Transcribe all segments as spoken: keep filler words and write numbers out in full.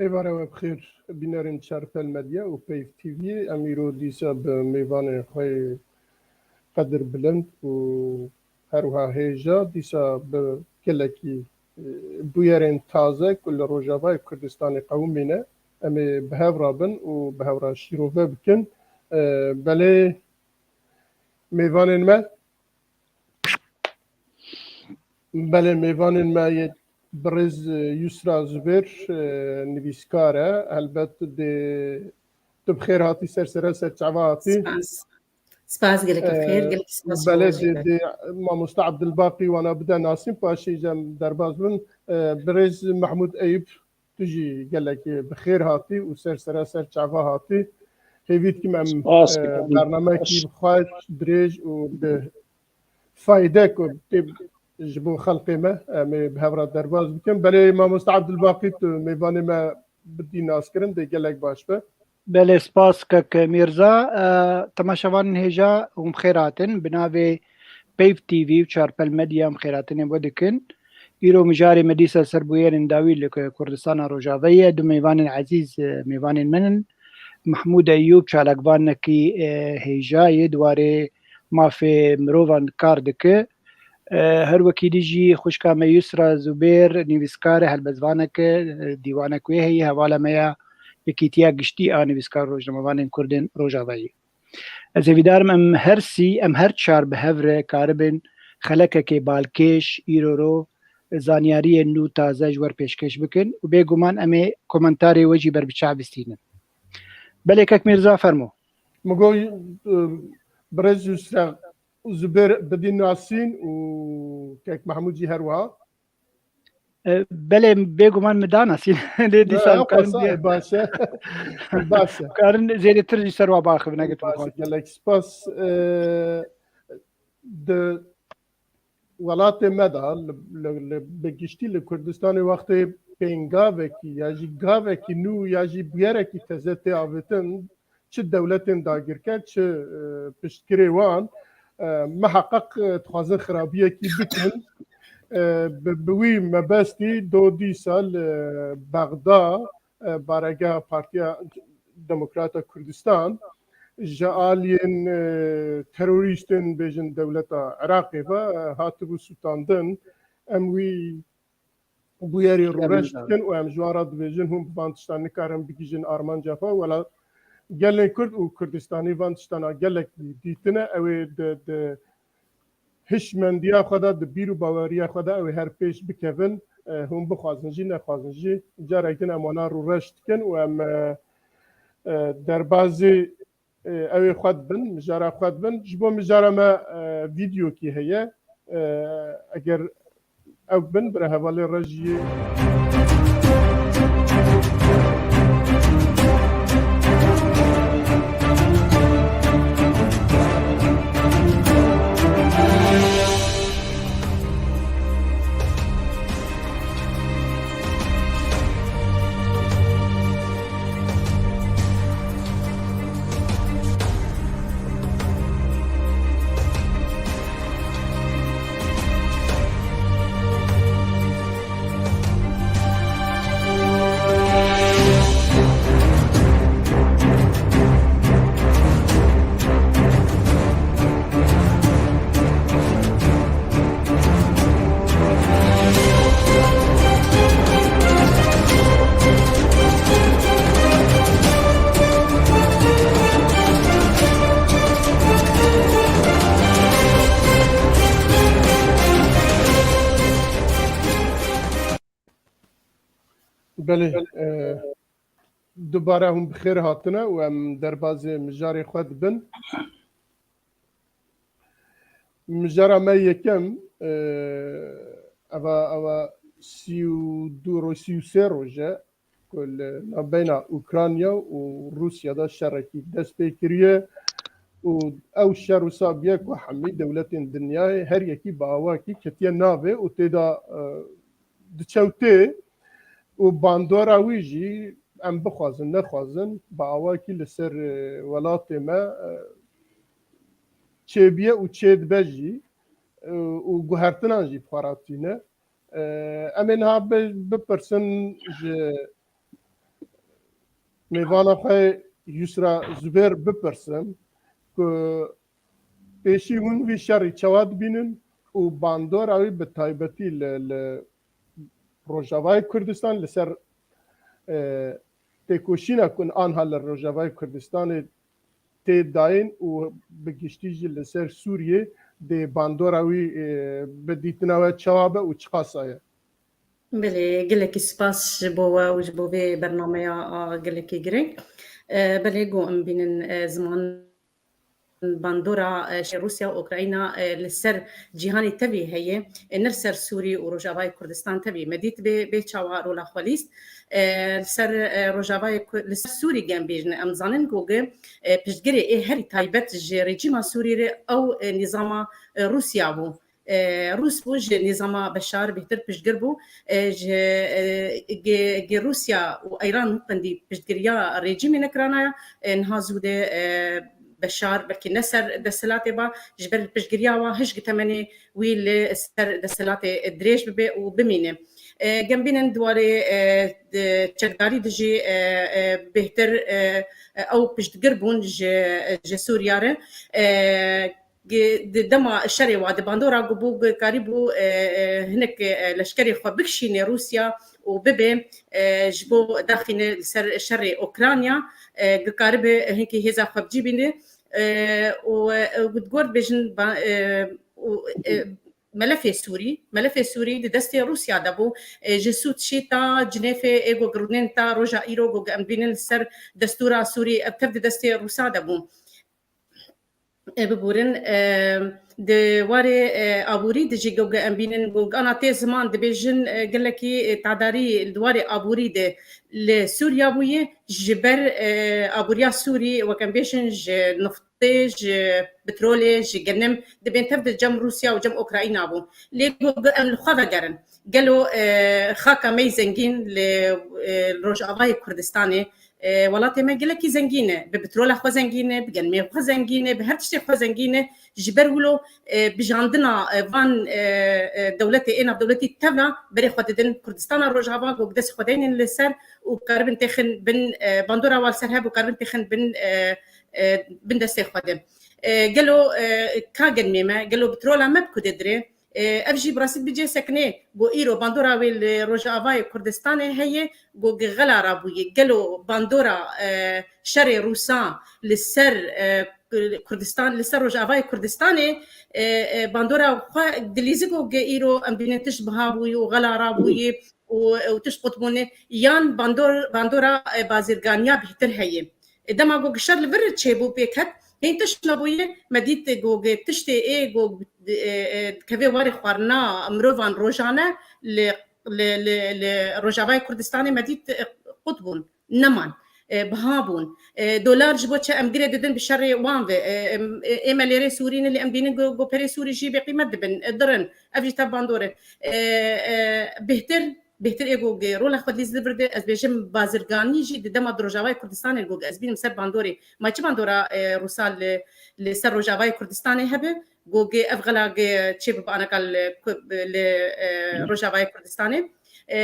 Êvara we bi xêr, bînerên Çarpel Medya û Peyv T V. Em îro dîsa bi mêvanên xwe yê qedirbilind û her wiha hêja, dîsa bi gelekî, e, bûyerên taze ku li Rojavayê Kurdistanê qewimîne, em ê bi hev re bin û bi hev re şîrove bikin. E, belê mêvanên me, Belê, mêvanên me yê birêz, e, Yusra Zubêr, e, nivîskar e. Helbet dê tu bi xêr hatî, ser sere ser çava hatî. Spas. Spas, gelekî bi xêr, E, gelekî spas. Belê, dê, dê mamosta Abdulbaqî wana bide nasîn, paşê jî em derbas bin. E, birêz Mehmûd Eyûp, tu jî gelekî bi xêr hatî û ser sere ser çava hatî. Hêvî dikim em, Spas e, dikim. Bernamekî bi xweş, dirêj û bi fayde ku tê ji bo xelkê me, em ê bi hev re derbas bikin. Belê mamoste Abdulbaqî, tu mêvanê me bidî naskirin, dê gelek baş be. Belê, spas kek Mîrza. E, temaşevanên hêja, hûn bi xêr hatin. Bi navê Peyv T V û Çarpel Medya em xêrhatinê we dikin. Îro mijarê me dîsa ser bûyerên dawî li Kurdistana Rojavayê ye. Du mêvanên ezîz, e, mêvanên min in. Mehmûd Eyûb, çalakvanekî, e, hêja yê di warê mafê mirovan kar dike. E, her wekî dî jî xwişka me Yusra Zubêr, nivîskar e, helbestvanek e, e, dîwanek wê heye, hevala me ya Yekîtiya Giştî a Nivîskar Rojnamevanên Kurdên Rojavayê. Ez hêvîdar im em her sî, em her çar bi hev re karibin xelekekê balkêş, îro ro, zanyariyên nû taze ji we re pêşkêş bikin û bêguman em ê komentarê we jî ber bi çav bistînin. Belê kek Mîrza, fermo. Min got, e, birêz Yusra Zubêr bidî nasîn û kek Mehmûd jî her wiha. E, belê, bêguman min da nasîn. Lê dîsa em karin, baş e. Baş e. Karin zêdetir ji ser wa baxivin, eger tu bixwazî. Baş e, gelek spas. E, di welatê me de, li, li, li, bi giştî li Kurdistanê wextê pêngavekî ya jî gavekî nû ya jî bûyerekî teze tê avêtin, çi dewletên dagirker, çi, e, piştgirê wan, e, miheqeq, e, dixwazin xirabiyekî bikin. E, bi, bi wî mebestî do dîsa li Bexda, e, baregeha Partiya Demokrata Kurdistan, ji aliyên, e, terorîstên, bêjin, dewleta Iraqê ve, e, hatibû sûtandin. Em wî bûyerî rûreş dikin û em ji wan re dibêjin, hûn bi van tiştan nikarin bigihîjin armanca xwe. Wela gelên Kurd û Kurdistanî van tiştana gelek dîtine. Ew ê di, di hişmendiya xwe de, di bîr û baweriya xwe de ew ê her pêş bikevin. E, hûn bixwazin jî, nexwazin jî, carek din em wana rûreş dikin û em, e, e, derbazî, e, ew ê xwe dibin, mijara xwe dibin. Ji bo mijara me, e, vîdeokî heye. E, eger ew bin, bira hevalê rejiyê. Belê, e, dubare hûn bi xêr hatine û em derbazê mijarê xwe dibin. Mijara me yekem, e, eva, eva sî û du roj, sî û sê roj e ku li navbeyna Ukrayna û Rûsya de şerekî dest pê kiriye û ew şer wisa bûye ku hemî dewletên dinyayê her yekî bi awakî ketiye navê û tê de, e, diçe û tê û bandora wî jî em bixwazin nexwazin bi awakî li ser, e, welatê me, e, çêbûye û çêdibe jî, e, û guhertinan jî bi xwe re tîne. E, em ê niha bi-, bipirsin ji mêvana xwe Yusra Zubêr bipirsim ku pêşî hûn vî şerî çawa dibînin û bandora wî bi taybetî li, li Rojavayê Kurdistan li ser, e, têkoşîna ku anha li Rojavayê Kurdistanê tê dayîn û bi giştî jî li ser Sûriyê dê bandora wî, e, bi dîtina we çawa be û çiqasa ye? Belê, gelekî spas ji bo we û ji bo vê bernameya, a, gelekî girêng. E, belê, ku em bînin, e, ziman bandora, e, şerê Rûsya û Ukrayna, e, li ser cîhanê tevî heye, e, ne li ser Sûrî û Rojavayê Kurdistan tevî. Me dît bê, bê çawa rola xwe lîst. E, li ser, e, Rojavayê Ku-, li ser Sûrî gem bêjin. Em zanin ku ge, e, piştgirê ê herî taybet ji rejîma Sûrî re ew, e, nîzama, e, Rûsya bû. E, Rûs bû, ji nîzama Beşar bêhtir piştgir bû. E, ji, e, ge, ge Rûsya û Îran wekendî piştgiriya rejîmê nekiranaya, e, niha zû de, e, Beşar belkî ne ser desthilatê ba, ji ber piştgiriya wa hişk temenê wî li ser desthilatê dirêj bibe û bimîne. E, gem bînin di warê, e, di çekdarî dijî, e, e, bêhtir, e, e, ew piştgir bûn ji, ji Sûriya re. E, gi-, di dema şerê wa di bandora ku bû, gi-, karîbû, e, e, hinek, e, leşkerê xwe bikişîne Rûsya û bibe, e, ji bo daxîne li ser şerê Ukrayna, e, gi karibe hinkî hêza xwe bicî bîne, e, û, e, û di gor dibêjin ba-, e, û, e, melefê Sûrî, melefê Sûrî di destê Rûsya de bû. E, ji Sûtşî ta Cinêfê ê ku girûnên ta roja îro ku em bînin li ser destûra Sûrî, ev tev di destê Rûsa de bû. E, biborin, e, di warê, e, aborî de jî ku em bînin ku ana tê ziman dibêjin, e, gelekî, e, tadarî di warê aborî de li Sûriya bûye ji ber, e, aboriya Sûrî, wek em bêjin ji nift tê ji petrolê, ji genim, dibên tev di cem Rûsya û cem Ukrayna bû. Lê ku em li xwe vegerin. Gelo, e, xaka me yî zengîn li, e, Rojavayê Kurdistanê, e, welatê me gelekî zengîn e. Bi petrola xwe zengîn e, bi genimê xwe zengîn e, bi her tiştê xwe zengîn e. Ji ber wilo, e, bijandina, e, van, e, e, dewletê ê navdewletî tevna berê xwe didin Kurdistana Rojava, ku dest xwe deynin li ser û karibin têxin bin, e, bandora wa li ser hev û karibin têxin bin, e, e, bin destê xwe de. E, gelo, e, ka genimê me, gelo petrola me bi ku de dire? E, ev jî bi rastî dibê cê sekinê, ku îro bandora wê li Rojavayê Kurdistanê heye, ku gi xela rabûye. Gelo bandora, e, şerê Rûsa li ser, e, Kurdistan, li ser Rojavayê Kurdistanê, e, e, bandora xwe dilîzî ku gi îro em bînin tişt biha bûye û xela rabûye û, û tişt qutbûne, yan bandor-, bandora, e, bazirganiya bêhtir heye. E, dema ku şer li vir çêbû pêk hat, hîn tişt nebûye, me dît ku tiştê ê ku, e, e, dikeve warê xwarina mirovan rojane li, li, li, li Rojavayê Kurdistanê me dît, e, qut bûn, neman, e, biha bûn. E, dolar ji bo çi em girê didin bi şerê wan ve, e, em, e, ê me lêrê Sûrî ne, lê em dînin ku, ku perê Sûrî jî bêqîmet dibin, e, dirin. Ev jî tev bandor e. E, e, bêhtir Bêhtir ê ku gi rola xwe dilîzî li vir de, ez bêjim bazirganî jî di dema di Rojavayê Kurdistanê ku ez bînim ser bandorê. Ma çi bandora, e, Rûsa li, li ser Rojavayê Kurdistanê hebe, ku gi ev xela gi çê bibe anaka li, ku, li, e, Rojavayê Kurdistanê. E,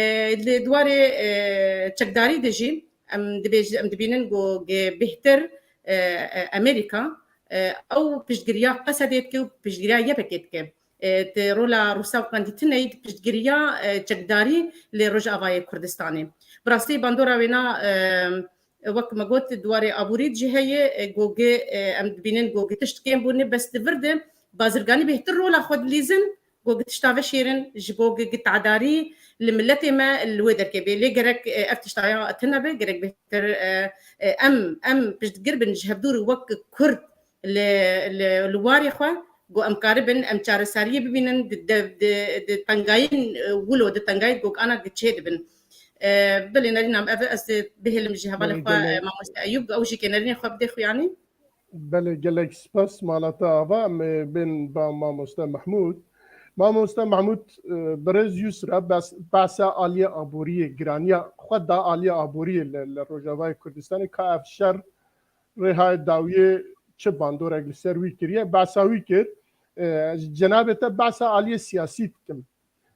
li di warê, e, çekdarî de jî em dibêj-, em dibînin ku gi bêhtir, e, e, Amerîka, e, ew piştgiriya Qesedê dike û piştgiriya Y P G dike. E, di rola Rûsa û Kandîtineyî di piştgiriya, e, çekdarî li Rojavayê Kurdistanê. Bi rastî bandora wêna, e, wek me got, di warê aborî de jî heye, e, ku gi, e, em dibînin ku gi tişt kêm bûne, bes di vir de bazirganî bêhtir rola xwe dilîzin, ku gi tişta veşêrin, ji bo gi, gi tadarî li miletê me li wê derkê bê. Lê gerek, e, ev tiştaya tune be, gerek bêhtir, e, e, em, em piştgir bin ji hevdûr wek Kurd li, li, li warê xwe, ku em karibin, em çareseriyê bibînin, di, di, di, di tengayên, e, wilo, di tengayên ku ana çê dibin. E, belê Nerîna, ev ez bihêlim ji hevalê Belê, xwe, gelek, e, mamoste Eyûb, ew jî kê nerînê xwe bidê xuyanî. Belê, gelek spas, mala te ava, em ê bên ba mamoste Mehmûd. Mamoste Mehmûd, e, birêz Yusra, bes, behsa aliyê aboriyê, giraniya xwe da aliyê aboriyê li, li Rojavayê Kurdistanê, ka ev şer rêhayê dawiyê çi bandorek li ser wî kiriye, behsa wî kir. E, ez cenabê te behsa aliyê siyasî dikim.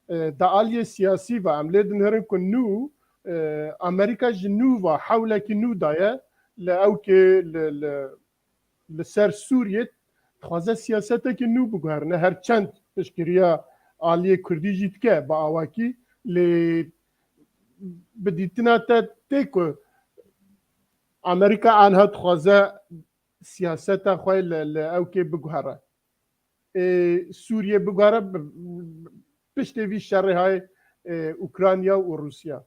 E, di aliyê siyasî ve em lê dinherin ku nû E, Amerîka ji nû ve hewlekî nû daye li ewkê li, li, li ser Sûriyê dixwaze siyasetekî nû biguherine. Her çend piştgiriya aliyê Kurdî jî dike bi awakî, lê bi dîtina te tê ku Amerîka anha dixwaze siyaseta xwe li, li ewkê biguhere. Ê, Sûriye biguhere bi, bi, piştê vî şerê hay, ê, Ukrayna û Rûsya.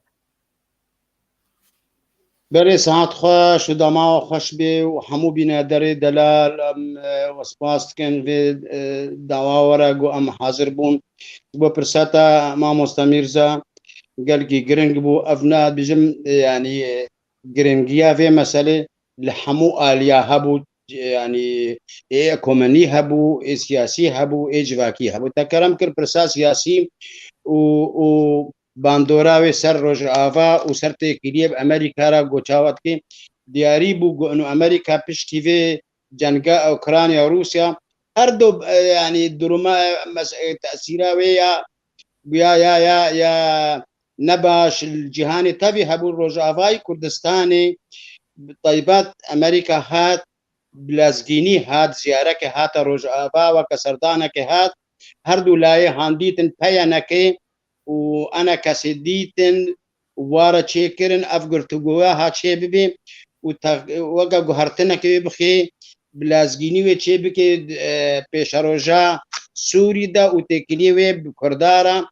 Berê saet xweş û dema xweş bê û hemû bînerderê delal, em, e, we spas dikin vê, e, dawa were ku em hazir bûn. Ji bo pirseta mamoste Mîrza gelkî giring bû. Ev ne, dibêjim, e, yanî, e, giringiya vê meselê li hemû aliya hebû, yanî ê ekonomî hebû, ê siyasî hebû, ê civakî hebû. Te kerem kir pirsa siyasî û, û bandora wê ser Rojava û ser têkiliyê bi Amerîka re goça we dikê. Diyarî bû ku ino Amerîka piştî vê cenga Ukrayna Rûsya her du, e, yanî duruma, e, mes-, e, tesîra wê ya, ya, ya, ya, ya nebaş li cîhanê tevî hebû Rojavayê Kurdistanê, bi taybet Amerîka hat, bi lezgînî hat, ziyarekê hate Rojava, weke serdanekê hat, her du layê han dîtin peyenekê û enekesê dîtin û ware çêkirin, ev girtûgoya ha çê bibê û te-, weke guhertinekê wê bixê, bi lezgînî wê çê bike, e, pêşeroja Sûrî de û têkiliyê wê bi Kurda re,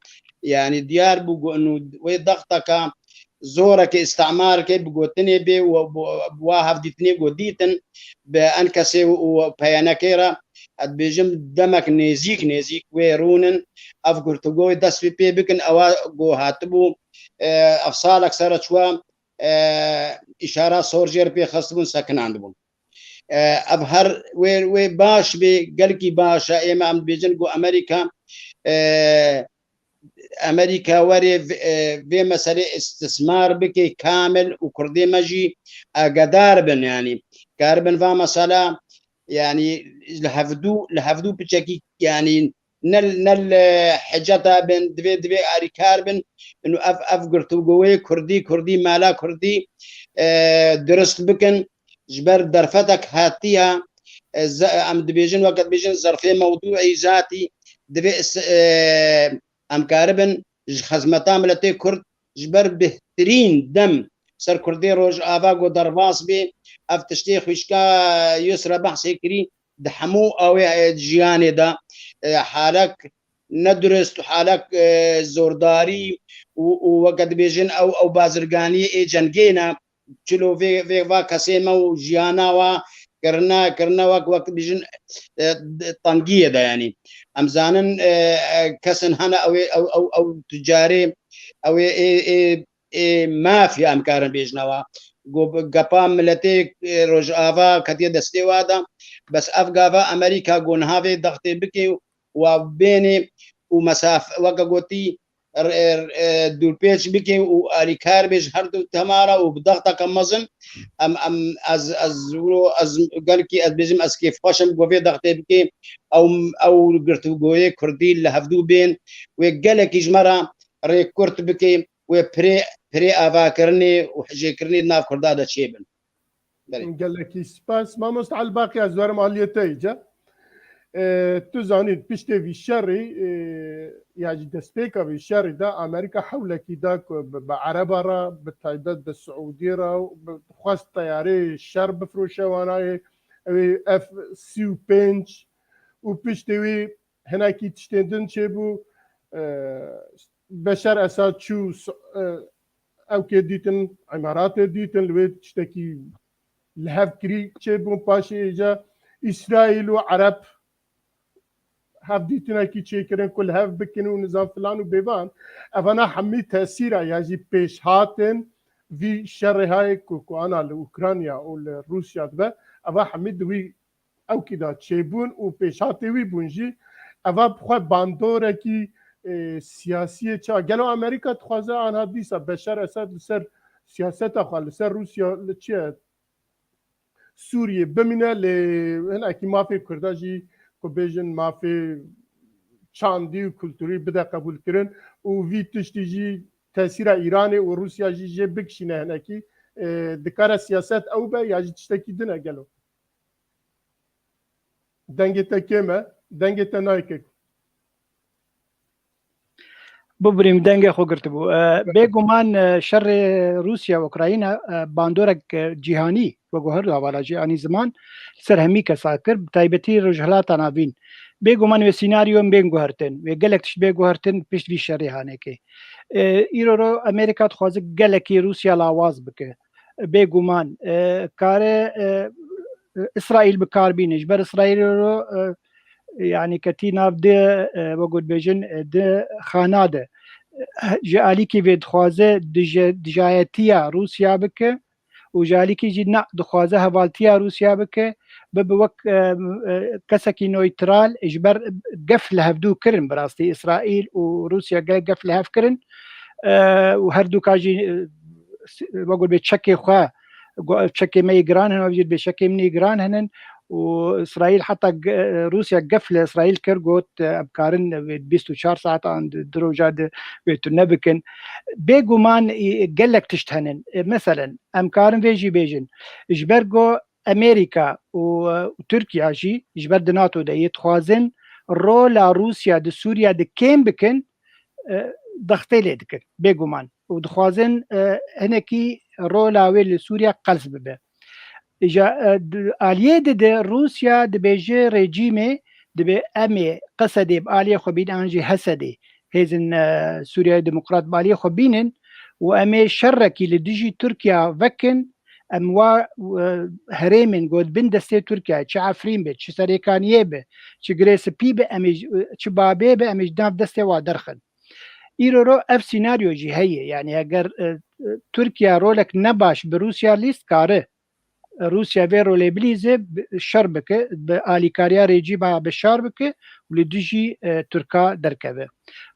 yanî diyar bû ku ino wê dexteka zoreke îstemareke bi gotinê bê û bi, bi wa hevdîtinê ku dîtin bi enkesê û peyenekê re, ez dibêjim demek nêzîk, nêzîk wê rûnin, ev girtûgoyê dest pê, pê bikin, ewa ku hatibû, e, ev salek ser çûwa, e, îşara sor jê re pê xistibûn, sekinandibûn. E, ev her wê, wê baş bê, gelkî baş e. Ême em dibêjin ku Amerîka, e, Amerîka were v-, e, vê meselê istismar bike kamil û Kurdê me jî agedar bin, yanî karibin va mesela, yanî li hevdû, li hevdû piçekî, yanî ne, ne li hiceta bin, divê, divê arîkar bin. Ino ev, ev girtûgoyê Kurdî, Kurdî, mala Kurdî, e, dirust bikin. Ji ber derfetek hatiye, e, ze-, em dibêjin, weke dibêjin zerfê mewdûî zatî divê is-, e, em karibin ji xizmeta miletê Kurd ji ber bihtirîn dem ser Kurdê Rojava ku derbas bê, ev tiştê xwişka Yusra behsê kirî, di hemû awê, e, jiyanê de, e, halek nedurist û halek, e, zordarî û, û weke dibêjin ew, ew bazirganiyê ê cengê ne, çilo vê, vê va kesê me û jiyana wa kirine, kirine wek, wek dibêjin, e, tengiyê de, yanî. Em zanin, e, e, kesin hene ew ê, ew, ew, ew tucarê, ew ê, ê, ê, ê mafya em karin bêjin ewa. Go-, gepa miletê, e, Rojava ketiye destê wa de. Bes ev gava Amerîka go niha vê dextê bike û wa bênê û mesaf-, weke gotî, r-, r-, e, dûrpêç bike û alîkar bê ji her du temara û bi dexteke mezin. Em, em, ez, ez, wilo, ez gelkî ez bêjim, ez kêfxweş im ku vê dextê bike. Ew, ew girtûgoyê Kurdî li hevdû bên, wê gelekî ji me re rêkurt bike, wê pirê, pirê avakirinê û hijêkirinê di nav Kurda de çêbin. Belê. Gelekî spas. Mamoste Elbaqî, ez werim aliyê te îca. E, tu zanî, piştê vî şerî, e, ya jî destpêka vî şerî de Amerîka hewlekî da ku bi, bi Ereba re, bi taybet bi Siûdî re, bi, xwest teyarê şer bifroşe wanayê, ew ê F sî û pênc û piştê wî hinekî tiştên din çêbû. E, Beşar Esad çû, e, ewkê dîtin, Îmaratê dîtin, li wê tiştekî li hev kirî çêbûn. Paşê êca Îsraîl û Ereb hevdîtinekî çêkirin ku li hev bikin û nizam filan û bêvan. Evana hemî tesîra ya jî pêşhatên vî şerê hayê ku, ku ana li Ukrayna û li Rûsya dibe, eva hemî di wî ewkî de çêbûn û pêşhatê wî bûn jî, eva bi xwe bandorekî, e, siyasiyê çi ya. Gelo Amerîka dixwaze anha dîsa Beşar Esad li ser siyaseta xwe, li ser Rûsya, li çi ye, Sûriyê bimîne, lê hinekî mafê Kurda jî, ku bêjin mafê çandî û kulturî bide qebûlkirin û vî tiştî jî tesîra Îranê û Rûsya jî jê bikişîne hinekî, e, dikare siyaset ew be ya jî tiştekî din e gelo? Dengê te kêm e, dengê te nayê kek. Bibirîm, dengê xwe girtibû. E, bêguman, e, şerê Rûsya û Ukrayna, e, bandorek, e, cîhanî, wek ku her du hevala cîhanî ziman, li ser hemî kesa kir, bi taybetî Rojhilata Navîn. Bêguman wê sînaryo bên guhertin, wê gelek tişt bê guhertin pişt vî şerê hanekê. E, îro ro Amerîka dixwaze gelekî Rûsya lawaz bike. Bêguman, e, kare, e, Îsraîl bi kar bîne. Ji ber Îsraîlê ro, e, yanî ketî nav di, e, wek ku dibêjin, e, di xana de. E, ji alîkî vê dixwaze dije-, dijayetiya Rûsya bike û ji alîkî jî na dixwaze hevaltiya Rûsya bike, bibe wek, e, e, kesekî neytral, ji ber gef li hevdû kirin, bi rastî Îsraîl û Rûsya ge-, gef li hev kirin, e, û her du ka jî, e, s-, wek got bê çekê xwe, go-, çekê me yê giran hene, ev jî dibê çekê min yê giran hene û Îsraîl heta ge-, Rûsya gef li Îsraîl kir, got, e, em karin, e, bîst û çar saet an di, di roja di wê tune bikin. Bêguman, e, gelek tişt hene. E, meselen, em karin vê jî bêjin. Ji ber ku Amerîka û, e, û Tirkiye jî ji ber di NATO de yê dixwazin rola Rûsya di Sûriye de kêm bikin, e, dextê lê dikin, bêguman. Û dixwazin, e, hinekî rola wê li Sûriye qels bibe. Îja, e, di, aliyê dide Rûsya dibêje rejîmê, dibê em ê Qesedê bi aliyê xwe bînin an jî Hesedê, hêzên, e, Sûriyeyê Demokrat bi aliyê xwe bînin û em ê şerekî li dijî Tirkiye vekin, em wa, e, herêmên ku di bin destê Tirkiye, çi Efrîn be, çi Serêkaniyê be, çi Girê Spî be, em ê ji, çi Babê be, em ê ji nav destê wa derxin. Îro ro ev sînaryo jî heye. Yanî eger, e, e, Tirkiye rolek nebaş bi Rûsya lîst kare, Rûsya vê rolê bilîze, bi, şer bike, bi alîkariya rejîma Beşar bike û li dijî, e, Tirka derkeve.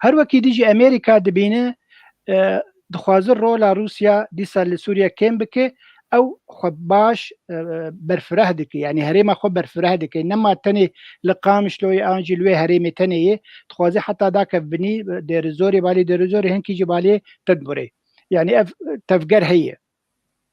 Her wekî dijî Amerîka dibîne, e, dixwaze rola Rûsya dîsa li Sûriye kêm bike, ew xwe baş, e, berfireh dike, yanî herêma xwe berfireh dike. Nema tenê li Qamişloyê an jî li wê herêmê tenê ye, dixwaze heta dake binî, e, Dêrizorê, balê Dêrizorê hinkî jî balê Tedmurê. Yanî ev, e, tevger heye.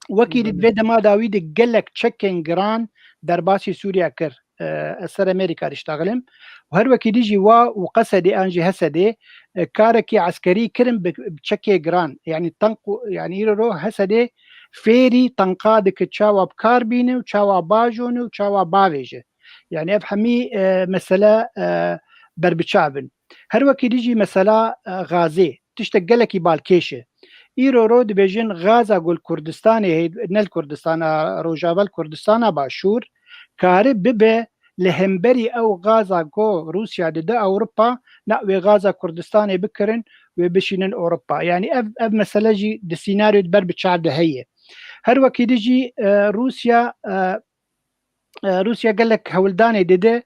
Wekî di vê dema dawî de gelek çekên giran derbasî Sûriye kir. E, ez ser Amerîka diştaxilim. Û her wekî dijî wa û Qesedê an jî Hesedê, e, karekî eskerî kirin bi, bi çekê giran. Yanî tank û, yanî îro ro Hesedê fêrî tanka dike çawa bi kar bîne û çawa bajone û çawa bavêje. Yanî ev hemî, e, mesele, e, berbiçav in. Her wekî dijî mesela, e, Gazê. Tiştek gelekî balkêş e. Îro ro dibêjin Gaza ku li Kurdistanê heye, ne li Kurdistana Rojava, li Kurdistana Başûr, kare bibe li hemberî ew Gaza ku Rûsya dide Ewropa, na wê Gaza Kurdistanê bikirin, wê bişînin Ewropa. Yanî ev, ev mesele jî di sînaryo di ber bi çav de heye. Her wekî di jî, e, Rûsya, e, e, Rûsya gelek hewldanê dide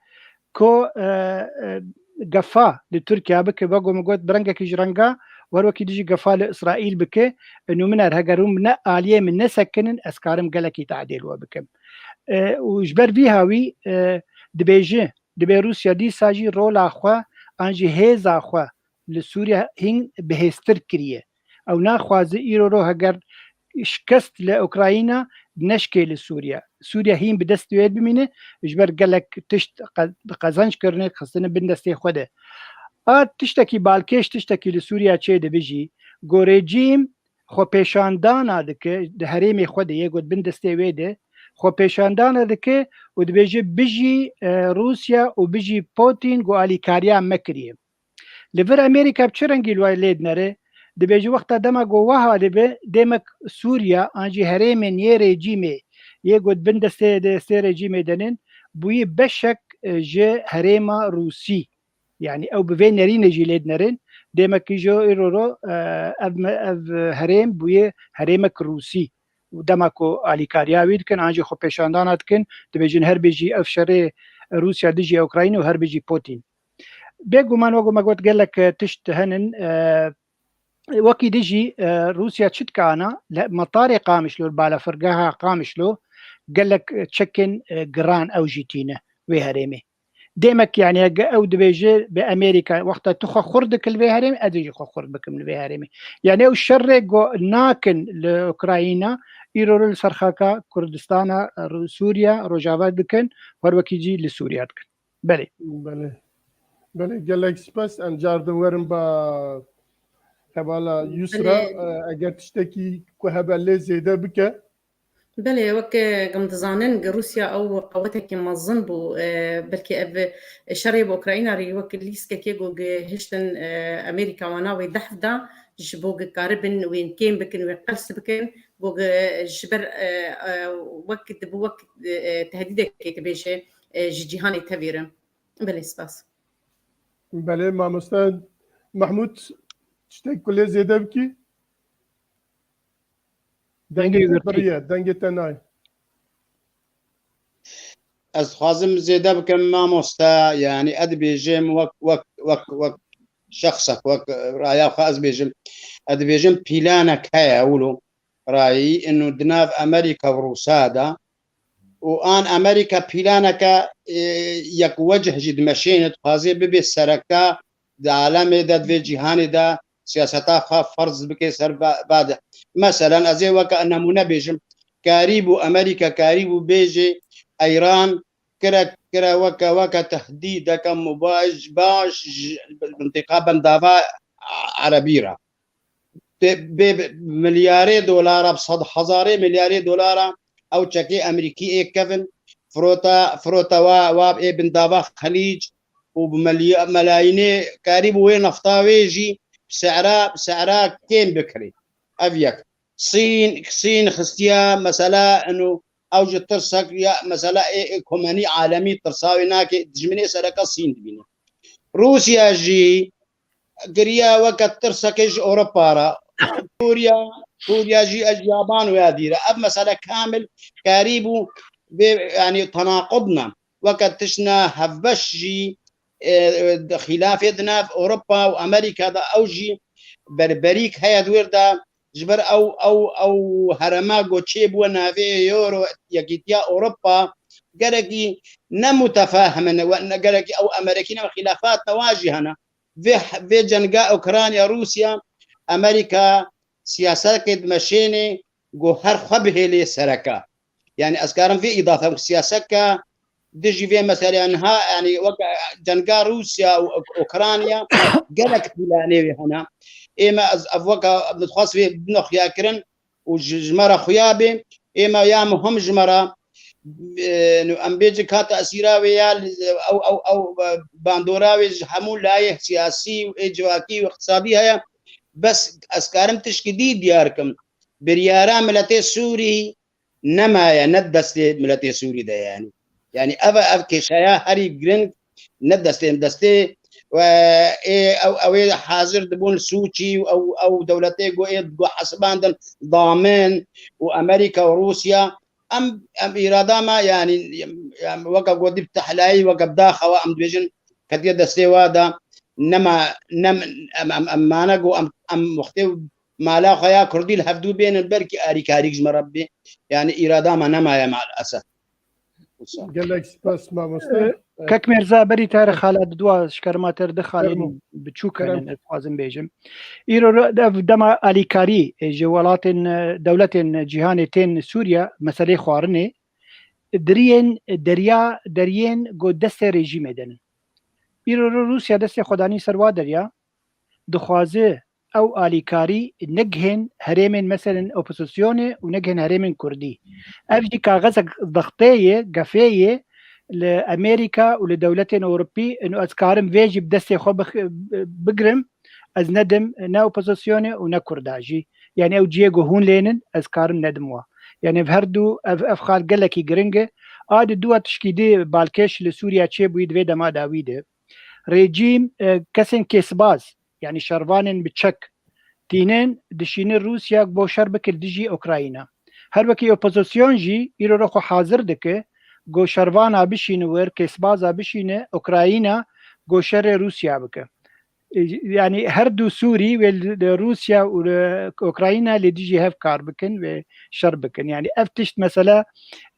ku, e, e, gefa li Tirkiye bike, wek ku min got, bi rengekî ji renga, û her wekî dijî gefa li Îsraîl bike. E, nûmine heger hûn ne aliyê min nesekinin, ez karim gelekî tadêl we bikim. E, û ji ber vî hawî, e, dibêje, dibê Rûsya dîsa jî rola xwe an jî hêza xwe li Sûriye hîn bihêztir kiriye. Ew naxwaze îro ro heger şikest li Ukrayna neşkê li Sûriye. Sûriye hîn bi dest wê bimîne, ji ber gelek tişt qe-, bi qezenc kirine, xistine bin destê xwe de. A tiştekî balkêş, tiştekî li Sûriye çê dibe jî, ku rejîm xwepêşandana dike, di herêmê xwe de yê ku di bin destê wê de, xwepêşandana dike û dibêje, "Bijî, e, Rûsya û bijî Putin ku alîkariya me kiriye." Li vir Amerîka bi çi rengî li we lê dinere? Dibêje wexta dema ku wiha dibe, demek Sûriya an jî herêmên yê rejîmê yê ku di bin destê, destê rejîmê de nin, bûyî beşek, e, ji herêma Rûsî. Yanî ew bi vê nerînê jî lê dinerin. Demek ki ji îro ro, e, ev me-, ev herêm bûye herêmek Rûsî. Û dema ku alîkariya wî dikin, an jî xwepêşandana dikin, dibêjin her bijî ev şerê Rûsya dijî Ukrayna û her bijî Putin. Bêguman, wek me got, gelek, e, tişt henin, e, wekî dijî, e, Rûsya çi dike ana, li metarê Qamişlo, li balafirgeha Qamişlo, gelek, e, çekên, e, giran ew jî tîne wê herêmê. Demek yani ew dibêje bi Amerîka, wexta tu xwe xurt dikil vê herêmê, ez ê jî xwe xurt bikim li vê herêmê. Yani ew şerê go nakin li Ukrayna, îro li ser xaka Kurdistana, Sûriya, Rojava dikin, her wekî jî li Sûriya dikin. Belê. Belê. Belê, gelek spas. Em cardin werin ba hevala Yusra, Belê. E, eger tiştekî ku hebe lê zêde bike. Belê, wek, e, em dizanin, Rûsya ew qewetekî mezin bû, e, belkî ev şerê bi Ukrayna rê wek lîskekê ku gihiştin, e, Amerîka wana wê dehf da, ji bo ku karibin wên kêm bikin, wê qels bikin, ku, e, ji ber, e, e, wek dibi wek, e, e, tehdîdekê dibêje, e, ji cîhanê tevîrin. Belê, spas. Belê, mamoste Mahmûd, tiştek ku lê zêde bikî? Dengê Dengê te girtî. Biriye, dengê te nayê. Ez dixwazim zêde bikim mamoste, yani ez dibêjim wek, wek, wek, wek şexsek, wek raya xwe ez bêjim. Ez dibêjim pîlanek heye wilo rayî, ino di nav Amerîka û Rûsa de. Û an Amerîka pîlaneke, e, yekwecih jî dimeşêne, dixwaze bibe sereke di alemê de, di vê cîhanê de siyaseta xwe ferz bike ser va-, va de. Meselen, ez ê weke nemûne bêjim, karîbû Amerîka, karîbû bêjê Eyran kire, kire weke, weke tehdîdeke mubaş, baş ji mintiqa bendava Erebî re. Tê bê milyarê dolara, bi sed hezarê milyarê dolara ew çekê Amerîkî ê kevin, firota, firota wa, wa ê bindava Xelîc û bi melya-, melayînê karîbû wê nefta wê jî bi se'ra, bi se'ra kêm bikirê. Ev yek. Sîn, Sîn xistiya mesela ino ew ji tirsek ya mesela ê, ê komenî alemî tirsa wê nake, dijminê sereke Sîn dibîne. Rûsya jî giriya weke tirsekê ji Ewropa re. Sûriya, Sûriya jî ez yaban wê dîre. Ev mesele kamil karîbû vê, yani tenaqud ne. Weke tişt ne hevbeş jî, e, e, xîlafê di nav Ewropa û Amerîka de ew jî berberîk heye di wir de ji ber ew, ew, ew herema go çê bûye navê Euro, Yekîtiya Ewropa, gerekî ne mutefahim in, we ne, gerekî ew Amerîkî ne, xîlafat ne wa jî hene. Vê, vê cenga Ukrayna Rûsya, Amerîka siyasetê dimeşênê ku her xwe bihêlê sereke. Yani ez karim vê îdafe siyasetke dijî vê meselê niha, yani wek cenga Rûsya û Ukrayna gelek pîlanê wê hene. Ême ez ev weke dixwest vê bino xuya kirin û ji, ji me re xuya bê. Ême ya muhim ji me re, e, em bêjin ka tesîra wê ya li, ew, ew, ew, e, bandora wê ji hemû layê siyasî û ê civakî û iqtisadî heye. Bes ez karim tişkî dî diyar kim. Biryara miletê Sûrî nemaye, ne destê miletê Sûrî de yani. Yani ev, ev kêşeya herî giring ne destê, destê we ê, ew, ew ê hazir dibûn li Sûçî û ew, ew dewletê go ê go hesibandin damin û Amerîka û Rûsya. Em, em îrada me, yani, em weke got dî bi tehlayî, weke bi daxewa em dibêjin, ketiye destê wa de, nema, nem, em, em, em mane got, em, em wextê mala xwe ya kurdî li hevdû bênin, belkî arîkarîk ji me re bibê. Yani îrada me nemaye maalesef. Gelek spas mamoste. Kek Mirza, berî te re xala di dua ji kerema te re du xalên Kerem. Biçûk Kerem. Hene, ez dixwazim bêjim. Îro re ev dema alîkarî, e, ji welatên, e, dewletên cîhanê tên Sûriye, meselê xwarinê, diriyên, e, derya, deriyên go destê rejîmê de ne. Îro re Rûsya destê xwe danî ser wa derya, dixwaze ew alîkarî negihên herêmên, meselen, opozisyonê û negihên herêmên kurdî. Ev jî kaxezek zextê ye, gefê ye li Amerîka û li dewletên Ewropî, û ez karim vê jî bi destê xwe bix-, bigirim, ez nedim ne opozisyonê û ne kurda jî. Yani ew cihê ku hûn lênin, ez karim nedim wa. Yani ev her du, ev, ev xal gelekî giring e. A di dua tişkî dî balkêş li Sûriya çêbûyî di vê dema dawî de. Rejîm, e, kesên kêsbaz, yani şervanên bi çek tînin, dişînin Rûsya bo şer bike li dijî Ukrayna. Her wekî opozisyon jî îro re xwe hazir dike, go şervana bişîne wir, kêsbaza bişîne Ukrayna, go şerê Rûsya bike. E, yani her du Sûrî wê li, li Rûsya û li Ukrayna li dijî hev kar bikin ve şer bikin. Yani ev tişt mesele,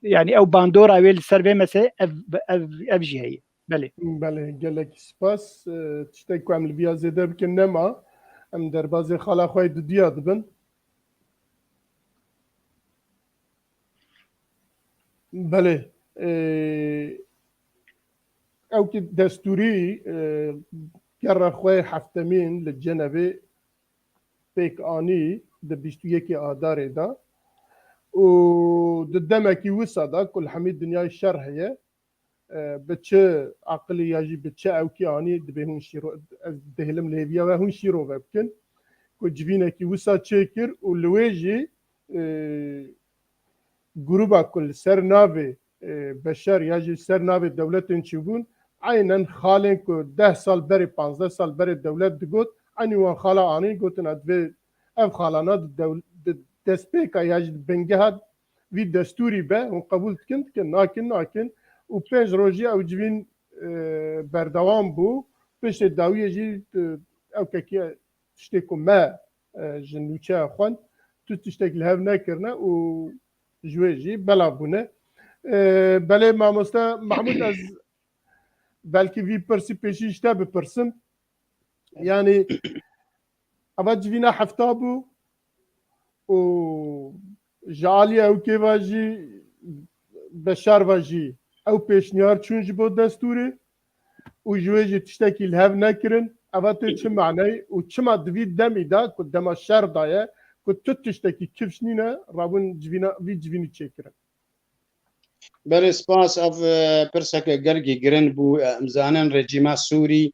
yani ew bandora wê li ser vê mesele ev, ev, ev jî heye. Belê. Belê, gelekî spas. E, tiştek ku em li viya zêde bikin nema. Em derbazê xala xwe yê dudiya dibin. Belê. E, ew ki destûrî, e, gera xwe heftemîn li Cenevê pêk anî di bîst û yekê Adarê de û di demekî wisa de ku li hemî dinyayê şer heye, e, bi çi aqilî ya jî bi çi ewkî anî, dibê hûn şîro-, ez dihêlim li hêviya we hûn şîrove bikin ku civînekî wisa çêkir û li wê jî, e, grûba ku li ser navê, e, beşer ya jî ser navê dewletên çûbûn, eynen xalên ku deh sal berê, panzdeh sal berê dewlet digot, eynî wan xala anîn, gotin, "Divê ev xalana di dew-, di destpêka ya jî di bingeha vî destûrî be, hûn qebûl dikin, dikin, nakin, nakin." Û pênc rojî ew civîn, e, berdewam bû. Piştê dawiyê jî, e, ew kekî tiştê ku me, e, ji nûçeya xwend, tu tiştek li hev nekirine û ji wê jî belav bûne. E, belê mamoste Mahmûd, ez belkî vî pirsî pêşî ji te bipirsim. Yanî eva civîna hefta bû û ji aliyê ewkê ve jî, beşar ve jî ew pêşniyar çûn ji bo destûrê û ji wê jî tiştekî li hev nekirin. Eva tê çi maneyê û çima di vî demî de ku dema şer daye ku tu tiştekî kifş nîne, rabûn civîna, vî civînî çêkirin? Belê spas, ev, e, pirseke gelkî girin bû. E, em zanin rejîma Sûrî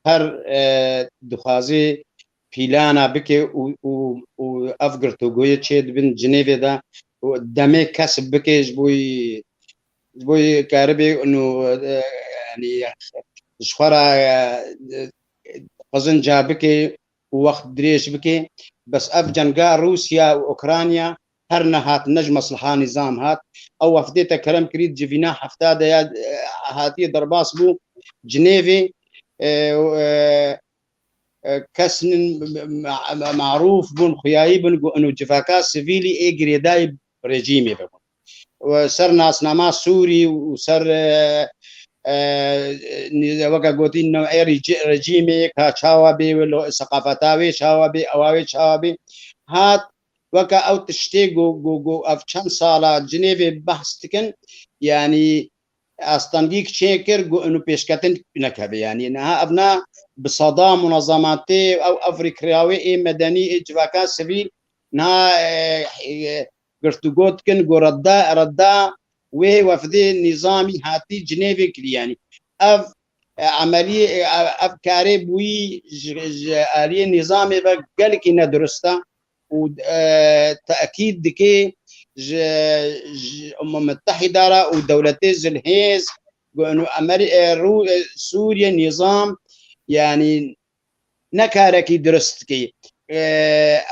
her, e, dixwazê pîlana bike û, û, û ev girtûgoyê çê dibin Cinêvê de û demê kesb bike ji bo, ji bo karibê û, e, yanî ji xwe re, e, qizinca bike û wext dirêj bike. Bes ev cenga Rûsya û Ukrayna her nehat ne ji mesliha nîzam hat. Ew wefdê te kerem kirî civîna hefta de ya, e, hatiye derbas bû Cinêvê, e, e, e, kes nin ma-, ma-, marûf bûn, xuyayî bin ku inu civaka sivîlî ê girêdayî rejîmê bibin. Û ser nasnama Sûrî û ser, e, e, nî-, weke gotî newê rejî-, rejîmê ka çawa bê, wê lo-, seqafeta wê çawa bê, ewa wê çawa bê, hat weke ew tiştê ku, ku, ku ev çend sala Cinêvê behs dikin, yanî astengî çêkir ku inu pêşketin nekeve. Yanî niha ev na bi seda munezematê ew ev rêkxirawê ê medenî ê civaka sivîl niha, e, e, girtûgo dikin ku redda, redda wê wefdê nîzamî hatî Cinêvê kirî. Yanî ev, e, emeliyê, e, ev karê bûyî ji, ji aliyê nîzamê ve gelekî nedurist e û, e, tekîd dike ji, ji Umem Mitehîda re û dewletê zilhêz ku inu Amerî-, e, Rû-, e, Sûriye nîzam, yanî ne karekî dirust dike. E,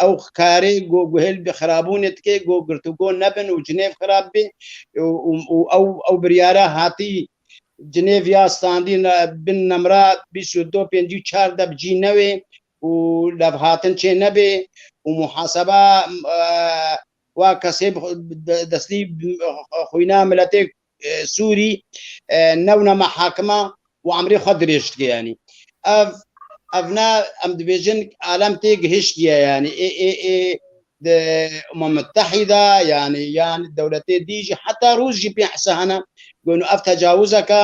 ew karê ku guhêl bi xirabûnê dike, ku girtûgo nebin û Cinêv xirab be û, û, û ew, ew biryara hatî Cinêv ya standî ne-, bin nemra bîst û du pêncî û çar de bi cî newê û levhatin çê nebe û muhaseba, e, wa kesê bi xwe-, de-, destî xwîna miletê, e, Sûrî, e, newne mehakima û emrê xwe dirêj dike. Yanî ev, ev ne em dibêjin alem tê gihiştiye, yanî ê, ê, ê di Umem Mitehîda, yanî, yan dewletê dî jî, heta Rûs jî pê hisa hene, ku inu ev tecawizeke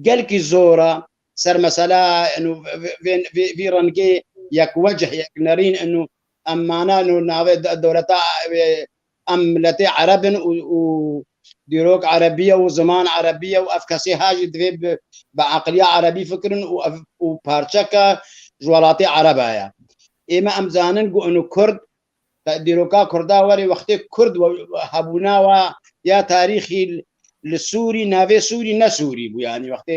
gelkî zor e ser mesela, inu vê, vê, vê, vî rengê yekwecih, yeknerîn, inu em mana, inu navê de-, dewleta, e, em miletê Ereb in û, û dîrok Erebiye û ziman Erebiye û ev kesê ha jî divê bi, bi aqiliya Erebî fikirin û ev, û parçeke ji welatê Ereba ye. Ême em zanin ku inu Kurd, dîroka Kurda werê wextê Kurd we-, hebûna wa ya tarîxî li Sûrî, navê Sûrî ne Sûrî bû. Yanî wextê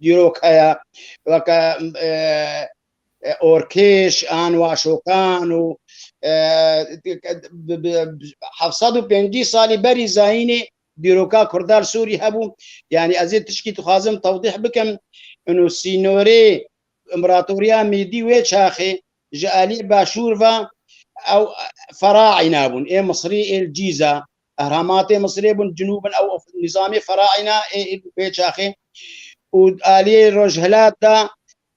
dîrok heye weke, e, e, Orkêş an Waşokan û, e, bi, bi, bi heft sed û pêncî salî berî zayînê dîroka Kurda li Sûrî hebû. Yanî ez ê tişkî dixwazim tewdîh bikim. Ino sînorê împaratoriya Mêdî wê çaxê ji aliyê başûr ve ew Feraîna bûn. Ê Misrî, ê li Cîza, ehramatê Misrê bûn, cinûbin ew nîzamê Feraîna ê, ê wê çaxê. û aliyê rojhilat de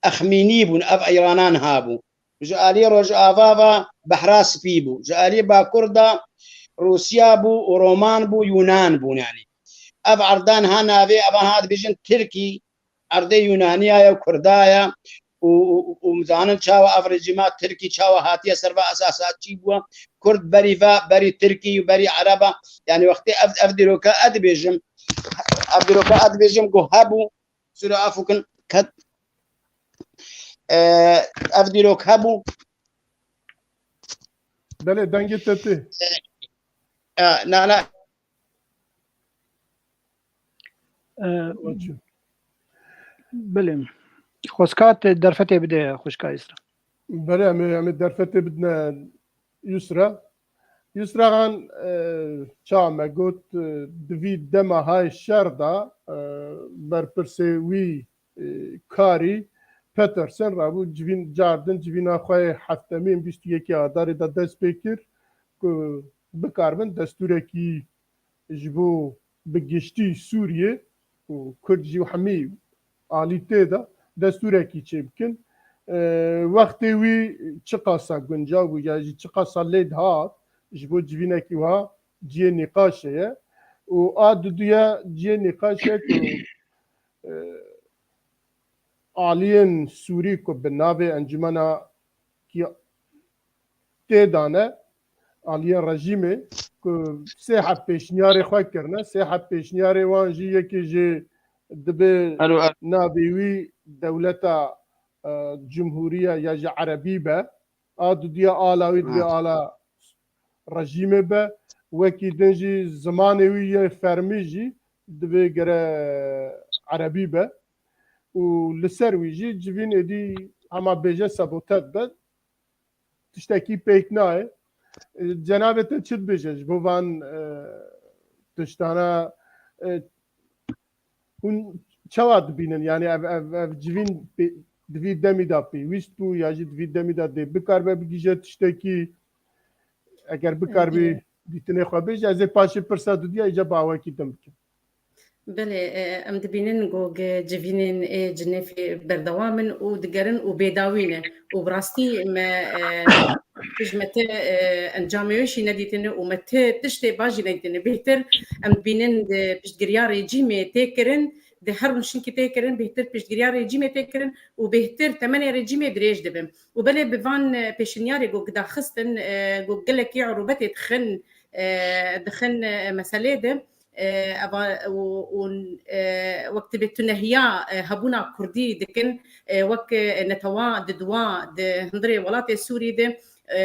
Exmînî bûn, ev Îranan habû. Ji aliyê rojava ve Behra Spî bû. Ji aliyê bakur de Rûsya bû û Roman bû, Yunan bûn yanî. Ev erdan ha navê, ev ha dibêjin Tirkî, erdê Yunaniya ye û Kurda ye û, û, û, û zanin çawa ev rejîma Tirkî çawa hatiye ser va esasa çi bûye. Kurd berî va, berî Tirkî û berî Ereba, yanî wextê ev, ev dîroka ez dibêjim, ev dîroka ez dibêjim ku hebû, sura afûkin ket, e, ev dîrok hebû. Belê, dengê te tê. E, na, na. E, belê. Xwezka te derfetê bide xwişka Îsra. Belê, em ê, em ê derfetê bidine Yusra. Yusra Han, e, çawa me got, e, di vî dema hay şer de, e, berpirsê wî, e, karî Peterson rabû civîn, cardin civîna xwe yê heftemî ên bîst û yekê Adarê de dest pê kir ku bikaribin destûrekî ji bo bi giştî Sûriyê û Kurd jî û hemî alî tê de destûrekî çêbikin. E, wextê wî çiqasa guncav bû ya jî çiqasa lê dihat ji bo civînekî wiha cihê nîqaşê ye û a duduya cihê nîqaşê ku, e, aliyên Sûrî ku bi navê Encûmena Ki-, tê dane aliyên rejîmê ku sê heb pêşniyarê xwe kirine, sê heb pêşniyarê wan jî yekê jê dibe navê wî dewleta, e, cumhuriya ya jî erebî be. A dudiya ala wî dibe ala rejîmê be. Wekî din jî zimanê wî yê fermî jî dibe gere erebî be. Û li ser wî jî civîn êdî hema bêje sabote dibe. Tiştekî pêk nayê. E, cenabê te çi dibêje ji bo van, e, tiştana, e, hûn çawa dibînin? Yanî ev, ev, ev civîn pê-, di vî demî de pêwîst bû ya jî di vî demî de dê bikaribe bigihîje tiştekî, eger bikaribî dîtinê xwe bêje, ez ê paşê pirsa dudiya îca bi awekî din bikim. Belê, e, em dibînin ku gi-, civînên ê Cinêfê berdewam in û digerin û bêdawî ne. Û bi rastî me, e, tu ji me ti, e, encamê wê jî nedîtine û me ti tiştê baş jî nedîtine. Bêhtir em dibînin di piştgiriya rejîmê tê kirin, di her rûniştinkî tê kirin, bêhtir piştgiriya rejîmê tê kirin û bêhtir temenê rejîmê dirêj dibe. Û belê bi van, e, pêşinyarê ku daxistin, e, ku gelekî erûbetê dixin, e, dixin, e, meselê de, e, eva, û, û, e, wek tibê tunehiya, e, hebûna Kurdî dikin, e, wek, e, netewa diduwa di hundirê welatê Sûrî de, e,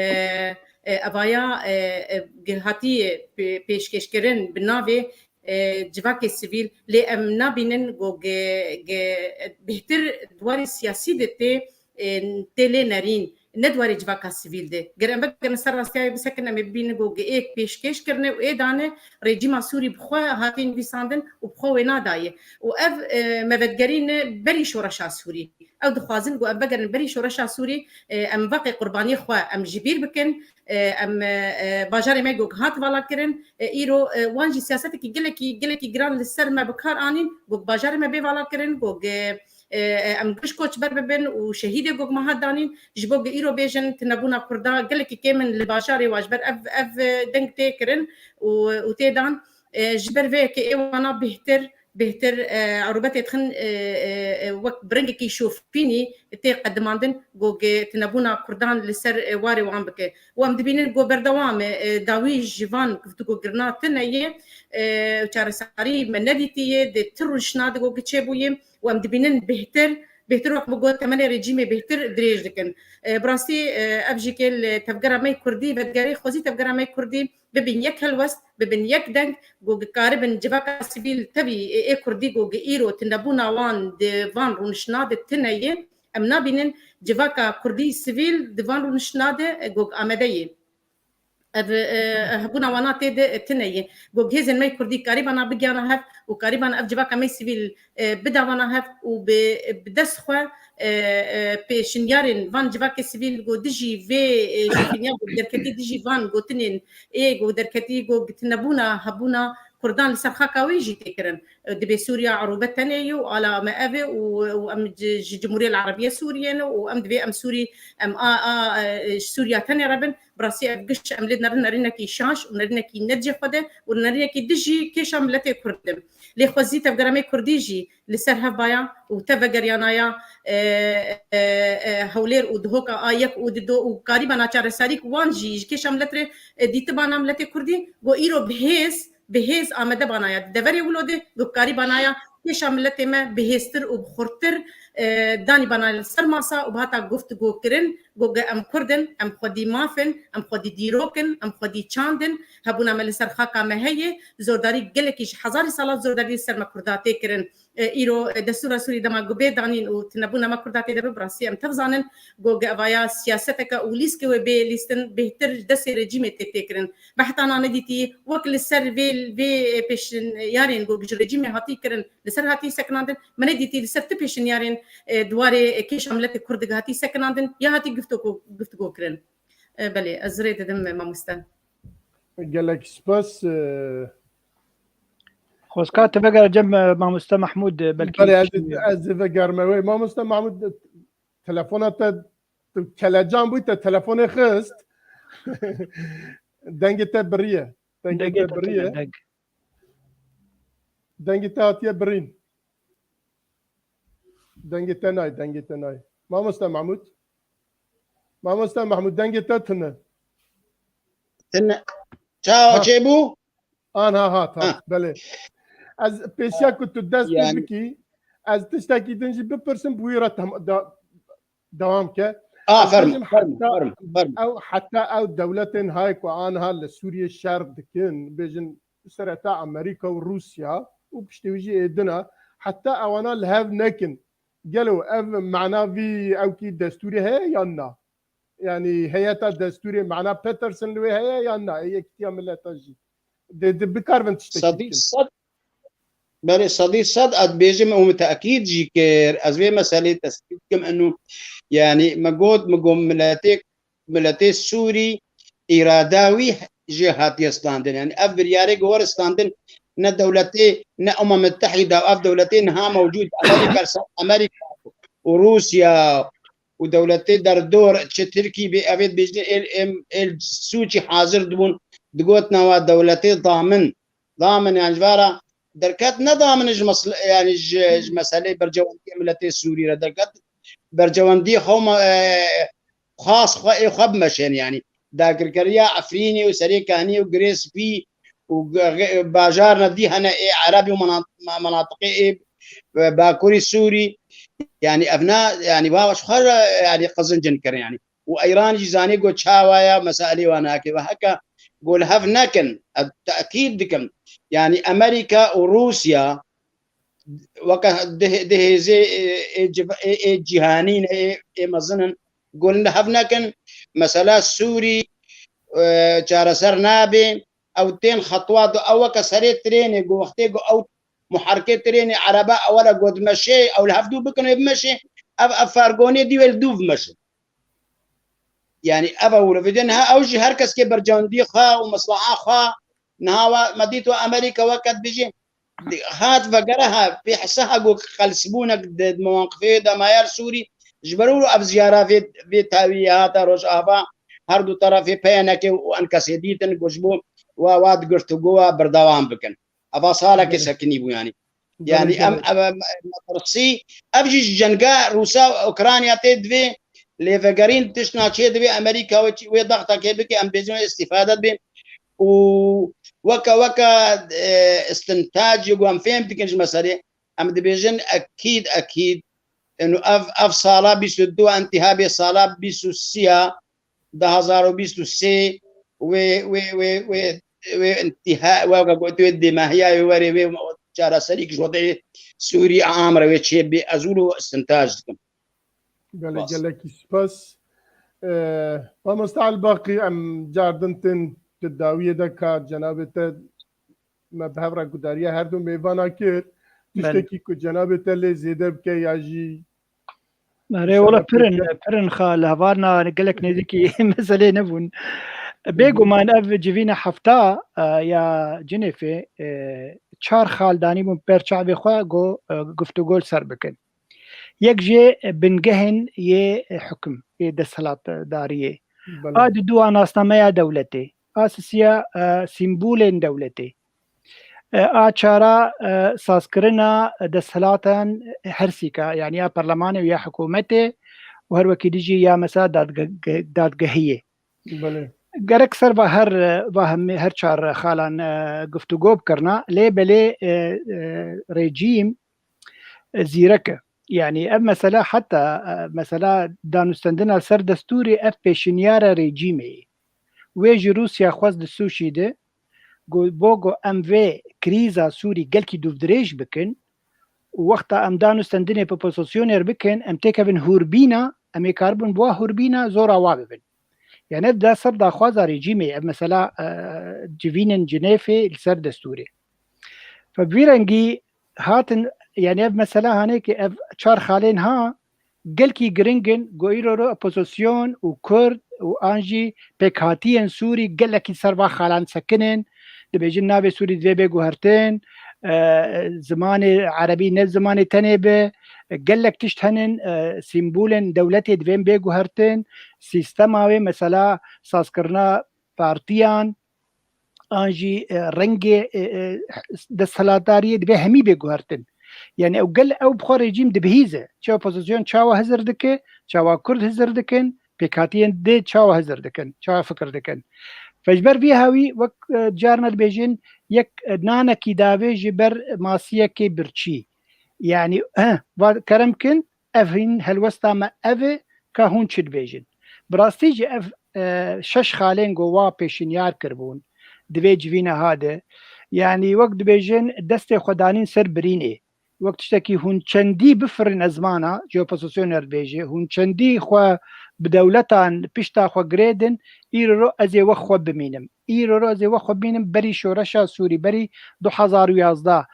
e, evaya, e, e, ge-, hatiye pê-, pêşkêşkirin bi navê, e, civakê sivîl, lê em nabînin ku ge-, ge-, bêhtir di warê siyasî de tê, e, tê lê nerîn, ne di warê civaka sivîl de. Ger em vegerin ser rastiyayê bisekin, em ê bibînin ku ê pêşkêş kirine û ê dane, rejîma Sûrî bi xwe hatiye nivîsandin û bi xwe wêna daye. Û ev, e, me vedgerîne berî şoreşa Sûrî. Ew dixwazin ku em vegerin berî şoreşa Sûrî, e, em vaqê qurbaniyê xwe em ji bîr bikin, e, em, e, e, bajarê me ku hat vala kirin, e, îro, e, wan jî siyasetekî gelekî, gelekî giran li ser me bi kar anîn, ku bajarê me bê vala kirin, ku, e, e, em giş koçber bibin û şehîdê ku me hat danîn, ji bo ku îro bêjin tunebûna Kurda gelekî kêm in li bajarê wa, ji ber ev, ev, e, deng tê kirin û, û tê dan, e, ji ber vê yekê ê wana bêhtir, bêhtir, e, erûbetê dixin, e, e, e, wek bi rengekî şofînî tê qedimandin, ku ge-, tunebûna Kurdan li ser, e, warê wan bike. Û em dibînin ku berdewam e, e, dawî ji van guftûgokirina tune ye, e, çareserî me nedîtiye, di ti rûnişna de ku çêbûye û em dibînin bêhtir, bêhtir wek min got temenê rejîmê bêhtir dirêj dikin. E, bi rastî, e, ev jî kê li tevgera me Kurdî, vedigerê xwezî tevgera me Kurdî, bibin yek helwest, bibin yek deng, ku dikaribin civaka sivîl tevî ê, ê Kurdî ku gi îro tundebûna wan di van rûniştina de tune ye. Em nabînin civaka Kurdî sivîl di van rûniştina de, e, ku amade ye. Ev, e, hebûna wana tê de, e, tune ye. Ku hêzên me Kurdî karîbana bigiyana hev û karîbana ev civaka me sivîl e, bida vana hev û bi, bi dest xwe, e, e, pêşinyarên van civakê sivîl ku dijî vê, e, şofîniya ku derketî, dijî van gotinên ê ku derketî ku tunebûna hebûna Kurdan li ser xaka wê jî tê kirin. E, dibê Sûriya erûbe tenê ye û ala me ev e û, û em ji, ji Cumhuriyê Erebiye Sûriyê ne û em divê em Sûrî, em a, a, e, ji Sûriya tenê re bin. Bi rastî ev giş em lê nerin nerînekî şaş û nerînekî ne cê xwe de û nerînekî dijî kêşa miletê Kurd in. Lê xwezî tevgera me Kurdî jî li ser hev baya û tev vegeriyana ya, e, e, e, Hewlêr û Dihoka a yek û dido û karîbana çareserî ku wan jî ji kêşa milet re, e, dîtibana miletê Kurdî, got îro bi hêz, bi hêz amede bana ya. Di deverê wilo de got karîbana ya kêşa miletê me bi hêztir û bi xurttir, e, danî bana li ser masa û bi hata guftgo kirin, got ge em Kurd in, em xwedî maf in, em xwedî dîrok in, em xwedî çand in, hebûna me li ser xaka me heye, zordarî gelekî ji hezarî sala zordarî li ser me Kurda tê kirin. E, îro, e, destûra Sûrî dema ku bê danîn û tunebûna me Kurda tê de be, bi rastî em tev zanin, got ge evaya siyaseteke û lîskê wê bê lîstin bêhtir ji destê rejîmê tê têkirin. Me heta niha nedîtî wek li ser vê, vê pêşinyarên got ji rejîmê hatî kirin, li ser hatî sekinandin. Me nedîtî li ser ti pêşinyarên, e, di warê, e, kêşa miletê Kurd de hatî sekinandin ya hatî guftgo, guftgo kirin. E, belê, ez rê didim, e, mamoste. Gelek spas, e, Xwezka te vegere cem, e, mamoste Mahmûd, e, belkî Belê, ez, ez ê vegerme wê. Mamoste Mahmûd, telefona te, tu kelecan bûyî, te telefonê xist. Dengê te biriye. Dengê Dengê te te biriye. Deng. Dengê te hatiye birîn. Dengê te nayê, dengê te nayê. Mamoste Mahmûd. Mamoste Mahmûd, dengê te tune. Tune. Çawa Ha. çêbû? Anha hat, hat. Ha. Belê. Ez pêşiya ku tu dest pê Yani bikî, ez tiştekî din jî bipirsim, bi wî re tem-, da-, dewam ke. A, Ez fermo, bêjim fermo, heta fermo, fermo. ew, heta ew dewletên hay ku anha li Sûriyê şer dikin, bêjin sereta Amerîka û Rûsya û piştî wî jî êdina, heta ewana li hev nekin. Gelo ev mana vî ewkî destûrê heye yan na? Yanî heyeta destûrê mana Peterson li wê heye yan na? Ê Yekîtiya Mileta jî. Dê, dê bikaribin tiştekî Sedî bikin. sed, belê, sedî sed ez dibêjim û min tekîd jî kir. Ez vê meselê tespît dikim inu, yanî me got, me got miletê, miletê Sûrî îrada wî jê hatiye standin. Yanî ev biryarê ku were standin ne dewletê, ne Umem Mitehîda, ev dewletê niha mewcûd, Amerîka, Amerîka û Rûsya û dewletê derdor, çi Tirkî bê, ev ê dibêjin êl, êl, êl sûcî hazir dibûn, digotina wa dewletê damin. Damin, yani ji vara derket ne damin ji mesle-, yani ji, ji meselê berjewendiyê miletê Sûrî re derket berjewendiyê xwe me-, e, xas xwe ê xwe bimeşên yani. Dagirkeriya Efrînê û Serê Kanî û Girê Spî û ge-, ge-, bajarna dî hene ê Ereb û menat-, me-, menatiqê ê, e, Bakurî Sûrî. Yani ev na, yani wa ji xwe re, yani qizincin kirin yani. Û Îran jî zanî ku çawa ye, meselê wan nake. Ve heke ku li hev nekin, ez tekîd dikim. Yani Amerîka û Rûsya weke di, di hêzê, e, ê civ-, ê, ê cîhanî ne, ê, ê mezin in. Ku li hev nekin, mesela Sûrî, e, çareser nabe, ew tên xetwa du, ew weke serê trênê, ku wextê ku ew muherikê trênê erebe ewe re ku dimeşê, ew li hev dû bikin wê bimeşê, ev, ev fergonê dî wê li dû bimeşin. Yani ev ew li vê de niha ew jî her kes kê bercewendî xwe û mesleha xwe niha we me dît we Amerîka weke dibêjê hat vegere ha pê hesa ha ku qelsbûnek di mewaqifê de mayar Sûrî ji ber wilo ev ziyara vê, vê tawî hata Rojava her du terefê P N K û N K S dîtin ku ji bo wa, wa di girtûgowa berdewam bikin. Eva salekê Belê. sekinî bû yani. Belê, Yani em, belê. em, em, metirsî, ev jî ji cenga Rûsa Ukrayna tê divê lêvegerîn tiştna çê divê Amerîka wê çi, wê daxtakê bike, em bêjin wê îstîfade dibe. Û weke, weke, e, istintac, ku em fêm dikin ji meselê, em dibêjin ekîd, ekîd. Eno ev, ev sala bîst û du, intihabê sala bîst û sê ya, du hazar û bîst û sê wê, wê, wê, wê, wê intiha, wê, wê, wê, wê dêmahiya wê werê wê çareserî ki ji wextê Sûrî a amre wê çê bê, ez wilo istintaj dikim. Gelek, Bas. gelekî spas. Ee, Mamoste Elbaqî, em cardin tên di dawiyê de ka cenabê te me bi hev re gudariya her du mêvana kir. Belê. Tiştekî ku cenabê te lê zêde bike ya jî Erê, wala pirin, pirin xa li hevalna gelek nêzîkî meselê nebûn. Bêguman ev civîna hefta, e, ya Cinêfê, e, çar xal danîbûn ber çavê xwe ku, e, guftûgo li ser bikin. Yek jê bingehên yê hukim, yê desthilatdariyê. Belê. A diduwa nasnameya dewletê. A sisiya, e, sîmbolên dewletê. E, a çara, e, sazkirina desthilatan her sîka, yanî ya perlemanê û ya hikûmetê û her wekî dijî ya mesela dadge-, ge-, dadgehiyê. Belê. Gerek ser va her, va hemî, her çar xalan, e, guftûgo bikirina, lê belê, e, e, rejîm, e, zîrek e. Yanî ev mesela heta, e, mesela danûstendina ser destûrê ev pêşinyara rejîmê ye. Wê ji Rûsya xwest di Sûşî de, got, bo ku em vê krîza Sûrî gelkî dûvdirêj bikin û wexta em danûstendinê bi opozîsyonê re bikin, em têkevin hûrbîna, em ê karibin bi wa hûrbîna zora wa bibin. Yani ev da ser daxwaza rejîmê, ev mesela, e, civînên Cinêfê li ser destûrê. Fe bi vî rengî hatin, yani ev mesela hanê ki ev çar xalên ha, gelkî giring in, ku îro ro opozîsyon û Kurd û an jî pêkhatiyên Sûrî gelekî ser va xalan sekinin, dibêjin navê Sûrî divê bê guhertin, e, zimanê erebî ne zimanê tenê be, gelek tişt henin, e, sîmbolên dewletê divên bê guhertin, sîstema wê mesela sazkirina partiyan, an jî, e, rengê, e, e, desthilatdariyê divê hemî bê guhertin. Yani ew gel, ew bi xwe rejîm dibihîze. Çi opozîsyon çawa hizir dike, çawa Kurd hizir dikin, pêkhatiyên di çawa hizir dikin, çawa fikir dikin. Fe ji ber vî hawî wek, e, carna dibêjin, yek, e, nanekî davê ji ber masiyekê birçî. Yani, eh, va kerem kin, ev hîn helwesta me ev e, ka hûn çi dibêjin. Bi rastî jî ev, e, şeş xalên ku wa pêşinyar kiribûn, di vê civîna ha de, yanî wek dibêjin destê xwe danîn ser birînê. Wek tiştekî hûn çendî bifirin ezmana, ji opozîsyonê re dibêje, hûn çendî xwe bi dewletan pişta xwe girêdin, îro ro ez ê wek xwe bimînim. Îro ro ez ê wek xwe bimînim berî şoreşa Sûrî, berî du hezar û yazdeh.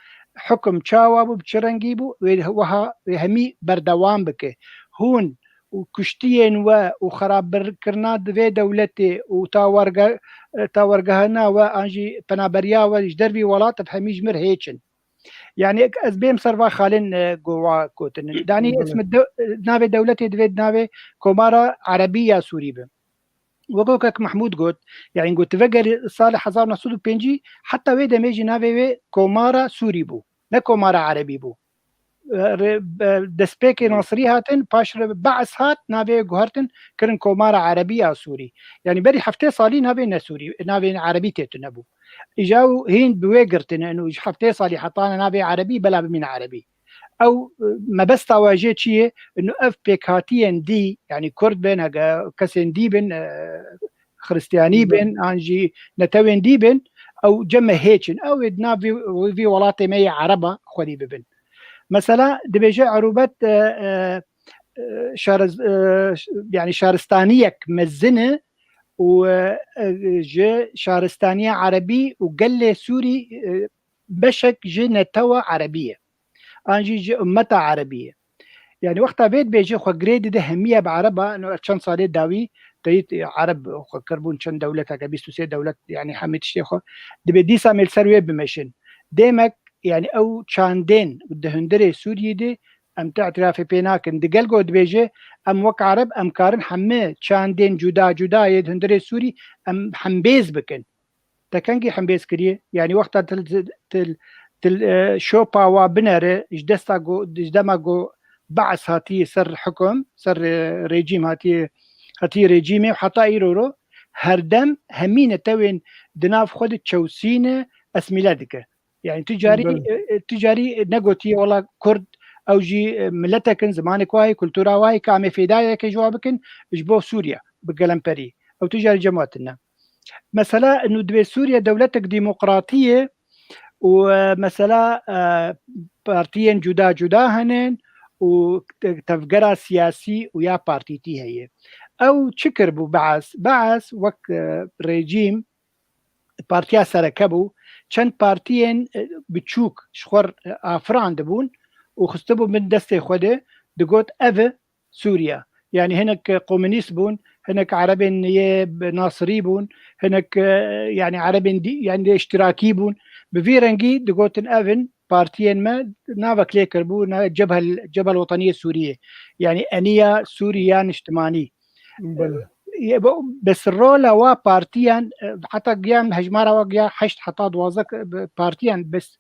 Hukum çawa bû, bi çi rengî bû, wê wiha wê hemî berdewam bike. Hûn û kuştiyên we û xerabirkirina di vê dewletê û tawerge-, tawergehina we an jî penaberiya we ji dervî welat ev hemî ji mir hêç in. Yani ez bêm ser va xalên, e, ku wa kotinin. Danî Belê. ismi de-, navê dewletê divê navê Komara Erebî ya Sûrî be. Wek Kek Mehmûd got, yani got, vegerî salê hezar neh sed û pêncî, heta wê demê jî navê wê Komara Sûrî bû, ne Komara Erebî bû. E, re-, e, destpêkê Nasirî hatin, paş re Be'es hat, navê guhertin, kirin Komara Erebî ya Sûrî. Yani berî heftê salî navê ne Sûrî, navê Erebî tê tune bû. Îja û hîn bi wê girtine, û ji heftê salî hetane navê Erebî, bela bimîne Erebî. Ew, e, mebesta we jê çi ye? Ino ev pêkhatiyên dî, yani Kurd bin, hege kesên dî bin, e, Xristiyanî Bi- bin, an jî netewên dî bin, ew cem me hêç in. Ew ê di nav vî, vî welatê me yê Ereba xwedî bibin. Mesela dibêje Erûbet, e, e, e, şariz-, e, ş-, yani şaristaniyek mezin e û, e, e, ji şaristaniya Erebî û gelê Sûrî, e, beşek ji netewa Erebî ye. An jî ji ummeta Erebî ye. Yani wexta vê dibêje xwe girê dide hemiye bi Ereba, no çend salê dawî teyît, e, Ereb xwe kirbûn çend dewleteke, bîst û sê dewlet, yani hemî tiştê xwe. Dibê dîsa mêl ser wê bimeşin. Demek, yani ew çandên di hundirê Sûriyê de em ti îtirafê pê nakin. Digel ku dibêje, em wek Ereb, em karin hemî çandên cuda cuda yê di hundirê Sûrî em hembêz bikin. Te kengî hembêz kiriye? Yani wexta til, til, til, e, şopa wa binere, ji desta ku, ji dema ku Be'es hatiye ser hukum, ser, e, rejîm hatiye, hatiye rejîmê, heta îro ro, herdem hemî netewên di nav xwe de çewsîne, esmîle dike. Yani tu carî, Belê. e, e, tu carî negotiye wela Kurd, ew jî, e, miletek in, zimanek wa heye, kultura wa heye, ka em ê fêdayeke ji wa bikin, ji bo Sûriye, bi gelemperî. Ew tu carî cem wa tune. Mesela, nû divê Sûriye dewletek demokratî ye û, e, mesela, e, partiyên cuda cuda henin û te-, tevgera siyasî û ya partîtî heye. Ew çi kiribû Be'es? Be'es wek, e, rejîm, partiya sereke bû, çend partiyên, e, biçûk ji xwe, e, afirandibûn û xistibû bin destê xwe de, digot, ev e Sûriye. Yani hinek, e, komünîst bûn, hinek erebên yê bi nasirî bûn, hinek, e, yani erebên dî, yani de îştirakî bûn. Bi vî rengî digotin ev in partiyên me navek lê kiribû, ne Cebhel, Cebhel Wetaniyê Sûriyê. Yani Eniya Sûriya Niştimanî. Belê. Ye, bo-, bes rola wa partiyan, e, heta giya hejmara wa giya heşt heta duwazdeh, e, partiyan, bes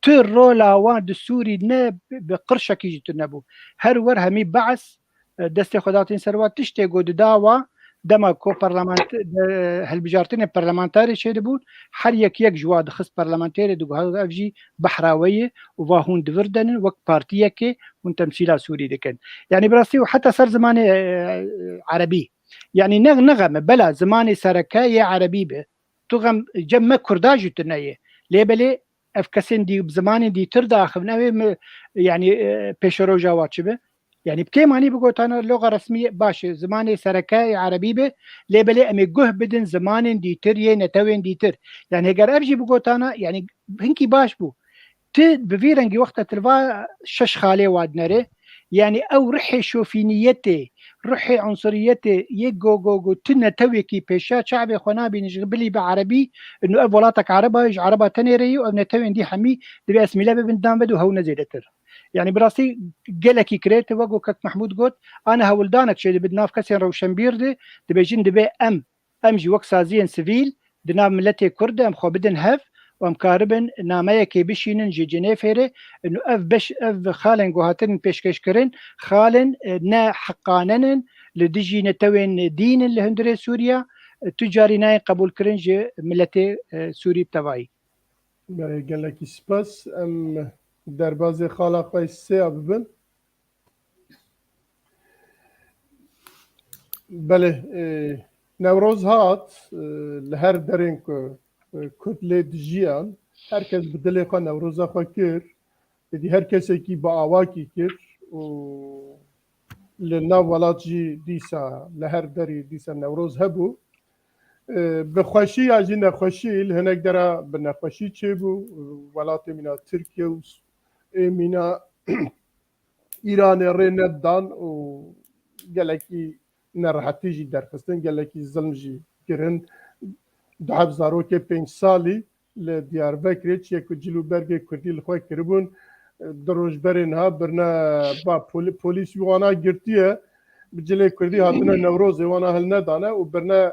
tu rola wa di Sûrî ne bi, bi qirşekî jî tu nebû. Her wer hemî Be'es, e, destê xwe datin ser wa, tiştê ku dida wa, dema ku parlament-, de, hilbijartinê parlamenterê çêdibûn, her yek yek ji wa dixist parlamenterê, digot ev jî behra we ye û va hûn di vir de ne, wek partiyekê hûn temsîla Sûrî dikin. Yani bi rastî û heta ser zimanê, e, e, erebî. Yani ne, ne xem e, bela zimanê sereke yê erebî be. Tu xem cem me kurda jî tu neyê. Lê belê ev kesên dî, bi zimanên dîtir diaxivin, ew ê mi, yani, e, pêşeroja wa çi be? Yani bi kêm anî bigotana loga resmî baş e, zimanê sereke yê erebî be, lê belê em ê guh bidin zimanên dîtir yê netewên dîtir. Yani heger ev jî bigotana, yani hinkî baş bû. Ti bi vî rengî wexta tu li va şeş xalê wa dinere, yani ew ruhê şofîniyetê, ruhê unsuriyetê yê go, go, go, tu netewekî pêşiya çavê xwe nabînî ji bilî bi erebî, inu ev welatek ereba ye, ji ereba tenê re ye û ev netewên dî hemî divê esmîle bibin, dan bed û hew ne zêdetir. Yani bi rastî gelekî kirêt e, wek ku Kek Mehmûd got, ana hewldanek çêdibin nav kesên rewşenbîr de, dibêjin divê em, em jî wek saziyên sivîl di nav miletê Kurd de em xwe bidin hev û em karibin nameyekê bişînin ji Cinêfê re. Û ev beş, ev xalên ku hatin pêşkêşkirin, xalên, e, ne heqanen in, li dijî netewên dîn in li hundirê Sûriya, e, tu carî nayên qebûlkirin ji miletê, e, Sûrî bi tevayî. Belê, gelekî spas. Em derbazê xala xwe sêya bibin. Belê, e, Newroz hat, e, li her derên ku, e, Kurd lê dijiyan, her kes bi dilê xwe Newroza xwe kir. Êdî her kesekî bi awakî kir û li nav welat jî dîsa li her derî dîsa Newroz hebû. E, bi xweşî ya jî nexweşî, li hinek dera bi nexweşî çêbû. Welatê mîna Tirkiye û s-, ê mîna Îranê rê nedan û gelekî nerehetî jî derxistin, gelekî zilm jî kirin. Du heb zarokê pênc salî li Diyarbekirê çiyê ku cil û bergê kurdî li xwe kiribûn, du roj berê niha birine ba poli-, polîs wî wana girtiye, bi cilê kurdî hatine Newrozê wana hilnedane û birine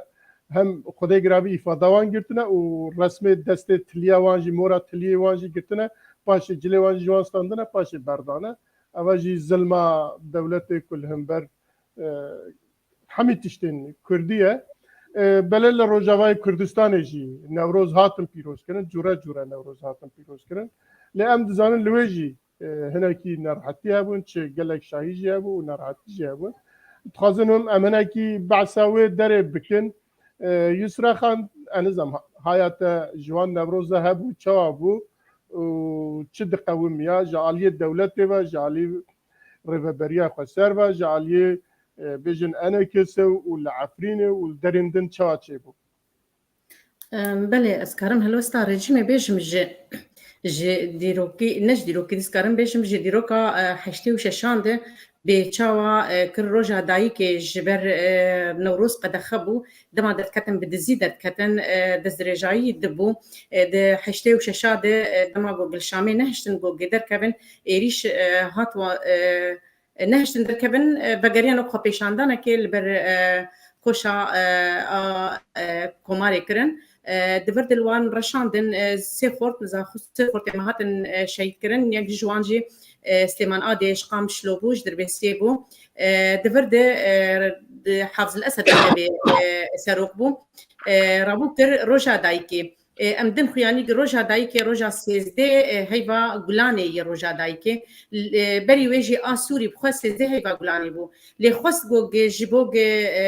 hem Xwedê giravî îfada wan girtine û resmê destê tiliya wan jî, mora tiliyê wan jî girtine, paşê cilê wan jî ji wan standine, paşê berdane. Eva jî zilma dewletê ku li hember, e, hemî tiştên kurdî ye. E, belê li Rojavayê Kurdistanê jî Newroz hatin pîrozkirin, cure cure Newroz hatin pîrozkirin. Lê em dizanin li wê jî, e, hinekî nerehetî hebûn, çi gelek şahî jî hebû û nerehetî jî hebûn. Dixwazin hûn em hinekî behsa wê derê bikin. E, Yusra Xan, e, nizam ha-, haya te ji wan Newroza hebû, çawa bû û çi diqewimiya ji aliyê dewletê ve, ji alî rêveberiya xweser ve, ji aliyê, e, bêjin E N K S û li Efrînê û li derên din çawa çêbû? Em, belê, ez karim helwesta rejîmê bêjim ji, ji dîrokî, ne ji dîrokî, dîs karim bêjim ji dîroka, e, heştê û şeşan de bê çawa, e, kir roja dayikê ji ber, e, Newroz qedexe bû. Dema derdiketin bi dizî derdiketin, e, destdirêjayî dibû. E, di heştê û şeşa de, e, dema ku Gilşamê nehiştin ku gê derkevin, êrîş, e, hat wa-, e, e, nehiştin derkevin, e, vegeriyan wek xwepêşandanekê li ber, e, koşa, e, a, e, Komarê kirin. E, di vir de li wan reşandin, e, sê xort, niza xwe sê xortê me hatin, e, şehîd kirin. Yek ji wan jî, e, Silêman Adê ji Qamişlo bû, ji Dirbêsiyê bû. E, di vir de, e, di Hafz el Esed Elevê, e, serok bû. E, rabû kir roja dayikê. E, em din xuyanî roja dayikê, roja sêzdeh, e, heyva gulanê yê roja dayikê. L-, e, berî wê jî a Sûrî bi xwe sêzdeh heyva gulanê bû. Lê xwest ku ge-, ji bo ge-, e,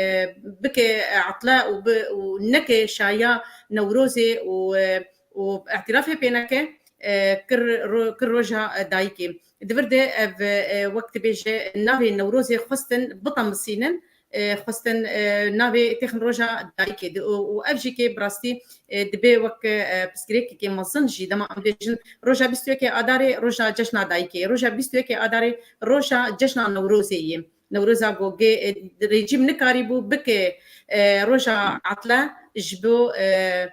e, bike etle û bi-, û neke şaya Newrozê û, e, û îtirafê pê neke, e, kir ro-, kir roja, e, dayikê. Di vir de ev, e, wek dibêje navê Newrozê xwestin bitemisînin, e, xwestin, e, navê têxin roja dayikê de û, û ev jî kê bi rastî, e, dibe wek, e, pirsgirêkekê mezin jî dema em bêjin roja bîst û yekê Adarê roja cejna dayikê, roja bîst û yekê Adarê roja cejna Newrozê ye. Newroza Gogê, e, rejîm nikarîbû bike, e, roja etle ji bo, e,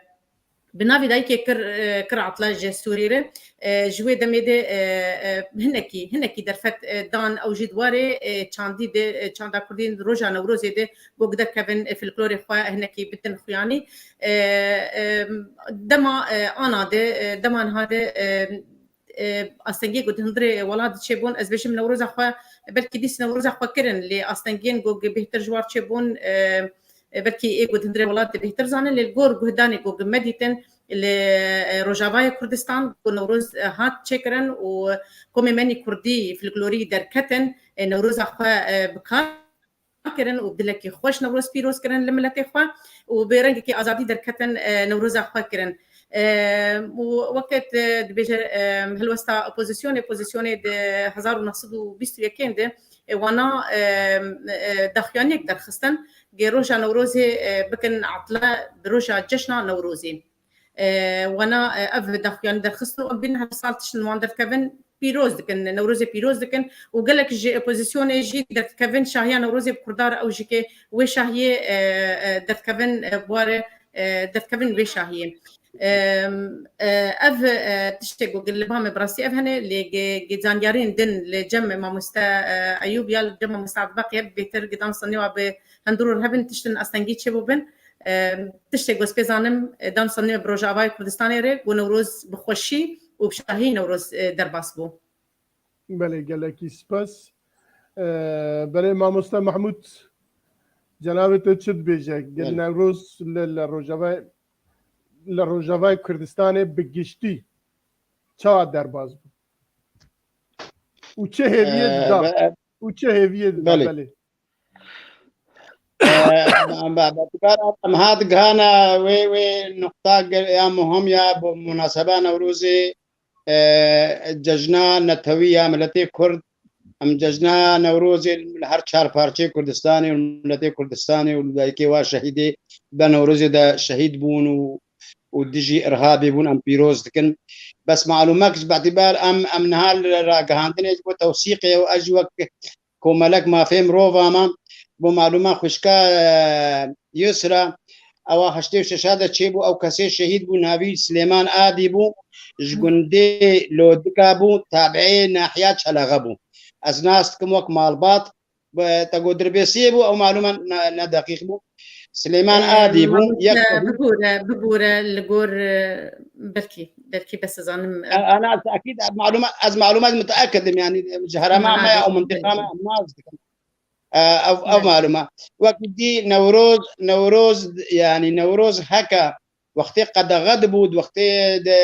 bi navê dayikê kir, e, kir etle ji Sûrî re. E, ji wê demê de, e, e, hinekî, hinekî derfet, e, dan ew jî di warê, e, çandî de, e, çanda kurdî roja Newrozê de gog derkevin, e, folklorê xwe hinekî bidin xuyanî. E, e, dema, e, ana de, e, dema niha de, e, e, astengiyê ku di hundirê welat de çêbûn, ez bêjim Newroza xwe, belkî dîs Newroza xwe kirin, lê astengiyên ku bêhtir ji war çêbûn, e, e, belkî ê ku di hundirê welat de bêhtir zanin, lê li gor guhdanê ku me dîtin li, e, Rojavayê Kurdistan ku Newroz, e, hat çêkirin û komê menî kurdî, folklorî derketin, e, Newroza xwe, e, bi kar kirin û dilekî xweş Newroz pîroz kirin li miletê xwe û bi rengekî azadî derketin, e, Newroza xwe kirin. E, û weke te dibêje, e, helwesta opozisyonê, opozisyonê di hezar û neh sed û bîst û yekên de, e, wana, e, e, daxuyaniyek derxistin, gê roja Newrozê, e, bikin etle bi roja cejna Newrozê. E, wana, e, ev daxuyanî derxistin û em bînin her sal tiştin wan derdikevin, pîroz dikin, Newrozê pîroz dikin û gelek ji opozisyonê jî derdikevin şahiya Newrozê bi Kurda re, ew jî ke wê şahiyê, e, e, derdikevin, e, bi ware, e, derdikevin wê şahiyê. E, e, ev, e, tiştê ku li ba me bi rastî ev hene, lê ge-, ge zanyarên din li cem mamoste, e, Eyûb ya li cem mamoste Abdulbaqî ev bêtir gidan sanî wa bi hundir û rihevin tiştin astengî çêbûbin. E, tiştê ku ez pê zanim, e, dan sanî me bi Rojavayê Kurdistanê re, ku Newroz bi xweşî û bi şahî Newroz, e, derbas bû. Belê, gelekî spas. E, belê, mamoste Mahmûd, cenabê te çi dibêje? Gel Belê. Newroz li, li Rojavayê, li Rojavayê Kurdistanê bi giştî çawa derbas bû? Û çi hêviyê Ee, dida? be- Û çi hêviyê dida? Belê. Belê. Ee, em, em, em, em hat gihana wê, wê nuqta gel-, ya muhim ya bu munaseba Newrozê, e, cejna netewî ya miletê Kurd. Em cejna Newrozê li her çar parçeyê Kurdistanê û miletê Kurdistanê û dayikê wa şehîdê be Newrozê de şehîd bûn û, û dijî irhabê bûn, em pîroz dikin. Bes malûmek ji betîber em, em niha li ragihandinê ji bo tewsîqê û ez jî wek komelek mafê mirova me, bo malûma xwişka, e, Yusra, ewa heştê û şeş de çêbû, ew kesê şehîd bû, navî Silêman Adî bû, ji gundê Lodika bû, tabiê nahiya Çelexe bû. Ez nas dikim wek malbat, be-, te got Dirbêsiyê bû, ew malûma ne, ne deqîq bû. Silêman Ee, Adî bû, mamoste, yek bibûre, bibûre li gor, e, belkî, belkî bes zanim, e, E, ana ez ekîd, ez malûma-, ez malûmat miteekid im, yanî ji herêma me ya û mintiqa me em nas dikim. E, ev, ev malûma. Wek dî Newroz, Newroz, yanî Newroz heke wextê qedexe dibû, wextê de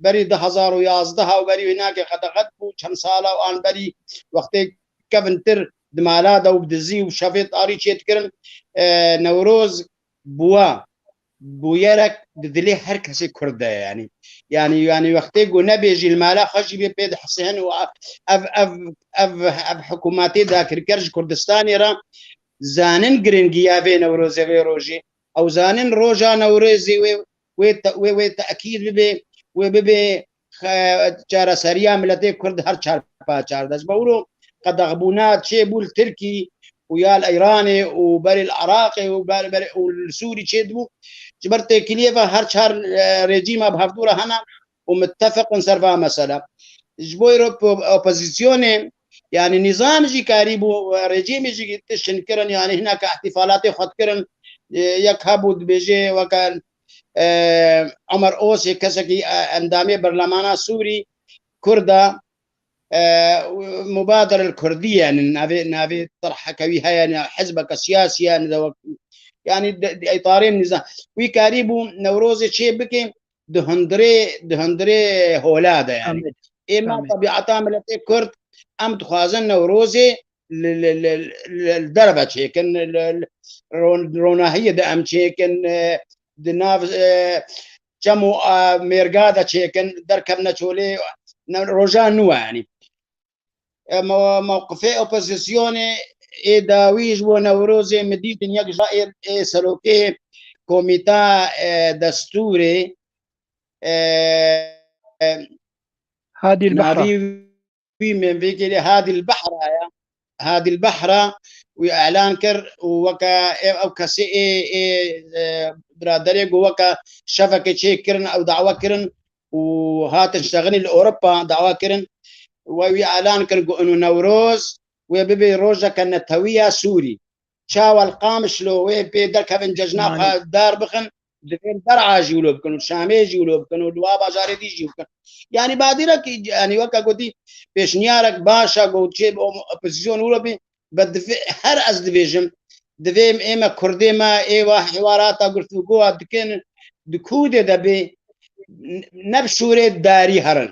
berî du hezar û yazdeh û berî hinakê qedexe dibû, çend sala û an berî wextê kevintir di mala de û bi dizî û şevê tarî çêdikirin, e, Newroz bûwa, bûyerek di dilê her kesê Kurd de ye, yanî. Yanî, yanî wextê ku nebêjî li mala xwe jî bê pê dihisihin û ev, ev, ev, ev hikûmetê dagirker ji Kurdistanê re zanin giringiya vê Newrozê vê rojê. Ew zanin roja Newrozê wê, wê te-, wê, wê tekîd bibe, wê bibe xe-, çareseriya miletê Kurd her çar pa çar de. Ji bo wilo qedexbûna çêbû li Tirkî û ya li Îranê û berê li Iraqê û ber-, berê û li Sûrî çêdibû. Ji ber têkiliyê ve her çar, e, rejîma bi hevdû re hene û mittefiq in ser va mesele. Ji bo îro po-, opozisyonê, yanî nîzam jî karîbû, e, rejîmê jî tişt kirin, yanî hineka îhtîfalatê xwe dikirin, e, yek hebû dibêje weke e, Omer Osê, kesekî, e, endamê berlemana Sûrî, Kurda, e, Mubadere Kurdî ye, yanî navê, navê terheke wî heye, yanî hizbeke siyasî ye, yanî de wek, yanî de, de îtarên nîzam. Wî karîbû Newrozê çê bike di hundirê, di hundirê hola de, yanî. Ê me, tebiata miletê Kurd, em dixwazin Newrozê li, li, li, li, li derve çêkin, li, li ron-, ronahiyê de em çêkin, e, di nav, e, çem û, e, mêrga de çêkin, derkevne çolê, ne, roja nû, yanî. E, mo-, mewqifê opozisyonê ê dawî ji bo Newrozê min dîtin yek ji ê, ê serokê komîta, e, destûrê, e, e, Hadî El Behra. Navî wî min vê gelê Hadî El Behra ye. Hadî Behra wî elan kir û weke ev, ew kesê ê, ê, e, biraderê ku weke şevekê çêkirin, ew dawa kirin û hatin şexinî li Ewropa dawa kirin. We wî elan kir ku inu Newroz wê bibe rojeke netewî ya Sûrî. Çawa li Qamişlo wê pê derkevin cejna xwe dar bixin, divê li Der'a jî wilo bikin û Şamê jî wilo bikin û li wa bajarê dî jî bikin. Yanî badîrek, yanî weke gotî pêşniyarek baş e, got çê bi opozîsyon wilo bî, be divê, her ez dibêjim, divê ême Kurdê me ê wa hiwarata guftûgoya dikin, di kûdê de bê, ne bi şûrê darî herin.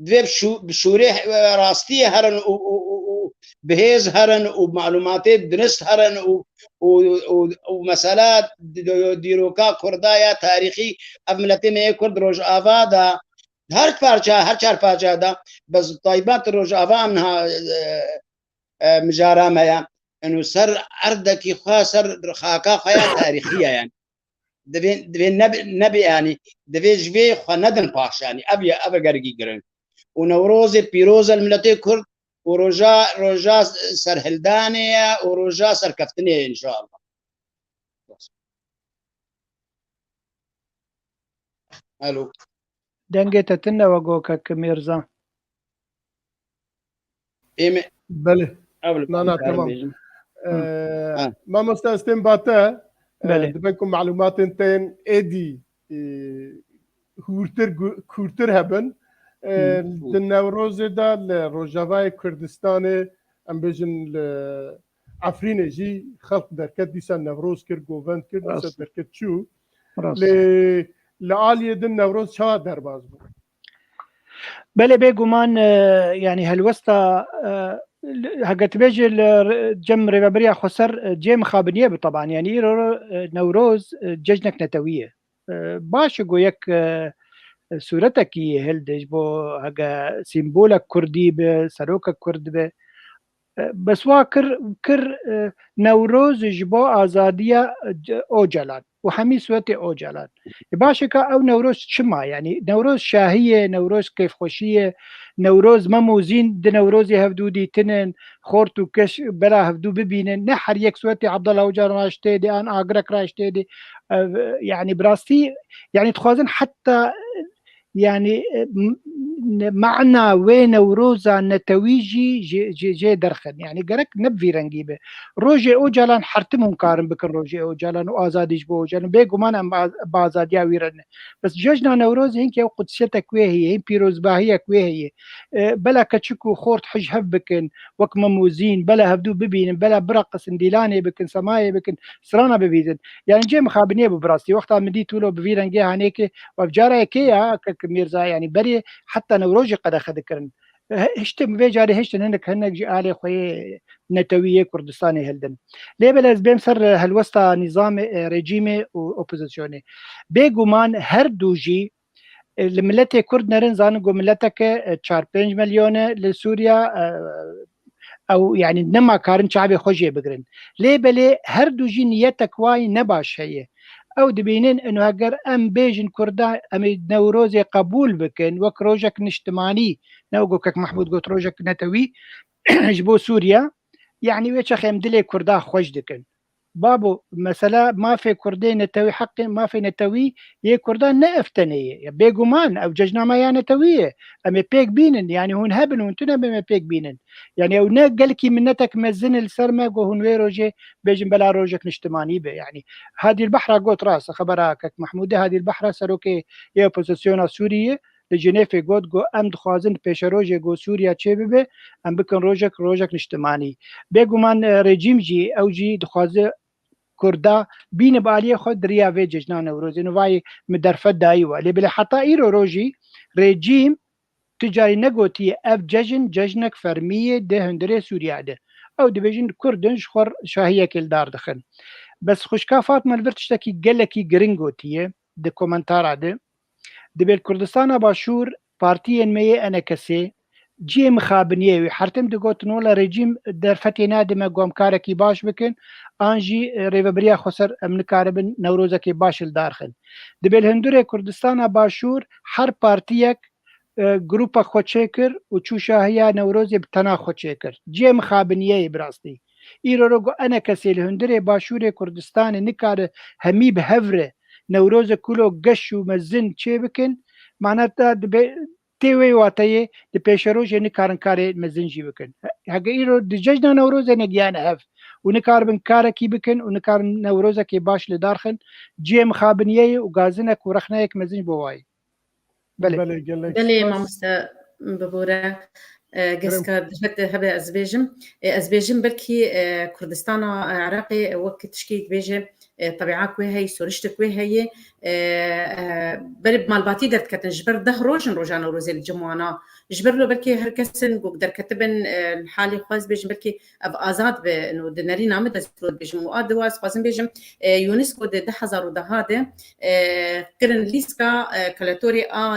Divê bi şû-, bi şûrê he-, rastiyê herin û, û, û, û bi hêz herin û malûmatê dirist herin û, û, û, û mesela di-, di-, dîroka Kurda ya tarîxî ev miletê me yê Kurd Rojava de her parça, her çar parça de, bes taybet Rojava em niha, e, e, mijara me ye. Eno ser erdekî xwe, ser xaka xwe ya tarîxî ye yani. Divê, divê nebe, nebe yani. Divê ji vê xwe nedin paş yani. Ev ye, ev e gergî girin. Û Newrozê pîroz e li miletê Kurd û roja, roja serhildanê ye û roja serkeftinê ye inşallah. Alo. Dengê te tune we go kek Mîrza. Ême Belê. Ev li Na, na, karim tamam. bêjim. Ee, Ha. Mamoste, ez tên ba te, e, Belê. Dibe ku malûmatên te yên êdî, e, hûrtir gu-, kûrtir hebin. E, Hı. Di Newrozê de li Rojavayê Kurdistanê, em bêjin li Efrînê jî xelk derket dîsa Newroz kir, govend kir, dîsa Rast. derket çû. Rast. Lê li aliyê din Newroz çawa derbas bû? Belê, bêguman, e, yanî helwesta, e, li, heke tu bêjî li r-, cem Rêveberiya Xweser, e, cê mixabiniyê bi teban. Yanî îro, e, Newroz, e, cejnek netewî ye. E, baş e ku yek, e, sûretekî hildê ji bo heke sîmbolek kurdî be, serokek kurd be. E, bes wa kir, kir, e, Newroz ji bo azadiya, e, Ocalan û hemî sûretê Ocalan. E, baş e ka ew Newroz çima? Yanî Newroz şahî ye, Newroz kêfxweşî ye, Newroz mem û zîn di Newrozê hevdû dîtinin, xort û keş bela hevdû bibînin. Ne her yek sûretê Abdullah Ocalan ra ji tê de, an agirek ra ji tê de. E, yanî bi rastî, yanî dixwazin heta yanî, e, m-, ne-, mana wê Newroza netewî jî jê, jê, jê derxin. Yanî gerek ne bi vî rengî be. Rojê Ocalan her tim hûn karin bikin rojê Ocalan û azadî ji bo Ocalan. Bêguman em az-, bi azadiya wî re ne. Bes cejna Newrozê hinkî ew qudsîyetek wê heye, hin pîrozbahiyek wê heye. E, bela keçik û xort hij hev bikin, wek mem û zîn, bela hevdû bibînin, bela bireqisin, dîlanê bikin, semayê bikin, strana bibîzin. Yanî cê mixabiniyê bû bi rastî. Wexta min dît wilo bi vî rengê hanê ke, ev cara yekê ya, kek Mîrza, yanî berê heta Newroz jî qedexe dikirin. He-, hiştin vê carê hiştin hinek, hinek ji alê xwe yê netewî yê Kurdistanê hildin. Lê belê ez bêm ser, e, helwesta nîzamê, e, rejîmê û opozisyonê. Bêguman her du jî, e, li miletê Kurd nerin zanin ku mileteke, e, çar pênc milyon e li Sûriya, e, ew, yanî nema karin çavê xwe jê bigirin. Lê belê her du jî niyetek wayî ne baş heye. Ew dibînin, ino heger em bêjin Kurda, em ê Newrozê qebûl bikin wek rojek niştimanî, ne wek kek Mehmûd got rojek netewî ji bo Sûriya, yanî wê çaxê em dilê Kurda xweş dikin. Babo, mesela mafê Kurdê netewî, heqê mafê netewî yê Kurdan ne ev tenê ye. Ya bêguman ew cejna me ya netewî ye. Em ê pêk bînin, yanî hûn hebin, hûn tune bin, em ê pêk bînin. Yanî ew ne gelkî minnetek mezin li ser me ku hûn wê rojê bêjin bela rojek niştimanî be. Yanî Hadî Behra got rast, xebera kek Mehmûdê, Hadî Behra serokê yê opozisyona Sûriyê, li Jenêfê got, got, em dixwazin pêşerojê ku Sûriya çêbibe, em bikin rojek, rojek niştimanî. Bêguman, e, rejîm jî, ew jî dixwaze Kurda bîne bi aliyê xwe di riya vê cejna Newrozê. Nû vayê min derfet dayî we. Lê belê heta îro rojî rejîm tu carî negotiye ev cejn, cejnek fermî ye di hundirê Sûriya de. Ew dibêjin Kurd in ji xwe şahiyekê li dar dixin. Bes xwişka Fatma li vir tiştekî gelekî giring gotiye di komentara de. Dibê li Kurdistana Başûr partiyên me yê enekesê cihê mixabiniyê wî her tim digotin, wela rejîm derfetê nade me ku em karekî baş bikin, an jî, e, rêveberiya xweser em nikaribin Newrozekê baş li dar xin. Dibê li hundirê Kurdistana Başûr her partiyek, e, grupa xwe çêkir û çû şahiya Newrozê bi tena xwe çêkir. Cihê mixabiniyeyê bi rastî. Îro ro got, enekesê li hundirê başûrê Kurdistanê nikare hemî bi hev re Newroze kulo geş û mezin çê bikin. Mana te dibe, tê wê wateyê di pêşerojê nikarin karê mezin jî bikin. Heke îro di cejna Newrozê negiyane hev û nikaribin karekî bikin û nikarin Newrozekê baş li dar xin, cihê mixabiniyeyê û gazinek û rexneyek mezin ji bo wayê. Belê. Belê, gelek Belê, spas. Mamoste, bibore. E, Kerem. Geska dihet hebe ez bêjim. E, ez bêjim belkî, e, Kurdistana, e, Iraqê, e, wek tişkî dibêje, e, tebiat wê heye, soriştek wê heye, e, e, berê bi malbatî derdiketin. Ji ber deh roj in roja Newrozê li cem wana. Ji ber lo belkî her kesin ku derketibin, e, li halê xwe ez bêjim belkî ev azad be, no, di nerîna min de ez dibêjim û a diwa ez xwazim bêjim, e, UNESCO di du hezar û deh de, e, kirin lîstka, e, kolateralê a,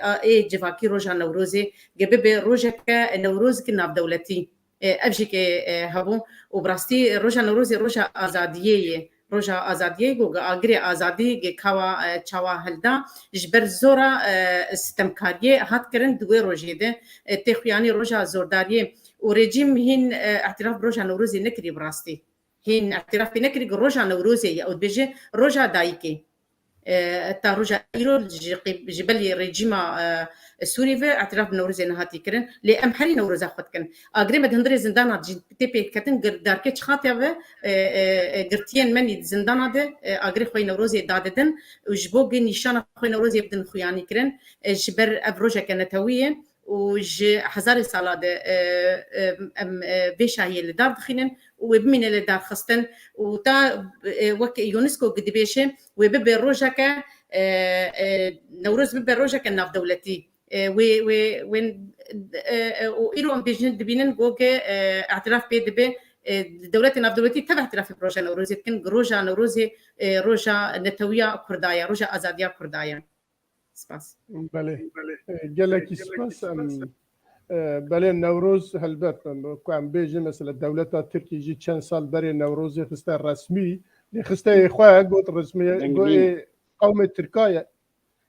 a ê civakî roja Newrozê, ge bibe rojeke Newrozeke navdewletî. E, ev jî ke, e, hebû û bi rastî roja Newrozê roja azadiyê ye. Roja azadiyê ku agirê azadî ge kawa, e, çawa hilda, ji ber zora, e, sitemkariyê hat kirin di wê rojê de, e, tê xuyanî roja zordariyê û rejîm hîn, e, îtiraf bi roja Newrozê nekirî bi rastî. Hîn îtiraf pê nekirî ku roja Newrozê ye û dibêje roja dayikê. E, ta roja îro ji qî-, ji belê rejîma, e, Sûrî ve îtiraf bi Newrozê nehatiye kirin. Lê em herî Newroza xwe dikin. Agirê me di hundirê zindana jî tê pêketin, gir-, darkê çiqatiya ve, e, e, e, girtiyên me nî di zindana de, e, agirê xwe yê Newrozê dadidin û ji bo ku nîşana xwe yê Newrozê bidin xuyanî kirin. E, ji ber ev rojeke netewî ye û ji hezarê sala de, e, e, em, e, vê şahiyê li dar dixînin û wê bimîne li dar xistin û ta, e, wek UNESCO ku dibêje, wê bibe rojeke, e, e, Newroz bibe rojeke navdewletî. E, wê, wê, wê, e, e, û îro em bêjin dibînin ku, e, îtiraf pê dibe, e, dewletê navdewletî tev îtirafê bi roja Newrozê dikin, ku roja Newrozê, e, roja netewiya Kurda ye, roja azadiya Kurda ye. Spas. Belê. E, gelekî spas. Em, e, belê Newroz helbet, em, ku em bêjin mesela dewleta Tirkî jî çend sal berê Newrozê xiste resmî, lê xiste yê xwe got resmî, got ê qewmê Tirka ye.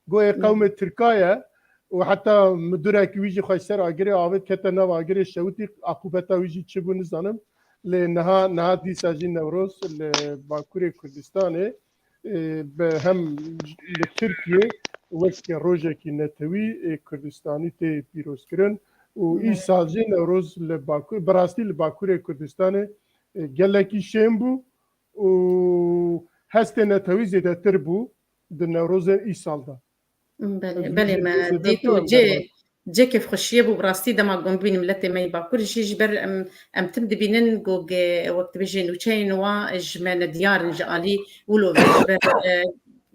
Got ê qewmê Tirka ye û heta midûrekî wî jî xwe ji ser agirê avêt, kete nav agirê şewitî, aqûbeta wî jî çi bû nizanim. Lê niha, niha dîsa jî Newroz li Bakurê Kurdistanê, e, bi hem li Tirkiyê wek rojekî netewî ê Kurdistanî tê pîrozkirin û Evet. îsal jî Newroz li Bakur, bi rastî li Bakurê Kurdistanê, e, gelekî şên bû û hestê netewî zêdetir bû di Newrozên îsal de. Belê, Ez belê, vî me zêdetir dît û em cê, derbat. Cê kêfxweşiyê bû, bi rastî dema ku em bibînin miletê me yê Bakur jî, ji ber em, em tim dibînin ku ge-, wek dibêjin nûçeyên wa ji me nediyar in ji alî wilo ve, ji ber, e,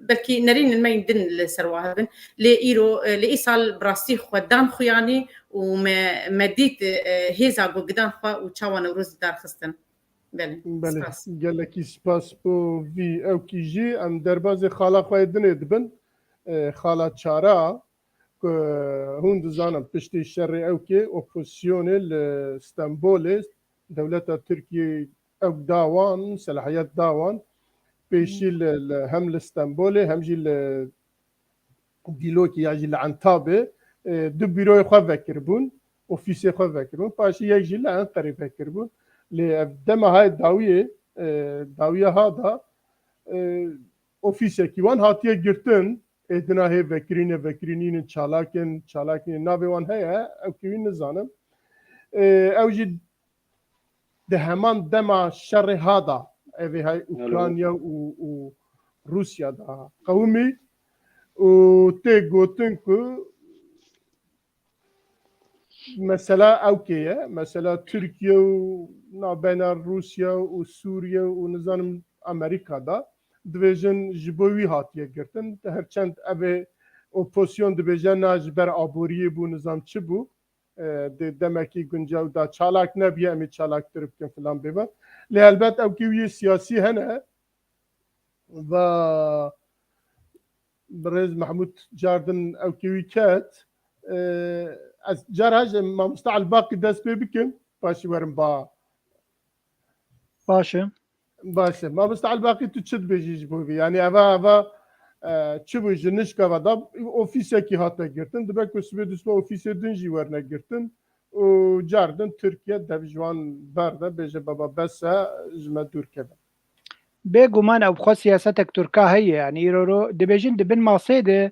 belkî nerînên me yên din li ser wa hebin. Lê îro, e, lê îsal bi rastî xwe dan xuyanî û me, me dît, e, hêza ku gidan xwe û çawa Newroz li dar xistin. Belê, Belê, spas. Gelekî spas bo vî ewkî jî. Em derbazê xala xwe yê dinê dibin. E, xala Çara, ku hûn dizanin piştî şerê ewkê, opozisyonê li Stenbolê dewleta Tirkiyê ewk da wan, selahiyet da wan. Pêşî li, li, hem li Stenbolê hem jî li Dîlokê ya jî li Entabê, e, du bîroyê xwe vekiribûn, ofîsê xwe vekiribûn. Paşê yek jî li Enqerê vekiribûn. Lê ev dema hayê dawiyê, e, dawiya ha da, e, ofîsekî wan hatiye girtin. Êdina hê vekirîne, vekirînînin, çalakên, çalakên navê wan heye, ew kî wî nizanim. E, ew jî di heman dema şerê ha da, ev ê hay Ukrayna û, û Rûsya da qewimî û tê gotin ku mesela ewkê ye, mesela Tirkiye û navbeyna Rûsya û Sûriye û nizanim Amerîka da dibêjin ji bo wî hatiye girtin. Her çend ev ê opozisyon dibêje na ji ber aboriyê bû, nizam çi bû. E, di demekî guncaw da çalak nebiye, em ê çalaktir bikin filan bêvan. Lê helbet ew kî wî siyasî hene. Va birêz Mehmûd cardin ew kî wî ket. E, ez cara ji mamosta Elbaqî dest pê bikim, paşî werim ba. Baş e. Baş e. Mamosta Elbaqî, tu çi dibêjî ji bo vî? Yanî eva, eva e, çi bû ji nişka ve da ofîsekî hate girtin, dibe ku sibê dusma ofîsê din jî werne girtin û cardin Tirkiye dev ji wan berde bêje baba bes e, ji me dûr keve. Bêguman ew xwe siyasetek Tirka heye, yanî îro ro dibêjin di bin masê de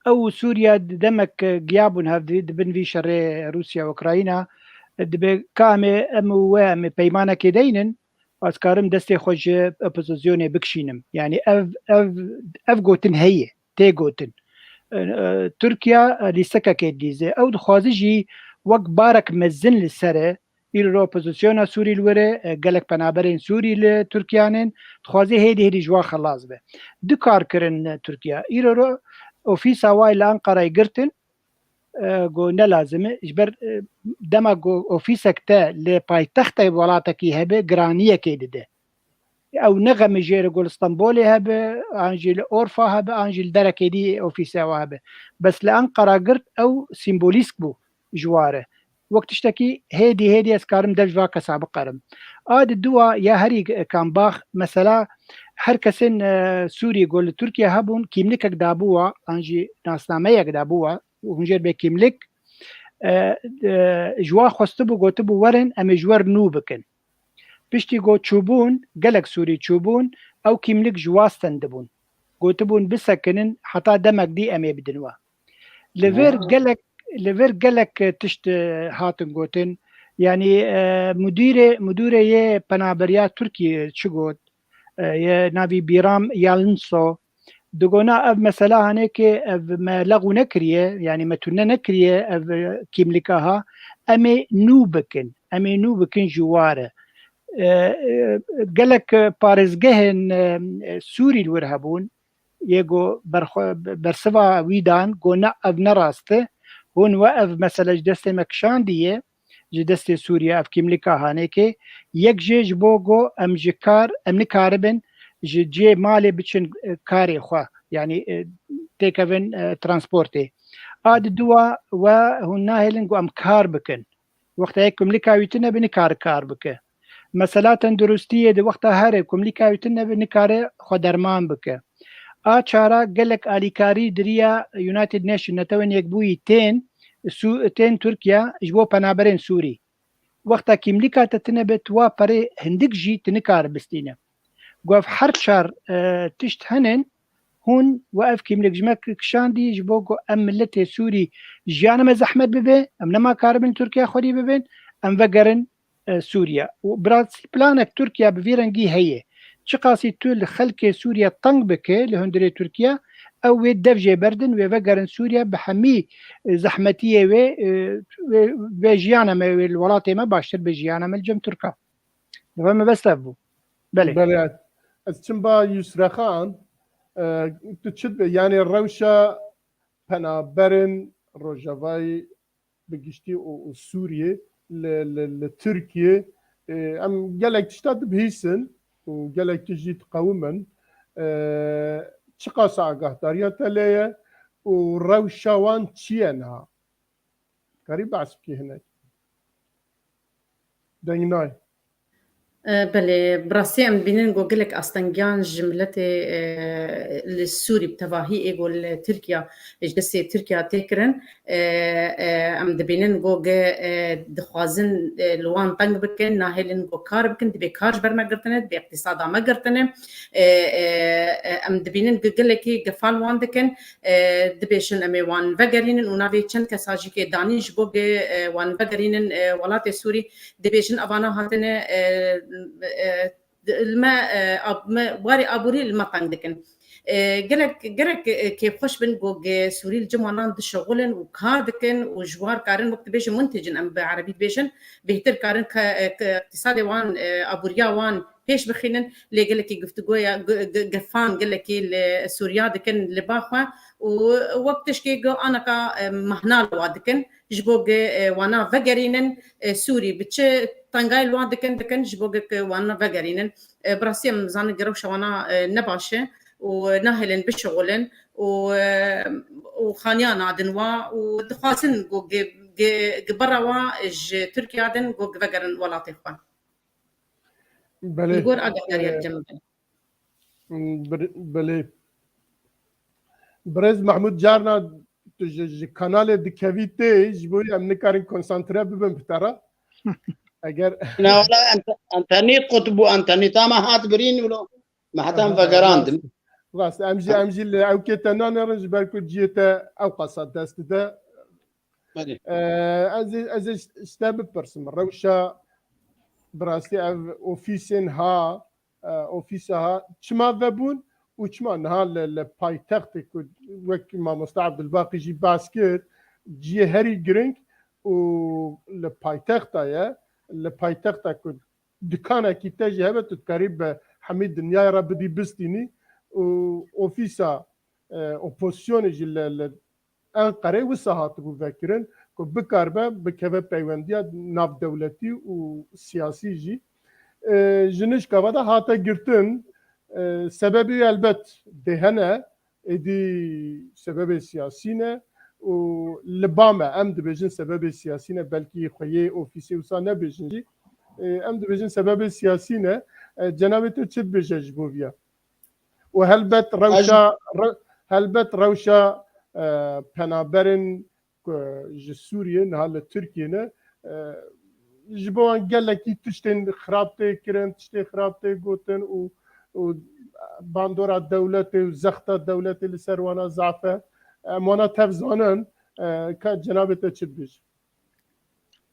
ew û Sûriye demek giyabûn hev di bin vî şerê Rûsya Ukrayna. Dibe ka em ê em û we em ê peymanekê deynin, ez karim destê xwe ji opozisyonê bikişînim. Yanî ev ev ev gotin heye, tê gotin. E, e, Tirkiye, e, lîstekekê dîze. Ew dixwaze jî wek barek mezin li ser e, îro opozisyona Sûrî li wir e, e, gelek penaberên Sûrî li Tirkiyanên, dixwaze hêdî hêdî ji wan xelas be. Du kar kirin, e, Tirkiye. Îro ro ofîsa wayê li Anqarayê girtin, e, got ne lazim e. Ji ber, e, dema ku ofîsek te li paytextê welatekî hebe, giraniyekê dide. Ew ne xemê jê re ku li Stenbolê hebe, an jî li Orfa hebe, an jî li derekê dî ofîsê wa hebe. Bes li Enqera girt ew sîmbolîsk bû ji wa re. Wek tiştekî hêdî hêdî ez karim dev ji va kesa bixerim. A di dua ya herî kambax mesela her kesên, e, Sûrî ku li Tirkiye hebûn kîmlikek dabû wa, an jî nasnameyek dabû wa, hûn jê re bê kîmlik, e, e, ji wa xwestibû, gotibû werin em ê ji we re nû bikin. Piştî ku çûbûn, gelek Sûrî çûbûn, ew kîmlik ji wa stendibûn. Gotibûn bisekinin, heta demek dî em ê bidin we. Li vir gelek, li vir gelek tişt, e, hatin gotin. Yanî, e, mudîrê, mudûrê yê penaberiya Tirkiyê çi got? E, yê navî Bîram Yalnso. Digona ev mesela hanekê ev me lexû nekiriye, yanî me tune nekiriye ev, e, kîmlika ha. Em ê nû bikin. Em ê nû bikin ji wa re. E, e, gelek, e, parêzgehên, e, e, Sûrî li wir hebûn. Yê ku berxwe-, bersiva wî dan, got ne, ev ne rast e. Hûn we ev mesele ji destê me kişandiye, ji destê Sûriye ev kîmlika hanekê. Yek jê ji bo ku em ji kar, em nikaribin ji cihê malê biçin, e, karê xwe, yanî, e, têkevin, e, transportê. A di dua we hûn nahêlin ku em kar bikin. Wexta yek kîmlika wî tune be nikare kar bike. Mesela tenduristiyê di wexta here kîmlika wî tune be nikare xwe derman bike. A çara gelek alîkarî diriya United Nations, Netewên Yekbûyî tên Sû-, tên Tirkiye ji bo penaberên Sûrî. Wexta kîmlika te tune be tu wa perê hindik jî tu nikare bistîne. Got ev her çar, e, tişt henin, hûn we ev kîmlik ji me ki-, kişandî ji bo ku em miletê Sûrî jiyana me zehmet bibe, em nema karibin Tirkiye xwedî bibin, em vegerin, e, Sûriye. Û bi rastî planek Tirkiye bi vî rengî heye. Çiqasî tu li xelkê Sûriye teng bike li hundirê Tirkiye, ew wê dev jê berdin, wê vegerin Sûriye bi hemî, e, zehmetiyê wê, e, wê, wê jiyana me, wê li welatê me baştir be jiyana me li cem Tirka. Li we me bes ev bû. Belê. Belê. Ez çim ba Yusrexan, e, tu çi dibe? Yanî rewşa penaberên Rojavayê bi giştî û, û Sûriyê li, li, li Tirkiyê, e, em gelek tişta dibihîsin û gelek tişt jî diqewimin. E, çiqas agahdariya te lê ye û rewşa wan çi ye niha? Karî behs bikî hinek. Deng nayê. E, belê, bi rastî em dibînin ku gelek astengiyan ji miletê, e, li Sûrî bi tevahî ê ku li Tirkiya, ji destê Tirkiya tê kirin. E, e, em dibînin ku ge, e, dixwazin, e, li wan teng bikin, nahêlin ku kar bikin, dibê kar ji ber me girtine, dibê îqtîsada me girtine. E, e, e, em dibînin ku gelekî gefal wan dikin, e, dibêjin em ê wan vegerînin û navê çend kesa jî kê danî ji bo ge, e, wan vegerînin, e, welatê Sûrî, dibêjin evana hatine, e, e, li me, e, ab-, me, warê aborî li me teng dikin. E, gelek, gerek, e, kêfxweş bin ku ge Sûrî li cem wanan dişixulin û kar dikin û ji war karin wek dibêjin muntecin em bi erebî dibêjin, bêhtir karin ke, e, ke îqtîsadê wan, e, aboriya wan pêş bixînin, lê gelekî guftûgoya, gu-, gu-, gefan gelekî li Sûriya dikin li ba xwe û wek tişkê ku aneka, e, mehna li wa dikin, ji bo ge, e, wana vegerînin, e, Sûrî bi çi tengayî li wan dikin, dikin, ji bo ge ke wana vegerînin. E, bi rastî em zanin ge rewşa wana, e, ne baş e û nahêlin bişixulin û, e, û xaniya nadin wa û dixwazin ku ge, ge, ge berra wa ji Tirkiya din ku ge vegerin welatê xwe. Belê. Li gor agahdariya, e, cem be. Belê. Birêz Mehmûd, carna tu ji, ji kanalê dikevî tê, ji bo em nikarin konsantre bibin bi te re. Eger Na wala ente- enternet qut bû, enterneta me hat birîn wilo. Me heta em vegerandin. Rast, em jî, em jî li ewkê te nanêrin, ji ber ku ciyê te ew qasa dest dide. Belê. E, ez ê, ez ê ji te bipirsim. Rewşa, bi rastî ev ofîsên ha, e, ofîsa ha çima vebûn û çima niha li, li paytextê ku wek mamoste Abdulbaqî jî bas kir, ciyê herî giring û li paytexta ye, li paytexta ku dikanekî te jî hebe, tu dikarî bi hemî dinyayê re bidî bistînî û ofîsa, e, opozîsyonê jî li, li Enqerê wisa hatibû vekirin ku bikaribe bikeve peywendiya navdewletî û siyasî jî. E, ji nişka ve de hate girtin, e, sebebê elbet dê hene, êdî sebebê siyasî ne û li ba me em dibêjin sebebê siyasî ne, belkî xweyê ofîsê wisa nebêjin jî. E, em dibêjin sebebê siyasî ne. E, cenabê te çi dibêje ji bo viya? Û helbet rewşa, re- helbet rewşa, e, penaberên ku ji Sûriyê niha li Tirkiyê ne, e, ji bo wan gelekî tiştên xirab tê kirin, tiştê xirab tê gotin û, û bandora dewletê û zexta dewletê li ser wana zaf e. Em wana tev zanin, e, ka cenabê te çi dibêje?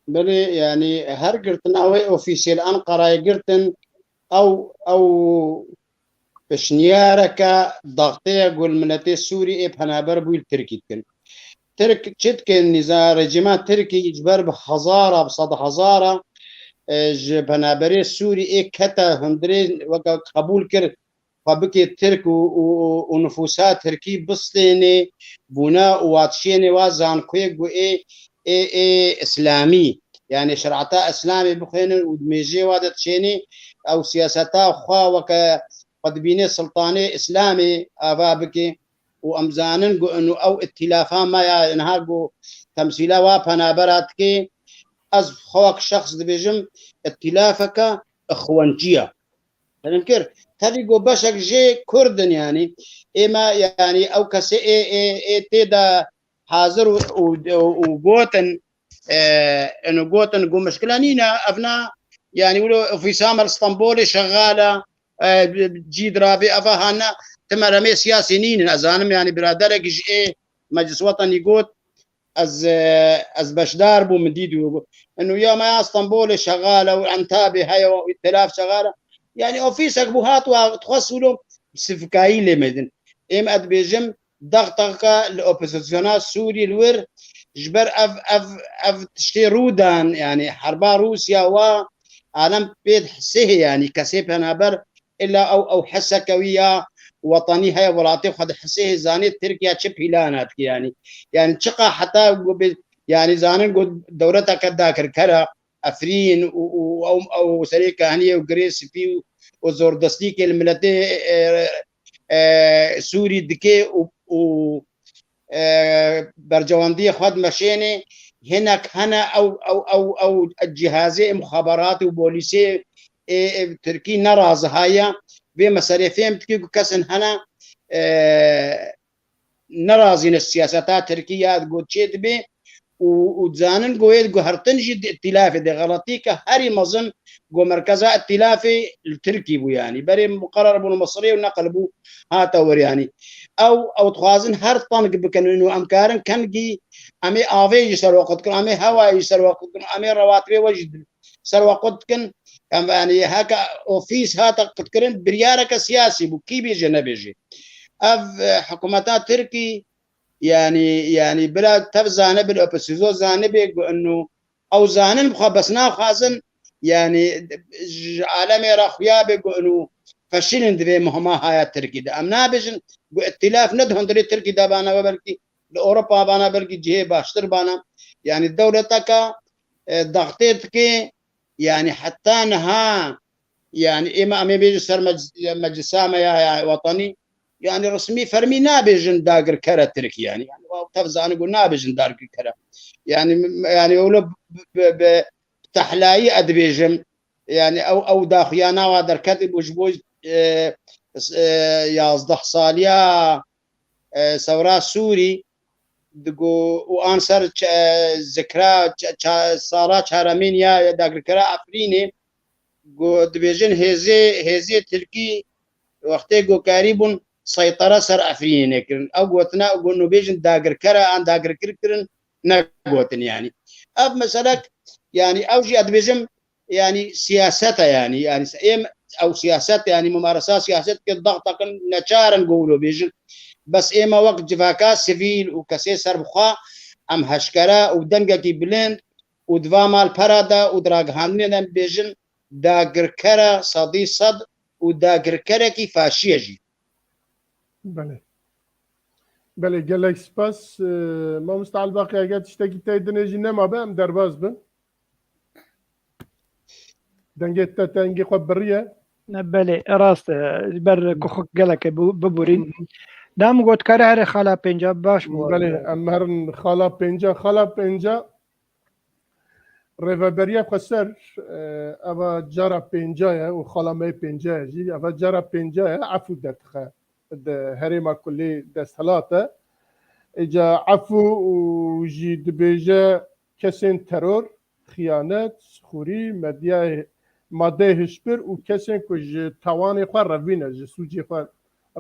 Belê, yanî her girtina wê ofîsê li Enqerayê girtin, ew, ew pişniyareke daxteye ku li miletê Sûrî ê penaber bûyî li Tirkî dikin. Tirk çi dikin? Nîza rejîma Tirkî ji ber bi hezara, bi sed hezara, e, ji penaberê Sûrî ê kete hundirê weke qebûl kir xwe bike Tirk û, û, û, û nifûsa Tirkî bistênê bûna û wa dişênê wa zankoyê ku ê, ê, ê Îslamî, yanî şerata Îslamê bixwênin û di mêjê wa de dişênê ew siyaseta xwe weke xwe dibînê siltanê Îslamê ava bike û em zanin ku inu ew îtîlafa me ya niha ku temsîla wa penabera dike, ez xwe wek şexs dibêjim îtîlafeke ixwancî ye. Fehm kir? Tevî ku beşek jê Kurd in, yanî ê me, yanî ew kesê ê, ê, ê tê de hazir û, û, û, û gotin, e, inu gotin ku mişkile nîne, ev na, yanî wilo ofîsa me li Stenbolê şexal e, e, cî dirabê eva hane, ti meremê siyasî nînin. Ez zanim, yanî biraderek ji ê Meclis Wetenî got, ez, e, ez beşdar bûm, min dît û got, inu ya me ya Stenbolê şexal e û Entabê heye û îtîlaf şexal e. Yanî ofîsek bû hat wa dixwest wilo sifikayî lê me din. Êm ez dibêjim, daxtaka li opozisyona Sûrî li wir ji ber ev, ev, ev tiştê rû dan, yanî herba Rûsya wa alem pê dihsihê, yanî kesê penaber illa ew, ew heseke wî ya wetanî heye, welatê xwe dihsihê, zanê Tirkiye çi pîlana dike, yanî, yanî çiqa heta ku bê, yanî zanin ku dewleteke dagirker e, Efrîn û, û ew, ew serê kehniyê û girê spî û, û zordestîkê li miletê, e, e, Sûrî dike û, û, e, bercewendiyê xwe dimeşênê. Hinek hene ew, ew, ew, ew cihazê mixaberatê û polîsê ê, ê Tirkî nerazihaye. Vê meselê fêm dike ku kesin hene, e, nerazîne siyaseta Tirkî ya ku çê dibe û, û dizanin ku ê guhertin jî di îtîlafê de xeletî ke herî mezin ku merkeza îtîlafê li Tirkî bû, yanî berê muqerer bûn Misirê û neqil bû hate wir, yanî ew, ew dixwazin her teng bikin û em karin kengî em ê avê jî ser we qut kin, em ê hewayê jî ser we qut kin, em ê rewatibê we jî ser we qut dikin. Em, yanî heke ofîs hate qutkirin, biryareke siyasî bû, kî bêje nebêje. Ev, e, hikûmeta Tirkî, yanî, yanî bila tev zanibe, bila opozîsyon zanibe ku inu ew zanin bi xwe bes naxwazin, yanî ji alemê re xuya be ku inu feşilin di vê muhima haya Tirkî de. Em nabêjin ku îtîlaf ne di hundirê Tirkî de bana we, belkî li Ewropa bana, belkî cihê baştir bana. Yanî dewleteke, e, daxtê dike, yanî heta niha, yanî êma em ê bêjin ser mec-, meclisa me ya, ya wetanî, yanî resmî fermî nabêjin dagirkere Tirk, yanî, yanî ew tev zanin ku nabêjin dagirkere. Yanî, yanî wilo bi, bi, bi tehlayî ez dibêjim, yanî ew, ew daxuyana wa derketibû ji bo, e, e, yazdeh saliya, e, Sewra Sûrî, digo û an ser ç-, e, zikra ç-, ça-, sala çaremîn ya dagirkera Efrînê, go dibêjin hêzê, hêzê Tirkî wextê go karî bûn seytara ser Efrînê nekirin. Ew gotina go nûbêjin dagirkera an dagirkir kirin, negotin yanî. Ev meselek, yanî ew jî ez dibêjim, yanî siyaset e yanî. Yanî se-, êm ew siyaset, yanî mumaresa siyaset ke daxtakin neçarin go wilo bêjin. Bes êma wek civaka sivîl û kesê serbixwe em heşkere û dengekî bilind û di va malpera de û di ragihandinê de bêjin dagirkere sedî sed û dagirkerekî faşî ye jî. Belê. Belê, gelek spas. Ee, Mamoste Elbaqî, eger tiştekî tey dinê jî nemabe, em derbas bin. Dengê te, te dengê xwe biriye. Ne, belê, rast e. Ji ber ku xwe gelek e, bi-, biborîn. Hı hı. Dem got kare here xala pênca, baş bû. Belê, em herin xala pênca. Xala pênca, Rêveberiya Xweser, e, eva cara pênca ye û xala me yê pênca ye jî. Eva cara pênca ye, efû derdixe di herêma kulî desthilat e. Îca efû û jî dibêje kesên teror, xiyanet, sixûrî, medyayê, madeyê hişbir û kesên ku ji tawanê xwe revîne, ji sûcê xwe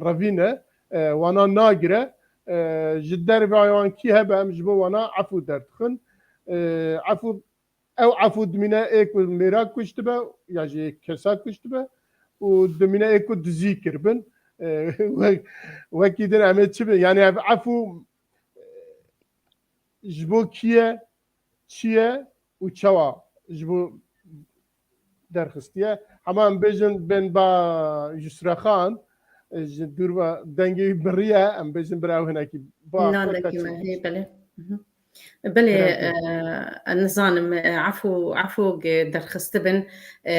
revîne, e, wana nagire, e, ji derve wan kî hebe em ji bo wana efû derdixin. E, efû, ew efû dimîne ê ku mêra kuştibe ya jî kesa kuştibe û dimîne ê ku dizî kiribin. E, wek-, wekî din em ê çi bin? Yanî ev efû, e, ji bo kî ye, çi ye û çawa ji bo derxistiye? Hema em bêjin bên ba Yusra Xan, e, ji dûr ve dengê wî biriye, em bêjin bira ew hinekî ba Na, xwe te dengê çi me, hê, belê. Mhm. Belê, Bira te. e, ez nizanim, e, efû, efû ge derxistibin, e,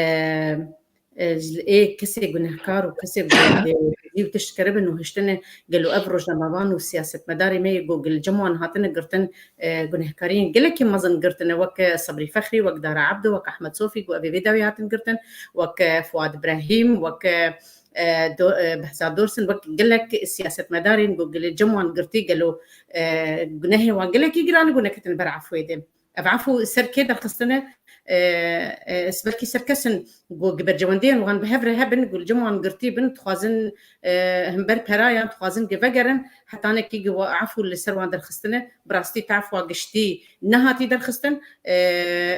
e, ji ê kesê gunehkar û kesê ku dê, dê û tişt kiribin û hiştine gelo ev rojnamevan û siyasetmedarê me yê ku gil cem wan hatine girtin, e, gunehkariyên gelekî mezin girtine, wek Sebrî Fexrî, wek Dara Ebdo, wek Ehmed Sofî, ku ev ê vê dawî hatin girtin, wek, e, Fuad Ibrahîm, wek, e, e, do-, e, Behzat Dorsin, wek gelek siyasetmedarên ku gilê cem wan girtî gelo, e, gunehê wan gelekî giran e ku neketin ber efûyê de. Ev efû ser kê derxistine? E, e, belkî ser kesin ku gi bercewendiyên wan bi hev re hebin, ku li cem wan girtî bin, dixwazin, e, himber perayan, dixwazin gi vegerin, hetanekî gi wa efû li ser wan derxistine, bi rastî tefwa giştî nehatî derxistin, e,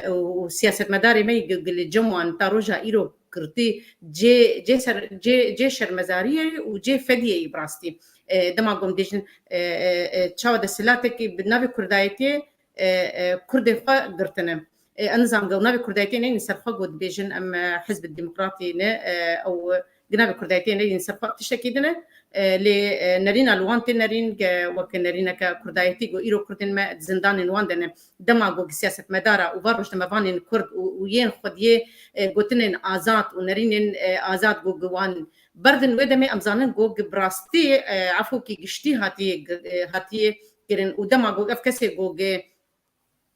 û, û siyasetmedarê me gi, gi li cem wan ta roja îro girtî cê, cê ser, cê, cê şermezariyê û cê fediyê yî bi rastî. E, dema gom dêjin, e, e, e, çawa desthilatekî bi navê Kurdayetiyê e, e, Kurdên xwe girtine. E, ez nizanim, ew navê Kurdayetiyê neynin ser xwe ku dibêjin em, e, Hizb Demokratî ne, e, ew, e, navê Kurdayetiyê neynin ser xwe tiştekî din e. E, lê, e, nerîna li wan tê nerîn, ge wek nerîneke Kurdayetî ku îro Kurdên me di zindanên wan de ne. Dema ku siyasetmedara û van rojnamevanên Kurd û, û yên xwediyê, e, gotinên azad û nerînên, e, azad ku gi wan berdin wê demê em zanin ku gi bi rastî, e, efûkî giştî hatiye, e, hatiye kirin û dema ku ev kesê ku gi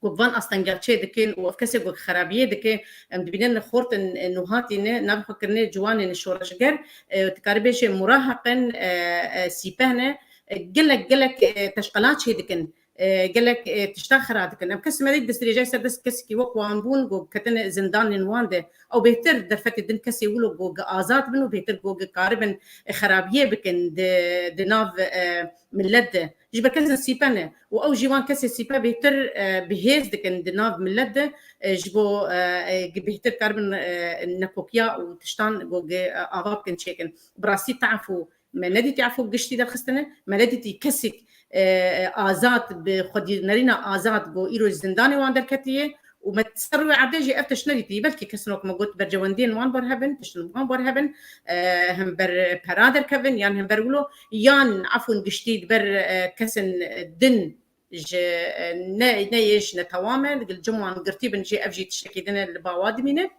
ku van astengiya çê dikin û ev kesê ku xerabiyê dike, em dibînin xortin, e, nûhatî ne, navê xwe kirine ciwanên şoreşger, e, dikarî bêjê murahaq in, e, e, sîpeh ne, e, gelek, gelek, e, teşqela çê dikin, e, gelek, e, tişta xera dikin. Em kes me dît destdirêjayî ser dest kesekî wek wan bûn, ku ketine zindanên wan de. Ew bêhtir derfetê din kesê wilo ku gi azad bin û bêhtir ku gi karibin, e, xerabiyê bikin di, di nav, e, millet de. Ji ber kesên sîpe ne. Û ew jî wan kesê sîpe bêhtir, e, bi hêz dikin di nav millet de, e, ji bo, e, e, gi bêhtir karibin, e, nekokiya û tiştan ku gi, e, ava bikin çêkin. Bi rastî taf û me nedîtî efû giştî derxistine, me nedîtî kesik, e, e, azad bi xwedî nerîna azad ku îro ji zindanê wan derketiye û me ser rûyê erdê jî ev tişt nedîtî. Belkî kesin wek me got bercewendiyên wan bar hebin, tiştin wan bar hebin, e, hember pera derkevin yan hember wilo, yan efûn giştî di ber, e, kesin din ji, e, ne, ne yê ji netewam e, digil cim wan girtî bin jî ev jî tiştekî din e li ba wa dimîne.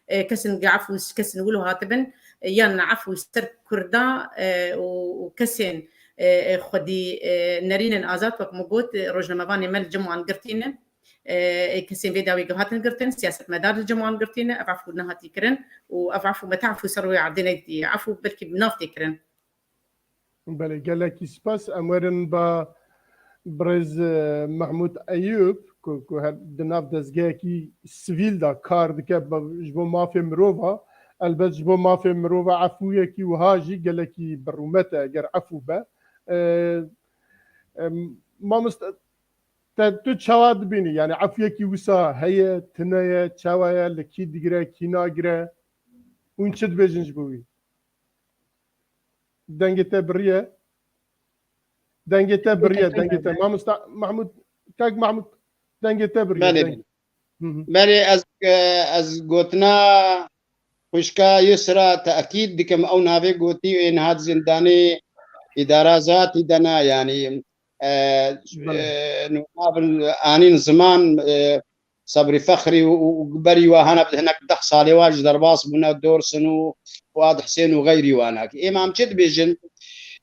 E, kesin gi efûn kesin wilo hatibin, e, yan efû ser Kurda, e, û, û kesên, e, e, xwedî, e, nerînin azad wek min got, e, rojnamevanê me li cim wan girtî ne. E, e, kesên vê dawî hatin girtin, siyasetmedar li cim wan girtî ne, ev efû nehatî kirin û ev efû me te efû ser rûyê erdê nedîtiye. Efû belkî bi nav tê kirin. Belê, gelekî spas. Em werin ba birêz, e, Mehmûd Eyûb, ku, ku her di nav dezgehekî sivîl de kar dike, ba, ji bo mafê mirova. Elbet ji bo mafê mirova efûyekî wiha jî gelekî bi rûmet e, eger efû be. E, em, mamoste, te tu çawa dibînî? Yani efûyekî wisa heye, tune ye, çawa ye, li kî digire, kî nagire? Hûn çi dibêjin ji bo wî? Dengê te biriye. Dengê te biriye, dengê te. Mamosta Mahmud, Kak Mahmud, dengê te biriye. Belê. Deng- Hı hı. Belê, ez, e, ez gotina xwişka Yusra tekîd dikim, ew navê gotî ê niha di zindanê îdara zatî de ne, yanî, e, Belê. e, nû navin anîn ziman, e, Sebrî Fexrî û, û, û berî wa hene bi hinek deh salê wa ji derbas bûne, Dorsin û Fuad Hisên û xeyrî wa ne. Êma em çi dibêjin?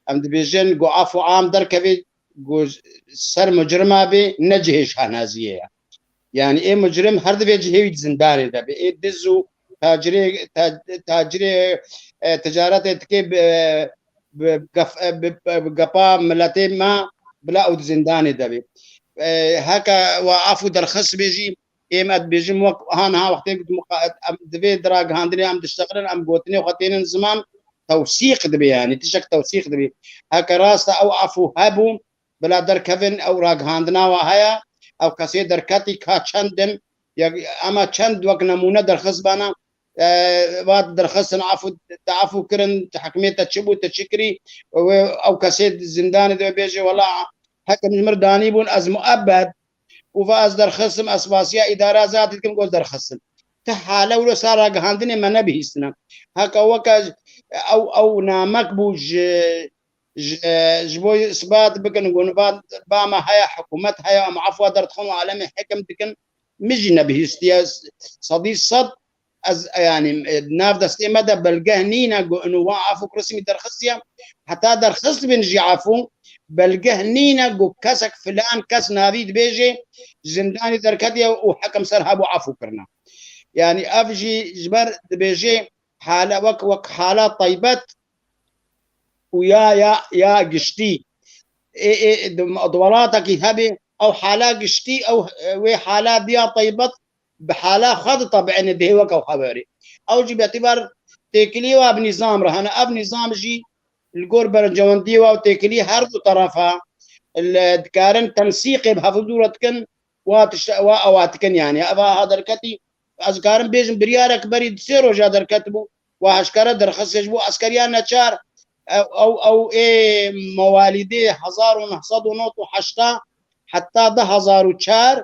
Em dibêjin ku af û am derkevê ku ser mucrima bê, ne cihê şahnaziyê ye. Yani ê mucrim her divê cihê wî di zindanê de be. Ê diz û tacirê, ta-, tacirê, e, ticaretê dike bi, bi gef-, e, bi, bi gepa miletê me bila ew di zindanê de be. E, heke wa af û derxist bê jî, ê me dibêjim wek ha niha wextê ku muqa-, em divê di ragihandinê em diştexilin, em gotinê xwe tênin ziman, tewsîq dibe, yani tiştek tewsîq dibe. Heke rast e ew af û hebû, bila derkevin, ew ragihandina wa heye, ew kesê derketî ka çend in, ya, ema çend wek nemûne derxist bana, e, va derxistin, afû, te afû kirin, te hikmê te çi bû, te çi kirî, wê ew kesê zindanê de bêje, wela hekim ji mir danî bûn, ez muebed, û va ez derxistim, ez spasiya îdara zatî dikim, ku ez derxistim. Ti hale wilo sar ragihandinê me nebihîstine. Heke weke ew, ew namek bû ji ji, ji bo isbat bikin, ku ba, ba me heye, hikûmet heye, em afwa derdixin û alemê hekim dikin, min jî nebihîstiye sedî sed, ez, yanî, nav destê me de belgeh nîne, ku inu wa afû resmî derxistiye, heta derxist bin jî afû, belgeh nîne, ku kesek filan kes navî dibêje, zindanî derketiye û hekim ser hebû afû kirine. Yanî ev jî ji ber dibêje, hale wek, wek hala taybet, û ya, ya, ya giştî. Ê, ê, di, di welatekî hebe ew hala giştî, ew, wê hala diya taybet bi hala xwe ditebi'êne dihê weke xwe berê. Ew jî betibar têkilî wa bi nîzam re hene. Ev nîzam jî li gor berncewendiyê wa û têkilî her du terefa li dikarin tensîqê bi hevdû re dikin, wa tişt-, wa ewa dikin yani. Eva ha derketî, ez karim bêjim biryarek berî di sê roja derketibû, wa eşkere derxist ji bo eskeriya neçar, ew, ew, ew ê mewalîdê hezar û neh sed û nod û heşta heta du hezar û çar,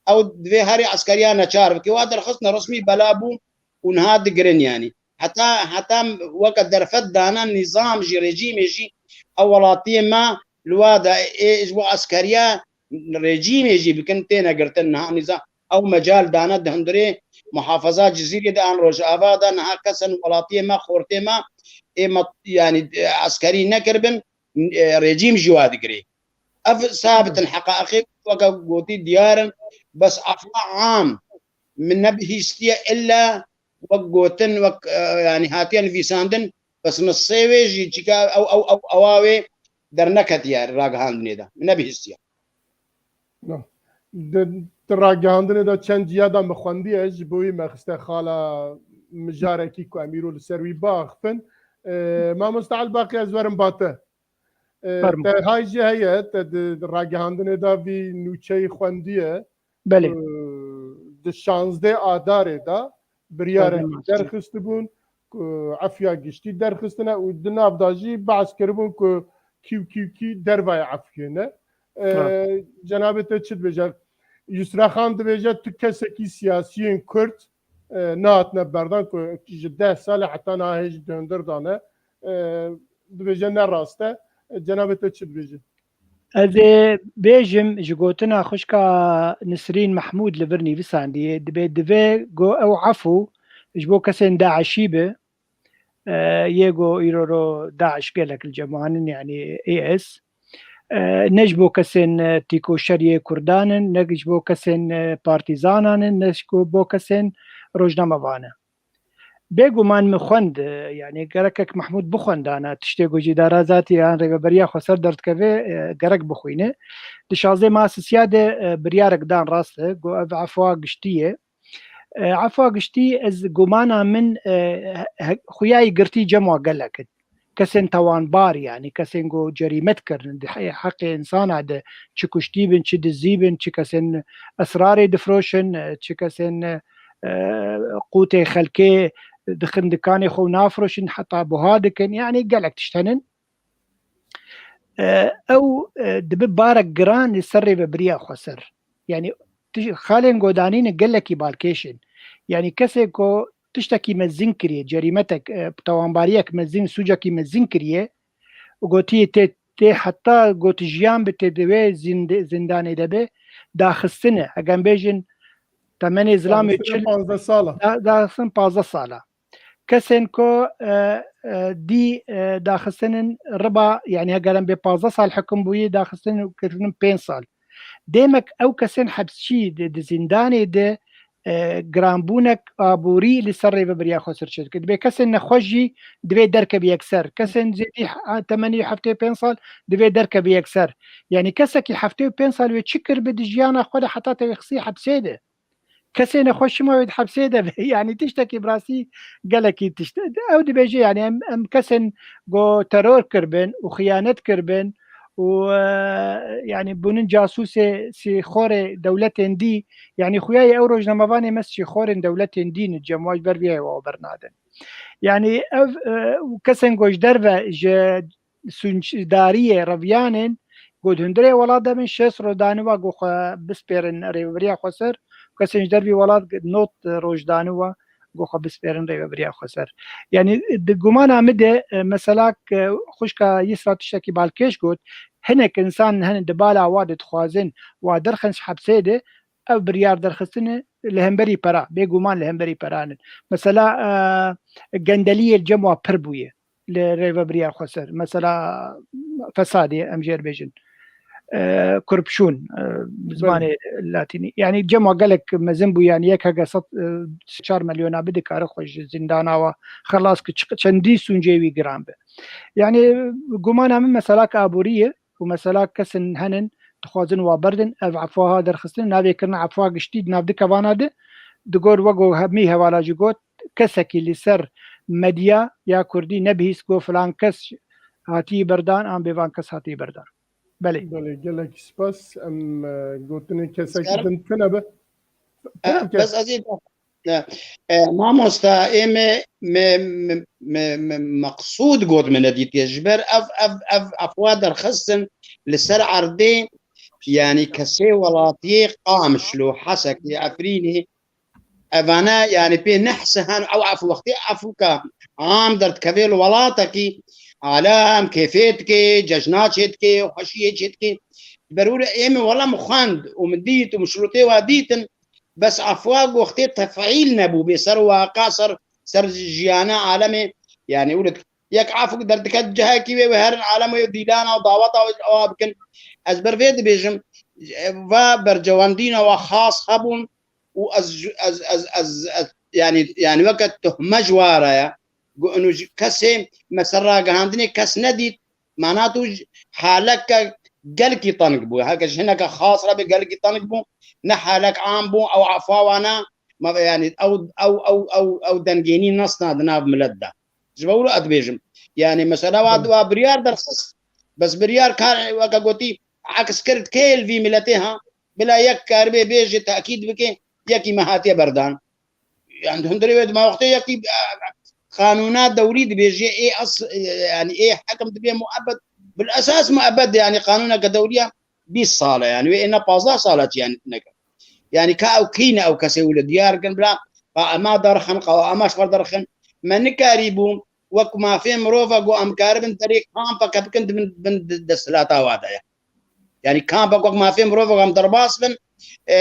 ew divê herê eskeriya neçar bike. Wa derxistina resmî bela bû û niha digirin yani. Heta, heta weke derfet dana nîzam jî, rejîmê jî ew welatiyê me li wa de ê ji bo eskeriya rejîmê jî bikin têne girtin niha nîzam. Ew mecal dane di hundirê muhafaza Cizîrê de an Rojava de niha kesin welatiyê me, xortê me, ê me, yanî, e, eskerî nekiribin, e, rejîm jî wa digirê. Ev sabit in heqaîqê weke gotî diyar in, bes efwa am min nebihîstiye illa wek gotin, wek, e, yanî hatiye nivîsandin, bes nisê wê jî çika ew, ew, ew, ewa wê derneketiye ragihandinê de. Min nebihîstiye. No. Di, di ragihandinê de çend ciya de min xwendiye, ji bo wî me xiste xala mijarekî ku em îro li ser wî biaxifin. E, mamoste Elbaqî, ez werim ba te. E, Fermo. Te hay jî heye, te di, di ragihandinê de vî nûçeyî xwendiye. Belê. E, di şazdeh Adarê de biryarek Şazdeh Martê. Derxistibûn ku efûya giştî derxistine û di nav de jî behs kiribûn ku kî û kî û kî dervayê efûyê ne. E, Ha. Cenabê te çi dibêje? Yusra Xan dibêje tu kesekî siyasiyên Kurd, e, nehatine berdan ku ji deh salê heta niha hê jî di hundir de ne. E, dibêje ne rast e. E, cenabê te çi dibêje? Ez ê bêjim ji gotina xwişka Nisrîn Mehmûd li vir nivîsandiye, dibê divê go ew efû ji bo kesên DAIŞî be, e, yê go îro ro DAIŞ gelek li cem wan in, yanî ê ê s. E, ne ji bo kesên, e, tîkoşeriyê Kurdan in, ne ji bo kesên, e, partîzanan in, ne ji bo kesên rojnamevan in. Bêguman min xwend, e, yani gerekek Mehmûd bixwendana tiştê ku ji îdara zatî yan rêveberiya xweser derdikeve, e, gerek bixwîne. Di şazdeh Masisiya de, e, biryarek dan rast e, ku ev efwa giştî ye. E, efwa giştî ez gumana min, e, he-, he-, xuyayî girtî cem wa gelek in. Kesên tawanbar yani, kesên ku cerîme dikirin, di he-, heqê insana de çi kuştî bin, çi dizî bin, çi kesên esrarê difroşin, e, çi kesên, e, e, qûtê xelkê dixin dikanê xwe û nafroşin, heta buha dikin. Yani gelek tişt henin. E, ew, e, dibe barek giran li ser rêvebiriya xweser. Yani tij-, xalên godanî ne gelekî balkêş in. Yani kesê ku tiştekî mezin kiriye, cerîmetek, e, tawanbariyek mezin, sûcekî mezin kiriye, û gotiye tê, tê heta gotijiyan bi tê di wê zînd-, zîndanê de be, daxistine. Eger em bêjin temenê zilamê Daxistine çil, panzdeh sala. Da-, daxistin panzdeh sala. Kesên ku, e, e, dî, e, daxistinin riba, yani heger em bê panzdeh sal hukm bûyî, daxistin û kirinin pênc sal. Demek ew kesên hepsçî di, di zîndanê de, e, giranbûnek aborî li ser rêveberiya xweser çêdike. Dibê kesên nexweş jî divê derkevî yekser. Kesên zêdî he-, temenî heftê pênc sal divê derkevî yekser. Yani kesekî heftê û pênc sal wê çi kiribe di jiyana xwe de heta tevê xisî hepsê de. Kesê nexweş çima wê di hepsê de be? Yani tiştekî bi rastî gelekî tişt. Ew dibêje yani em, em kesên ku teror kiribin û xiyanet kiribin û, e, yani bûnin casûsê sîxorê dewletên dî, yani xuyayê ew rojnamevanê me sîxorên dewletên dî ne, cem wa ji ber vî hewa bernadin. Yani ev, e, kesên ku ji derve ji sûcdariyê reviyanên ku di hundirê welat de bin, şêst roj daniwa ku xwe bispêrin rêveberiya xweser, kesên ji dervî welat nod roj daniwa ku xwe bispêrin rêveberiya xweser. Yani di gumana min de, e, mesela, e, xwişka Yisra tiştekî balkêş got, hinek insan hene di bala wa de dixwazin wa derxin ji hepsê de, ev biryar derxistine li hemberî pera, bêguman li hemberî peranin. Mesela, e, gendeliyê li cem wa pir bûye li rêveberiya xweser. Mesela fesadê, em jê re bêjin, e, korupsiyon, e, bi zimanê latînî. Yani cem wa gelek mezin bû, yani yek hege sed, e, çar milyona bide kare xwe ji zîndana wa xelas ki çi-, çendî sûncê wî giran be. Yani gumana min mesela ki aborî ye, û mesela kesin henin dixwazin wa berdin, ev efwa ha derxistin, navê kirina efwa giştî di nav du kevana de, di gor wek ku hemî hevala jî got, kesekî li ser medya ya kurdî nebihîst ku filan kes hatî berdan an bêvan kes hatî berdan. Belê. Belê, gelekî spas. Em, e, gotinê kesekî Sikarim? din tune be. E, Tune be. Bes ez ê E, e, mamosta, ê me, me, me, me, me meqsûd got me nedîtiye. Ji ber ev, ev, ev efwa derxistin li ser erdê, yani kesê welatiyê Qamişlo, Hesekê, Efrînê, evane yani pê nehse hen ew efu wextê efuka am derdikevê li welatekî alem kêfê dike, cejna çê dike, xweşiyê çê dike. Berûre ê me wela min xwend û min dît û min şirûtê wa dîtin, bes efwa wextê tefîl nebû, bê ser waqa, ser, ser jiyana alemê, yani, û li yek efûk derdiket cihekî wê, wê herin alem wê dîlana û daweta wê awa bikin. Ez ber vê dibêjim, va bercewendîna wa xas hebûn û ez, ez, ez, ez, ez, yani, yani, weke tuhme ji wa re ye. Gu-, inu ji kesê me ser ragihandinê kes nedît, Mana tu ji haleke gelkî tanik bû. Heke ji hineke xas re bê gelkî tanik bû. Ne halek am bû, ew efa wana, ma, yani, ew, ew, ew, ew, ew dengênî nasna di nav milet de. Ji bo wilo ez dibêjim. Yani, mesela wa, wa biryar derxist. Bes biryar kar, weke gotî, aks kir kê li vî miletê ha. Bila yek karibê bêje, tekîd bike, yekî me hatiye berdan. Yani hundirê wê dima wextê yekî, e, qanûna dewrî dibêje, ê as-, e, yani ê hekim dibê muebed, bil esas muebed, yani qanûneke dewriya bîst sal e, yani wê êna pazdeh sal e çi yani neke. Yani ka ew kî ne ew kesê wile diyar kin, bila, ka ema derxin, ka ema ji xwe derxin. Me nikarîbû wek mafê mirova ku em karibin derê kampeke bikin di bin, bin desthilata wa de ye. Yani kampek wek mafê mirovek em derbas bin, e,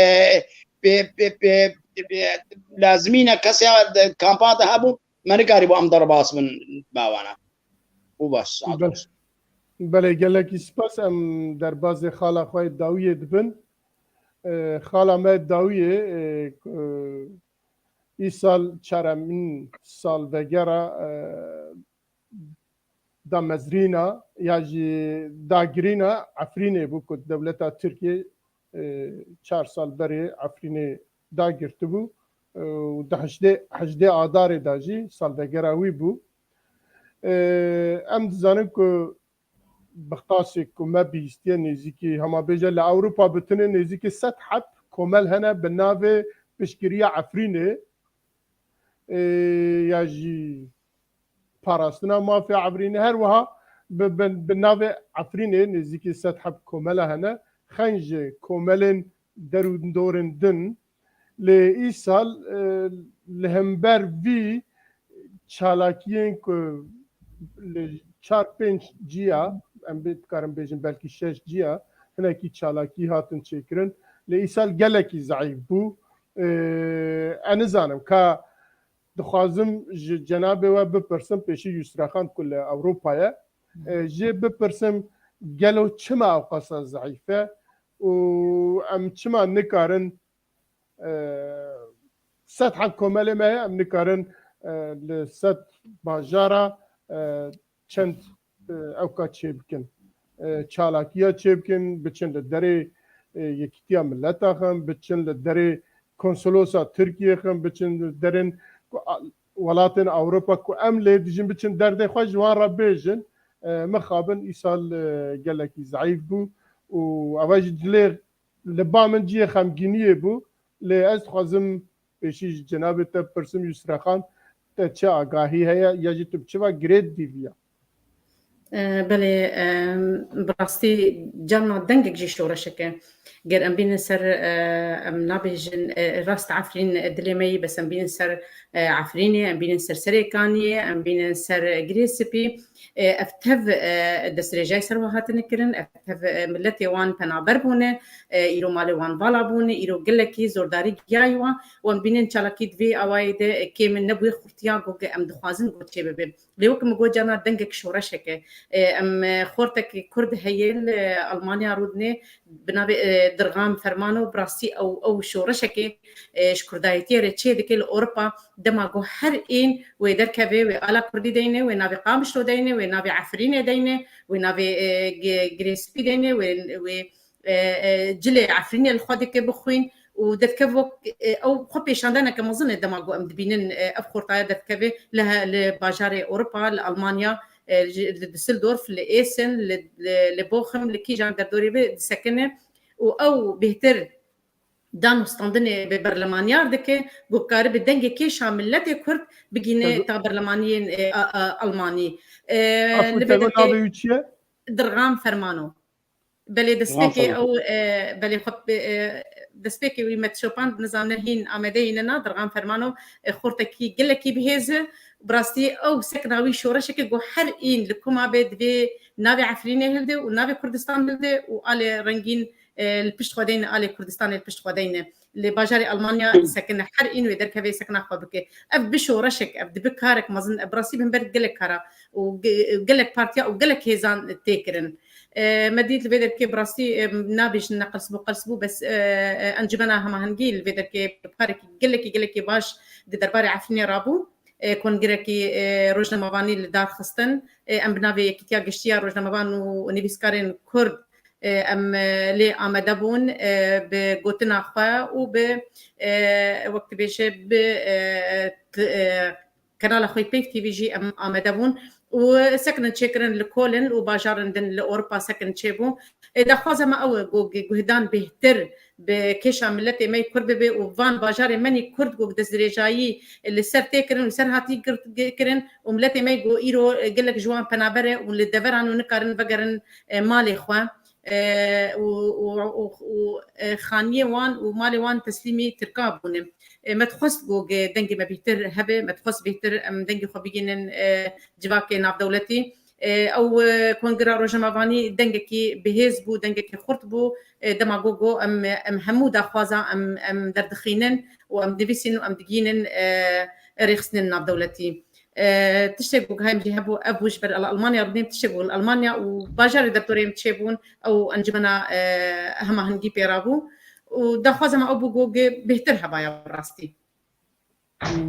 pê, pê, pê, pê, lazimîne kesê de kampa de hebû, me nikarîbû em derbas bin bawana. Û bas, saet Be-, baş. Belê, gelekî spas, em derbazê xala xwe yê dawiyê dibin. E, xala me dawiyê, e, k-, îsal çaremîn salvegera, e, damezrîna ya jî dagirîna Efrînê bû ku dewleta Tirkiyê, e, çar sal berê Efrînê dagirtibû, e, û di hejdê, hejdê Adarê de jî salvegera wî bû. E, em dizanin ku bi qasê ku me bihîstiye nêzîkî, hema bêje li Ewropa bi tinê nêzîkî sed heb komel hene bi navê piştgiriya Efrînê, e, ya jî parastina mafê Efrînê, her wiha bi, bi, bi navê Efrînê nêzîkî sed heb komela hene. Xeyn ji komelên derûndorên din. Lê îsal, e, li hember vî çalakiyên ku li çar pênc ciya, em bê-, dikarin bêjin belkî şeş ciya, hinekî çalakî hatin çêkirin. Lê îsal gelekî zeîf bû. E, ez nizanim ka dixwazim ji cenabê we bipirsim, pêşî Yusra Xan ku li Ewropa ye, e, jê bipirsim gelo çima ew qasa zeîf e û em çima nikarin, e, sed heb komelê me ye, em nikarin, e, li sed bajara, e, çend, e, ewka çêbikin. E, çalakiya çêbikin, biçin li derê, e, Yekîtiya Mileta xin, biçin li derê Konsolosa Tirkiyê xin, biçin li derên ku, a, welatên Ewropa ku em lê dijin, biçin derdê xwe ji wan re bêjin. E, mixabin îsal, e, gelekî zeîf bû û eva jî dilê li ba min cihê xemgîniyê bû. Lê ez dixwazim pêşî ji cenabê te bipirsim, Yusra Xan, te çi agahî heye ya jî tu bi çi ve girêt dîviya? E, belê, e, bi rastî carna dengek jî şoreşek e. Ger em bînin ser, e, em nabêjin, e, rast Efrîn dilê me yî, bes em bînin ser, e, Efrînê, em bînin ser Serêkaniyê, em bînin ser Girê Spî. E, ev tev, e, destdirêjayî ser wan hatine kirin, ev tev, e, miletê wan penaber bûne, e, îro malê wan vala bûne, îro gelekî zordarî giyayî wan û em bînin çalakî di vê awayê de, e, kêm in, ne bi wê xurtiya ku em dixwazin ku çêbibe. Lê wek min got carna dengek şoreşek e. E, em, e, xortek Kurd heye li Almanya rûdine bi navê, e, Dirxam Fermano, bi rastî ew, ew şoreşekê, e, ji Kurdayetiyê re çê dike li Ewropa. Dema ku her ên wê derkeve, wê ala Kurdî deyne, wê navê Qamişlo deyne, wê navê Efrînê deyne, wê navê, e, Gi-, Girê Spî deyne, wê, wê, e, e, cilê Efrînê li xwe dike bixwîn û derkev wek, e, ew xwe pêşandaneke mezin e dema ku em dibînin, e, ev xortaya derdikeve li he-, li bajarê Ewropa, li Almanya, e, ji, li Düsseldorf, li Essen, li, li, li Bochum, li kîjan derdorê be disekine û ew bêhtir dan û standinê bi berlemanyar dike, ku karibe dengê kêşa miletê Kurd bigîne ta berlemaniyên, e, a, a, Almanî. E, Afû, li vê te got derkê navê wî çi ye? Dirxam Fermano. Belê, destpêkê ew, e, belê xwe, e, destpêkê wî me dişopand, nizam ne hîn amedeyî ne na, Dirxam Fermano, e, xortekî gelekî bihêz e. Bi rastî ew sekna wî şoreşeke ku her în li kuma be divê navê Efrînê hilde û navê Kurdistan hilde û alê rengîn, e, li pişt xwe deyne, alê Kurdistanê li pişt xwe deyne. Li bajarê Almanya disekine, her în wê derkeve sekna xwe bike. Ev bi şoreşek, ev dibi karek mezin, ev bi rastî bi hember gelek kara û ge-, gelek partiya û gelek hêzan tê kirin. E, me dît li vê derkê bi rastî, e, nabêjin neqils bû, qils bû, bes, e, e, Encumena Hemahengî li vê derkê bi karekî gelekî, gelekî baş di derbarê Efrînê rabû. E, kongirekî, e, rojnamevanî li dar xistin. E, em bi navê Yekîtiya Giştî ya Rojnamevan û Nivîskarên Kurd, e, em, e, lê amade bûn, e, bi gotina xwe û bi, e, wek dibêje, bi, e, t-, e, kanala xwe Peyv T V jî em amade bûn û sekin çêkirin li Kolin û bajarên din li Ewropa sekin çêbû. E, daxwaza me ew e, ku gi-, guhdan bêhtir bi kêşa miletê me yê Kurd bibe û van bajarê me yê Kurd ku destdirêjayî li ser tê kirin û ser hatî girt-, gi-, kirin û miletê me yê ku îro, e, gelek ji wan penaber e û li deveran û nikarin vegerin, e, malê xwe, e, û, û, û, û, e, xaniyê wan û malê wan teslîmî Tirka bûne. E, me dixwest ku ge-, dengê me bêhtir hebe, me dixwest bêhtir em dengê xwe bigihînin, e, civakê navdewletî. E, ew, e, kongira rojnamevanî dengekî bihêz bû, dengekî xurt bû. E, dema got, got em, em hemû daxwaza em, em derdixînin û em divîsîn û em digihînin, e, rêxistinên navdewletî. E, tiştê ku gihayîm jî hebû, ev bû ji ber li Almanya rûdîn, tiştê ku li Almanya û bajarê derdorê em çêbûn, ew encumena, e, hemahengî pê rabû. Û daxwaza me ew bû ku ge-, bêhtir hebaya bi rastî.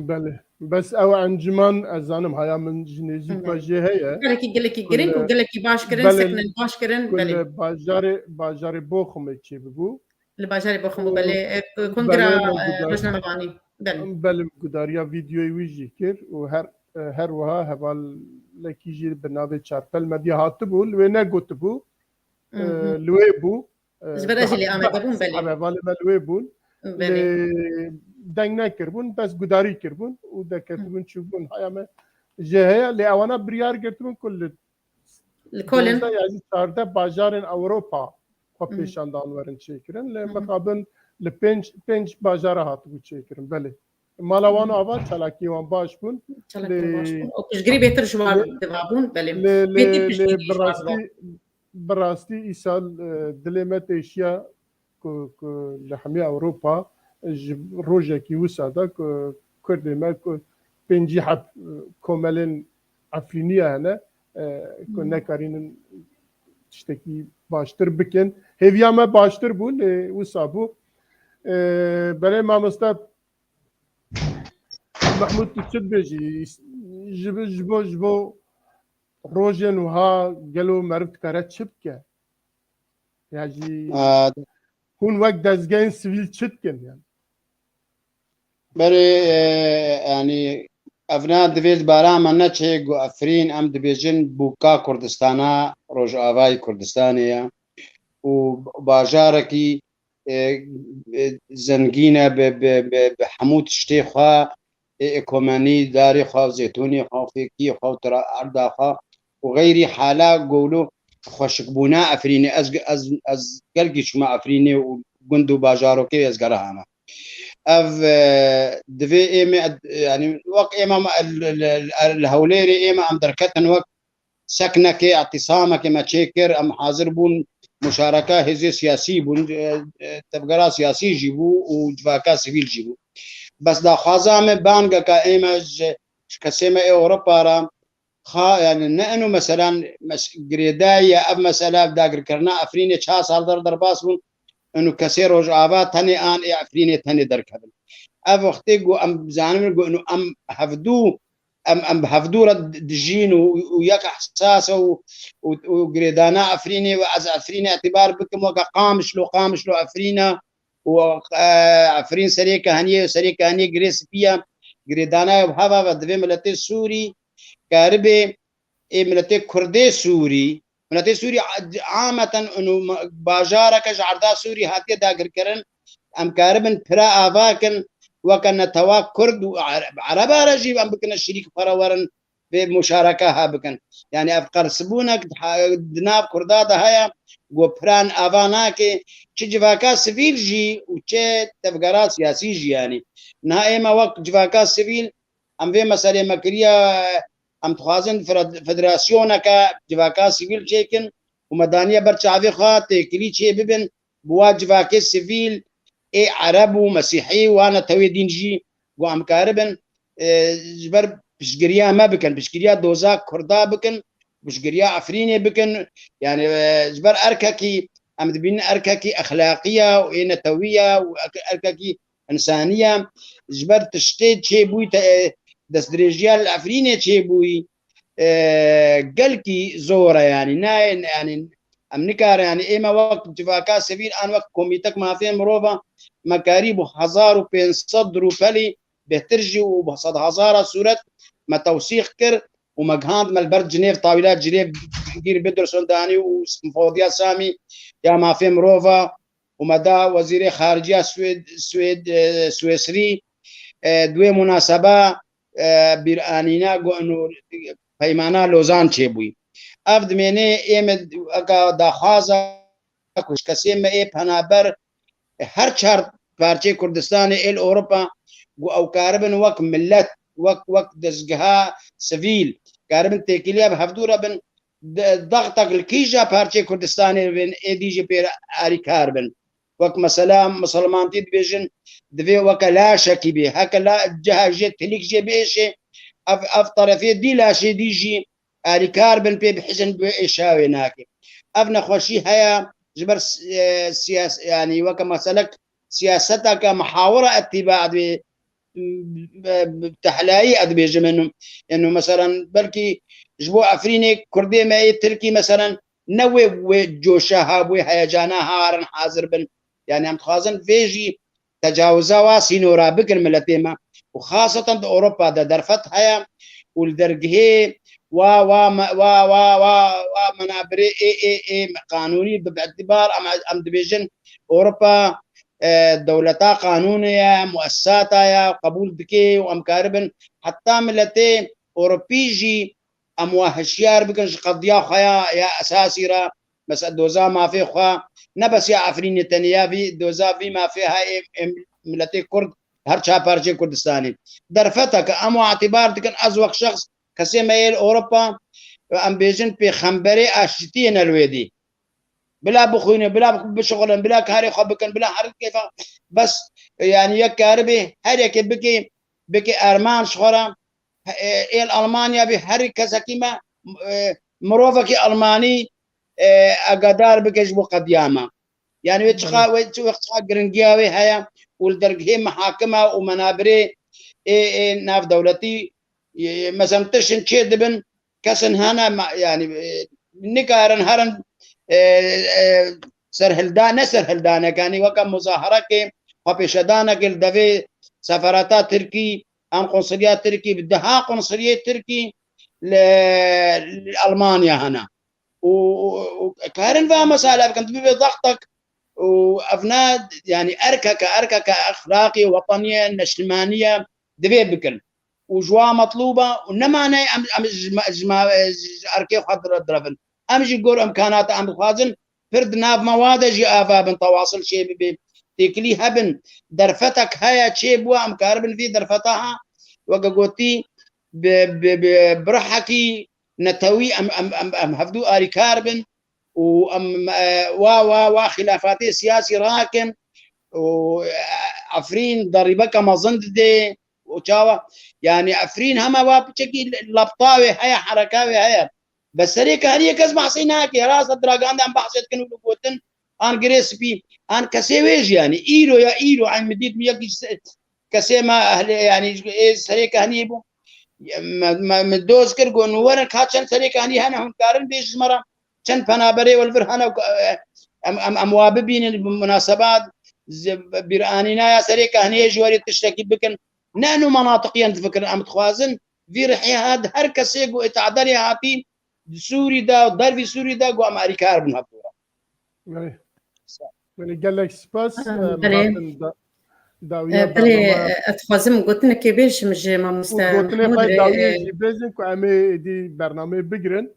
Belê. Bes ew encûman, ez zanim, haya min ji nêzîka jê heye. Gelekî, gelekî giring û gelekî baş kirin, seknên baş kirin, belê. Ku li bajarê, bajarê Boxumê çêbibû. Li bajarê Boxumê, belê. E, Kongra, e, Rojnamevanî. Belê. Belê, gudariya vîdeoyê wî jî kir û her, e, her wiha hevalekî jî bi navê Çarpel Medya hatibû, li wê negotibû. E, li wê bû. Ji ber ez jî lê Amedê bûm, belê. Hevalê me li wê bûn. Belê. Lê deng nekiribûn, bes gudarî kiribûn û derketibûn, çûbûn. Haya me jê heye, lê ewana biryar girtibûn ku li Li kolin. Dozdeh ya jî çardeh bajarên Ewropa xwe pêşandan werin çêkirin. Lê mixabin li pênc, pênc bajara hatibû çêkirin. Belê. Mala wan ava, çalakiyê wan baş bûn. Çalakiyê wan baş bûn. Û piştgirî bêtir ji wan diva bûn, belê. Lê, lê, lê bi rastî, bi rastî îsal, e, dilê me têşiya ku, ku li hemî Ewropa ji rojekî wisa de ku Kurdê me ku pêncî heb, e, komelên Efrîniye hene, e, ku nekarînin tiştekî baştir bikin. Hêviya me baştir bû, lê wisa bû. E, belê mamoste Mehmûd, tu çi dibêjî? Ji, ji bo, ji bo rojên wiha gelo meriv dikare çi bike? Ya jî hûn wek dezgehên sivîl çi dikin yani? Berê, e, yani evna divê di bara me neçe ku Efrîn em dibêjin bûka Kurdistana, Rojavayê Kurdistanê ye û bajarekî, e, e, zengîn e bi, bi, bi, bi hemû tiştê xwe, ê ekomenî, darê xwe, zêtûnê xwe, fêkiyê xwe, tira erda xwe û xeyrî hala golo xweşikbûna Efrînê. Ez, ez, ez gelkî çûme Efrînê û gund û bajarokê ez gerahame. Ev, e, divê êmê, yani wek ême em, li, li, li, li Hewlêrê ême em derketin wek seknekê, îtîsamekê me çêkir, em hazir bûn muşareka hêzê siyasî bûn, e, e, tevgera siyasî jî bû û civaka sivîl jî bû. Bes daxwaza me bangeka ême ji, ji kesê me ê Ewropa re, xa, yani ne eno meselan mes-, girêdayî ye, ev mesela dagirkirina Efrînê çar sal der derbas bûn, eno kesê Rojava tenê an ê Efrînê tenê derkevin. Ev wextê ku em zanibin ku eno em hevdû em, em bi hevdû re di-, dijîn û, û yek ehsas e û, û, û girêdana Efrînê û ez Efrînê îtibar bikim weke Qamişlo, Qamişlo Efrîn e û, e, Efrîn serê kehaniyê, serê kehaniyê girê spî ye. Girêdana ye û heva ve divê miletê Sûrî karibe ê miletê Kurdê Sûrî, miletê Sûrî a-, ameten û ma-, bajareke ji erda Sûrî hatiye dagirkirin, em karibin pira ava kin, weke netewa Kurd û Ere-, Ereba re jî em bikine şirîk xwe re werin vê muşareka ha bikin. Yani ev qersibûnek di ha-, di nav Kurda de heye, ku piran ava nake, çi civaka sivîl jî û çi tevgera siyasî jî yani. Niha ême wek civaka sivîl, em vê meselê me kiriye, em dixwazin fera-, federasyoneke civaka sivîl çêkin û me daniye ber çavê xwe têkilî çê bibin, bi wa civakê sivîl ê Ereb û Mesîhî û wana tewê dîn jî ku em karibin, e, ji ber piştgiriya me bikin, piştgiriya doza Kurda bikin, piştgiriya Efrînê bikin. Yani, e, ji ber erkekî, em dibînin erkekî exlaqî ye û ê netewî ye û erke-, erkekî însanî ye. Ji ber tiştê çêbûyî te, e, destdirêjiya li Efrînê çêbûyî, e, gelkî zor e, yani nayên, yani em nikarin, yani ême wek civaka sivîl an wek komîtek mafê mirova me karîbû hezar û pênc sed rûpelî bêhtir jî û bi sed hezara sûret me tewsîq kir û me gihand me li ber Cinêv, tawîla Cinêv gîr Pedersen danî û Simfodiya Samî ya mafê mirova û me da Wezîrê Xariciya Swêd, Swêd, e, Swêsrî, e, di wê munaseba, e, bîranîna got û Peymana Lozan çêbûyî. Ev dimêne ê me eka daxwaza ku ji kesê me ê penaber her çar parçeyê Kurdistanê ê li Ewropa ku ew karibin wek milet, wek, wek dezgeha sivîl, karibin têkiliya bi hevdû re bin, de-, dextek li kîja parçeyê Kurdistanê bin, êdî jî pê re alîkar bin. Wek mesela misilmantî dibêjin, divê weke laşekî bê. Heke la-, ceha jê tilîk jê biêşê, ev, ev terefê dî laşê dî jî alîkar bin pê bihejin bi êşa wê nake. Ev nexweşî heye ji ber s-, e, siyas-, yani weke meselek siyaseteke muhawira îtîba divê e, tehlayî ez dibêjim, eno, eno, meselen, belkî ji bo Efrînê Kurdê me yê Tirkî, meselen, ne wê, wê coşa ha, wê heyecana ha harin hazir bin. Yani em dixwazin vê jî tecawiza wa sînora bikin miletê me. Û xaseten di Ewropa de derfet heye û li dergehê wa, wa, me-, wa, wa, wa, wa menabirê ê, ê, ê qanûnî bi, bi îtibar em, em dibêjin Ewropa, e, dewleta qanûnê ye, muessisata ye, qebûl dike û em karibin heta miletê Ewropî jî em wa hişyar bikin ji qediya xwe ya, ya esasî re, mesela doza mafê xwe, ne bes ya Efrînê tenê, ya vî doza vî mafê ha ê, ê miletê Kurd her çar parçeyê Kurdistanê. Derfeteke em wa îtibar dikin, ez wek şexs kesê me yê li Ewropa, em bêjin pêxemberê aşitiyê ne li wê dî. Bila bixwînin, bila bixwînin, bişixulin, bila karê xwe bikin, bila her keyfa, bes, yani yek karibe, her yekê bike, bike Erman ji xwe re, e, ê li Almanya bî, her kesekî me, e, mirovekî Almanî, e, agadar bike ji bo qediya me. Yani wê çiqa, wê çi wext çiqa giringiya wê heye û li dergehê mihakime û menabirê ê, ê navdewletî, e, mesela tiştin çê dibin, kesin hene ma-, yani, e, nikarin herin, e, e, serhilda-, ne serhildanek, yani weke muzaherekê, xwepêşedanekê li devê seferata Tirkî, em qonsilya Tirkî, bi deha qonsiliyê Tirkî li, li Almanya hene. Û, û, û karin va mesele bikin, dibe daxtek û ev ne, yani erkeke, erkeke exlaqî, wetaniye, neştimaniye divê bikin. Û ji wa metlûb e û ne manayê em, em ji ma-, ji ma-, ji erkê xwe dire-, direvin. Em jî gor îmkanata em dixwazin pir di nav me wa de jî ava bin, tewasil çê bibe, têkilî hebin. Derfetek heye çê bû, em karibin vî derfeta ha, weke gotî, bi, bi, bi, bi rihekî netewî em, em, em, em hevdû arîkar bin û em, e, wa, wa, wa xîlafatê siyasî rakin û, e, Efrîn derîbeke mezin dide û çawa, yani Efrîn hema wa piçekî labta wê heye, hereka wê heye. Bi serê kehaniyê kes behsê nake. Rast e, dragan de em behsê dikin û digotin, an girê spî, an kesê wê jî, yani îro ya îro, em dît yekî ji se-, kesê me ehlê, yani ê serê kehaniyê bû. Me, me, me doz kir, got, werin ka çend serê kehanî hene, hûn karin bêjin ji me re çend penaberê we li vir hene, em, em, em wa bibînin, bi munasebat, bîranînaya serê kehaniyê ji werê tiştekî bikin. Ne eno menatiqiyen difikirin, em dixwazin vî rihê hat her kesê ku îtadalê hatî di Sûrî de, dervî Sûrî de, ku em alîkar bin hevdû re. Belê. Belê, gelek spas. Ah, e, belê. Miratin da-, dawiya Eh, belê, bernama eh, ez dixwazim gotinekê bêjim ji û mamoste gotinê Mehmûd xwe re, dawiyê eh, jî bêjin ku em ê êdî bernameyê bigirin.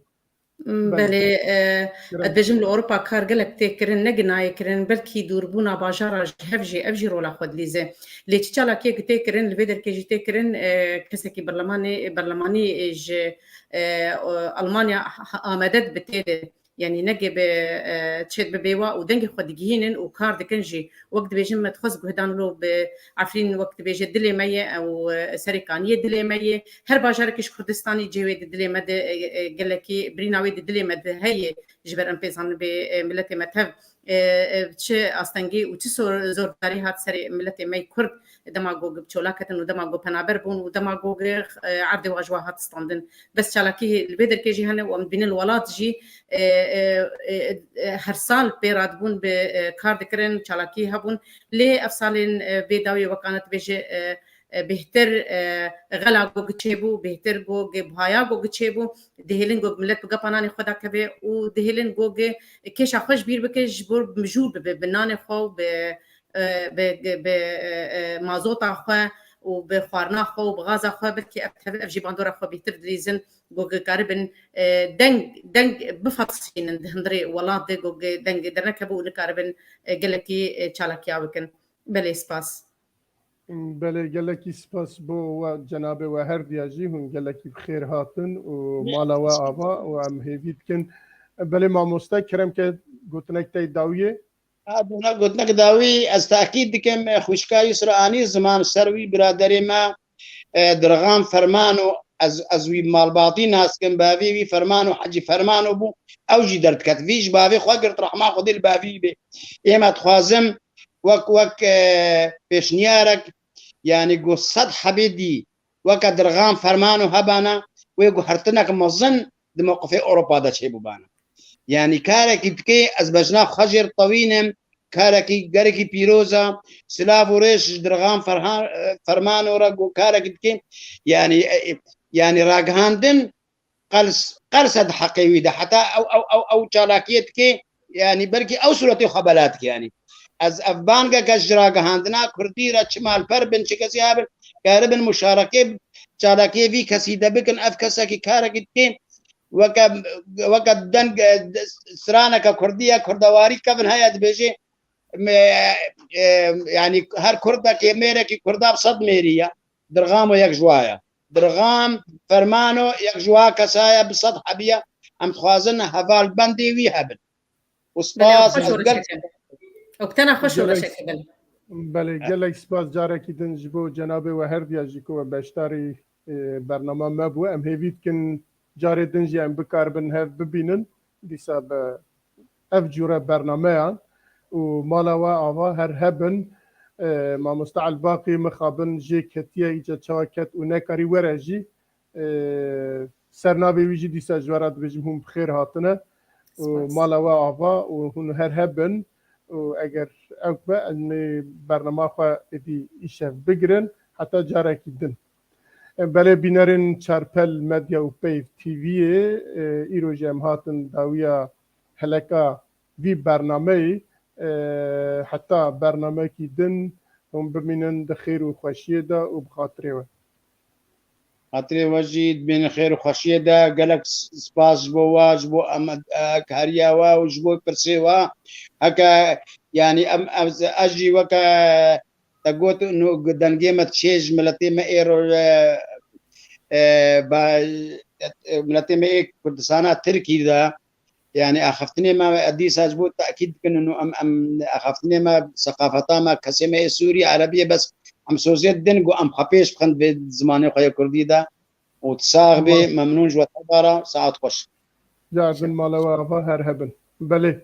Mm, belê. Belê, eh, Kerem. Ez dibêjim li Ewropa kar gelek tê kirin, ne gi nayê kirin, belkî dûrbûna bajara ji hev jî, ev jî rola xwe dilîze. Lê çi çalakiyek tê kirin, li vê derkê jî tê kirin, eh, kesekî berlemanê, berlemanî, eh, ji, eh, o, Almanya ha-, ha-, amade dibe tê de. Yanî ne gi bi, eh, çêt bibê wa û dengê xwe digihînin û kar dikin jî. Wek dibêjin me dixwest guhdan lo bi Efrîn wek dibêje dilê me ye û, e, serê kaniyê dilê me ye. Her bajarekî ji Kurdistanî cihê wê di dilê me de, e, e, gelekî birîna wê di dilê me de heye ji ber em pê zanin bê, e, miletê me tev, e, e, çi astengî û çi sor-, zordarî hat serê miletê me yê Kurd dema ku bi çola ketin û dema ku penaber bûn û dema ku, e, erdê wa ji wa hat standin. Bes çalakî li vê derkê jî hene û em dibînin li welat jî, e, e, e, e, her sal pê radibûn bi, e, kar dikirin, çalakî hebûn. Lê ev salên, e, vê dawiyê wekane dibêje, e, e, bêhtir, e, xela go giçê bû, bêhtir go ge buhaya go giçê bû, dihêlin go milet bi gepa nanê xwe dakeve û dihêlin go ge kêşa xwe ji bîr bike, ji bo mijûl bibe, bi nanê xwe û bi, e, bi, bi, e, e, mazota xwe û bi xwarina xwe û bi gaza xwe, belkî ev teve, ev jî bandora xwe bêhtir dilîzin, go ge karibin, e, deng, deng bifetisînin di hundirê welat de, go ge deng dernekeve û nikaribin, e, gelekî, e, çalakiya bikin. Belê, spas. Belê, gelekî spas bo we, cenabê we her diya jî, hûn gelekî bi xêr hatin û mala we ava û em hêvî dikin. Belê mamoste, kerem ke gotinek tey dawiyê. Ha, gotinek, gotinek dawî, ez tekîd dikim, xwişka Yusra anî ziman ser wî biraderê me, e, Dirxan Fermano, ez, ez wî malbatî nas dikim, bavê wî Fermano, Hecî Fermano bû, ew jî derdiket. Vî ji bavê xwe girt, rehma Xwedê li bavî bê. Ême dixwazim wek, wek, e, pêşniyarek, yanî ku sed hebê dî weke Dirxan Fermano hebana, wê guhertinek mezin di mewqifê Ewropa de çêbûbana. Yanî karekî dikê, ez bejna xwe jê re tewînim, karekî gelekî pîroz e, silav û rêz ji Dirxan Ferha-, Fermano re ku karekî dikê, yanî, e, e, yanî ragihandin qels-, qelse di heqê wî de. Heta ew, ew, ew, ew çalakiyê dikê, yanî belkî ew sûretê xwe bela dike, yanî. Ez ev bangeke ji ragihandina kurdî re çi malper bin, çi kesî hebin, keribin muşarekê çalakiyê vî kesî de bikin, ev kesekî karekî dikê, weke, weke deng, straneke kurdî ye, kurdewarî kevin heye, dibêjê, me, e, yanî her kurdekê mêrekî kurda bi sed mêrî ye. Dirxamo yek ji wa ye. Dirxam, Fermano yek ji wa kesa ye, bi sed hebî ye. Em dixwazin hevalbendê wî hebin. Û Belê, spas, xweş ez û gel- reşeke. Ew tena xweş û Gelek, reşeke, belê. Belê, gelek spas carekî din ji bo cenabê we herdiya jî ku we beşdarî, e, bernama me bû. Em hêvî dikin carê din jî em bikaribin hev bibînin. Dîsa bi ev cûre bernameyan û mala we ava her hebin. E, mamoste Elbaqî mixabin jê ketiye, îca çawa ket û nekarî were jî, e, ser navê wî jî dîsa ji we re dibêjim hûn bi xêr hatine û Spas. Mala we ava û hûn her hebin û eger ew be em ê bernama xwe êdî îşev bigirin heta carekî din. E, belê bînerên Çarpel Medya û Peyv T V'yê, e, îro jî em hatin dawiya heleka vî bernameyê, e, heta bernamekî din hûn bimînin di xêr û xweşiyê de û bi xatirê we. Xatirê we jî dibînin xêr û xweşiyê de. Gelek s-, spas ji bo we, ji bo em, e, heriya we û ji bo pirsê we. Heke, yanî em, em, ez jî weke te got, nû dengê me diçê ji miletê me ê ro-, e, e, ba-, e, miletê me ê Kurdistana Tirkî de. Yanî axaftinê me, dîsa ji bo tekîd dikin û em, em axaftinê me, seqafeta me, kesê me yê Sûrî, Erebiyê, bes em soziyet din ku em xwe pêş bixin vê zimanê xwe yê Kurdî de û tu sax bê, Spas. Memnûn ji we tebara, saet xweş. Cardin mala we ava her hebin. Belê.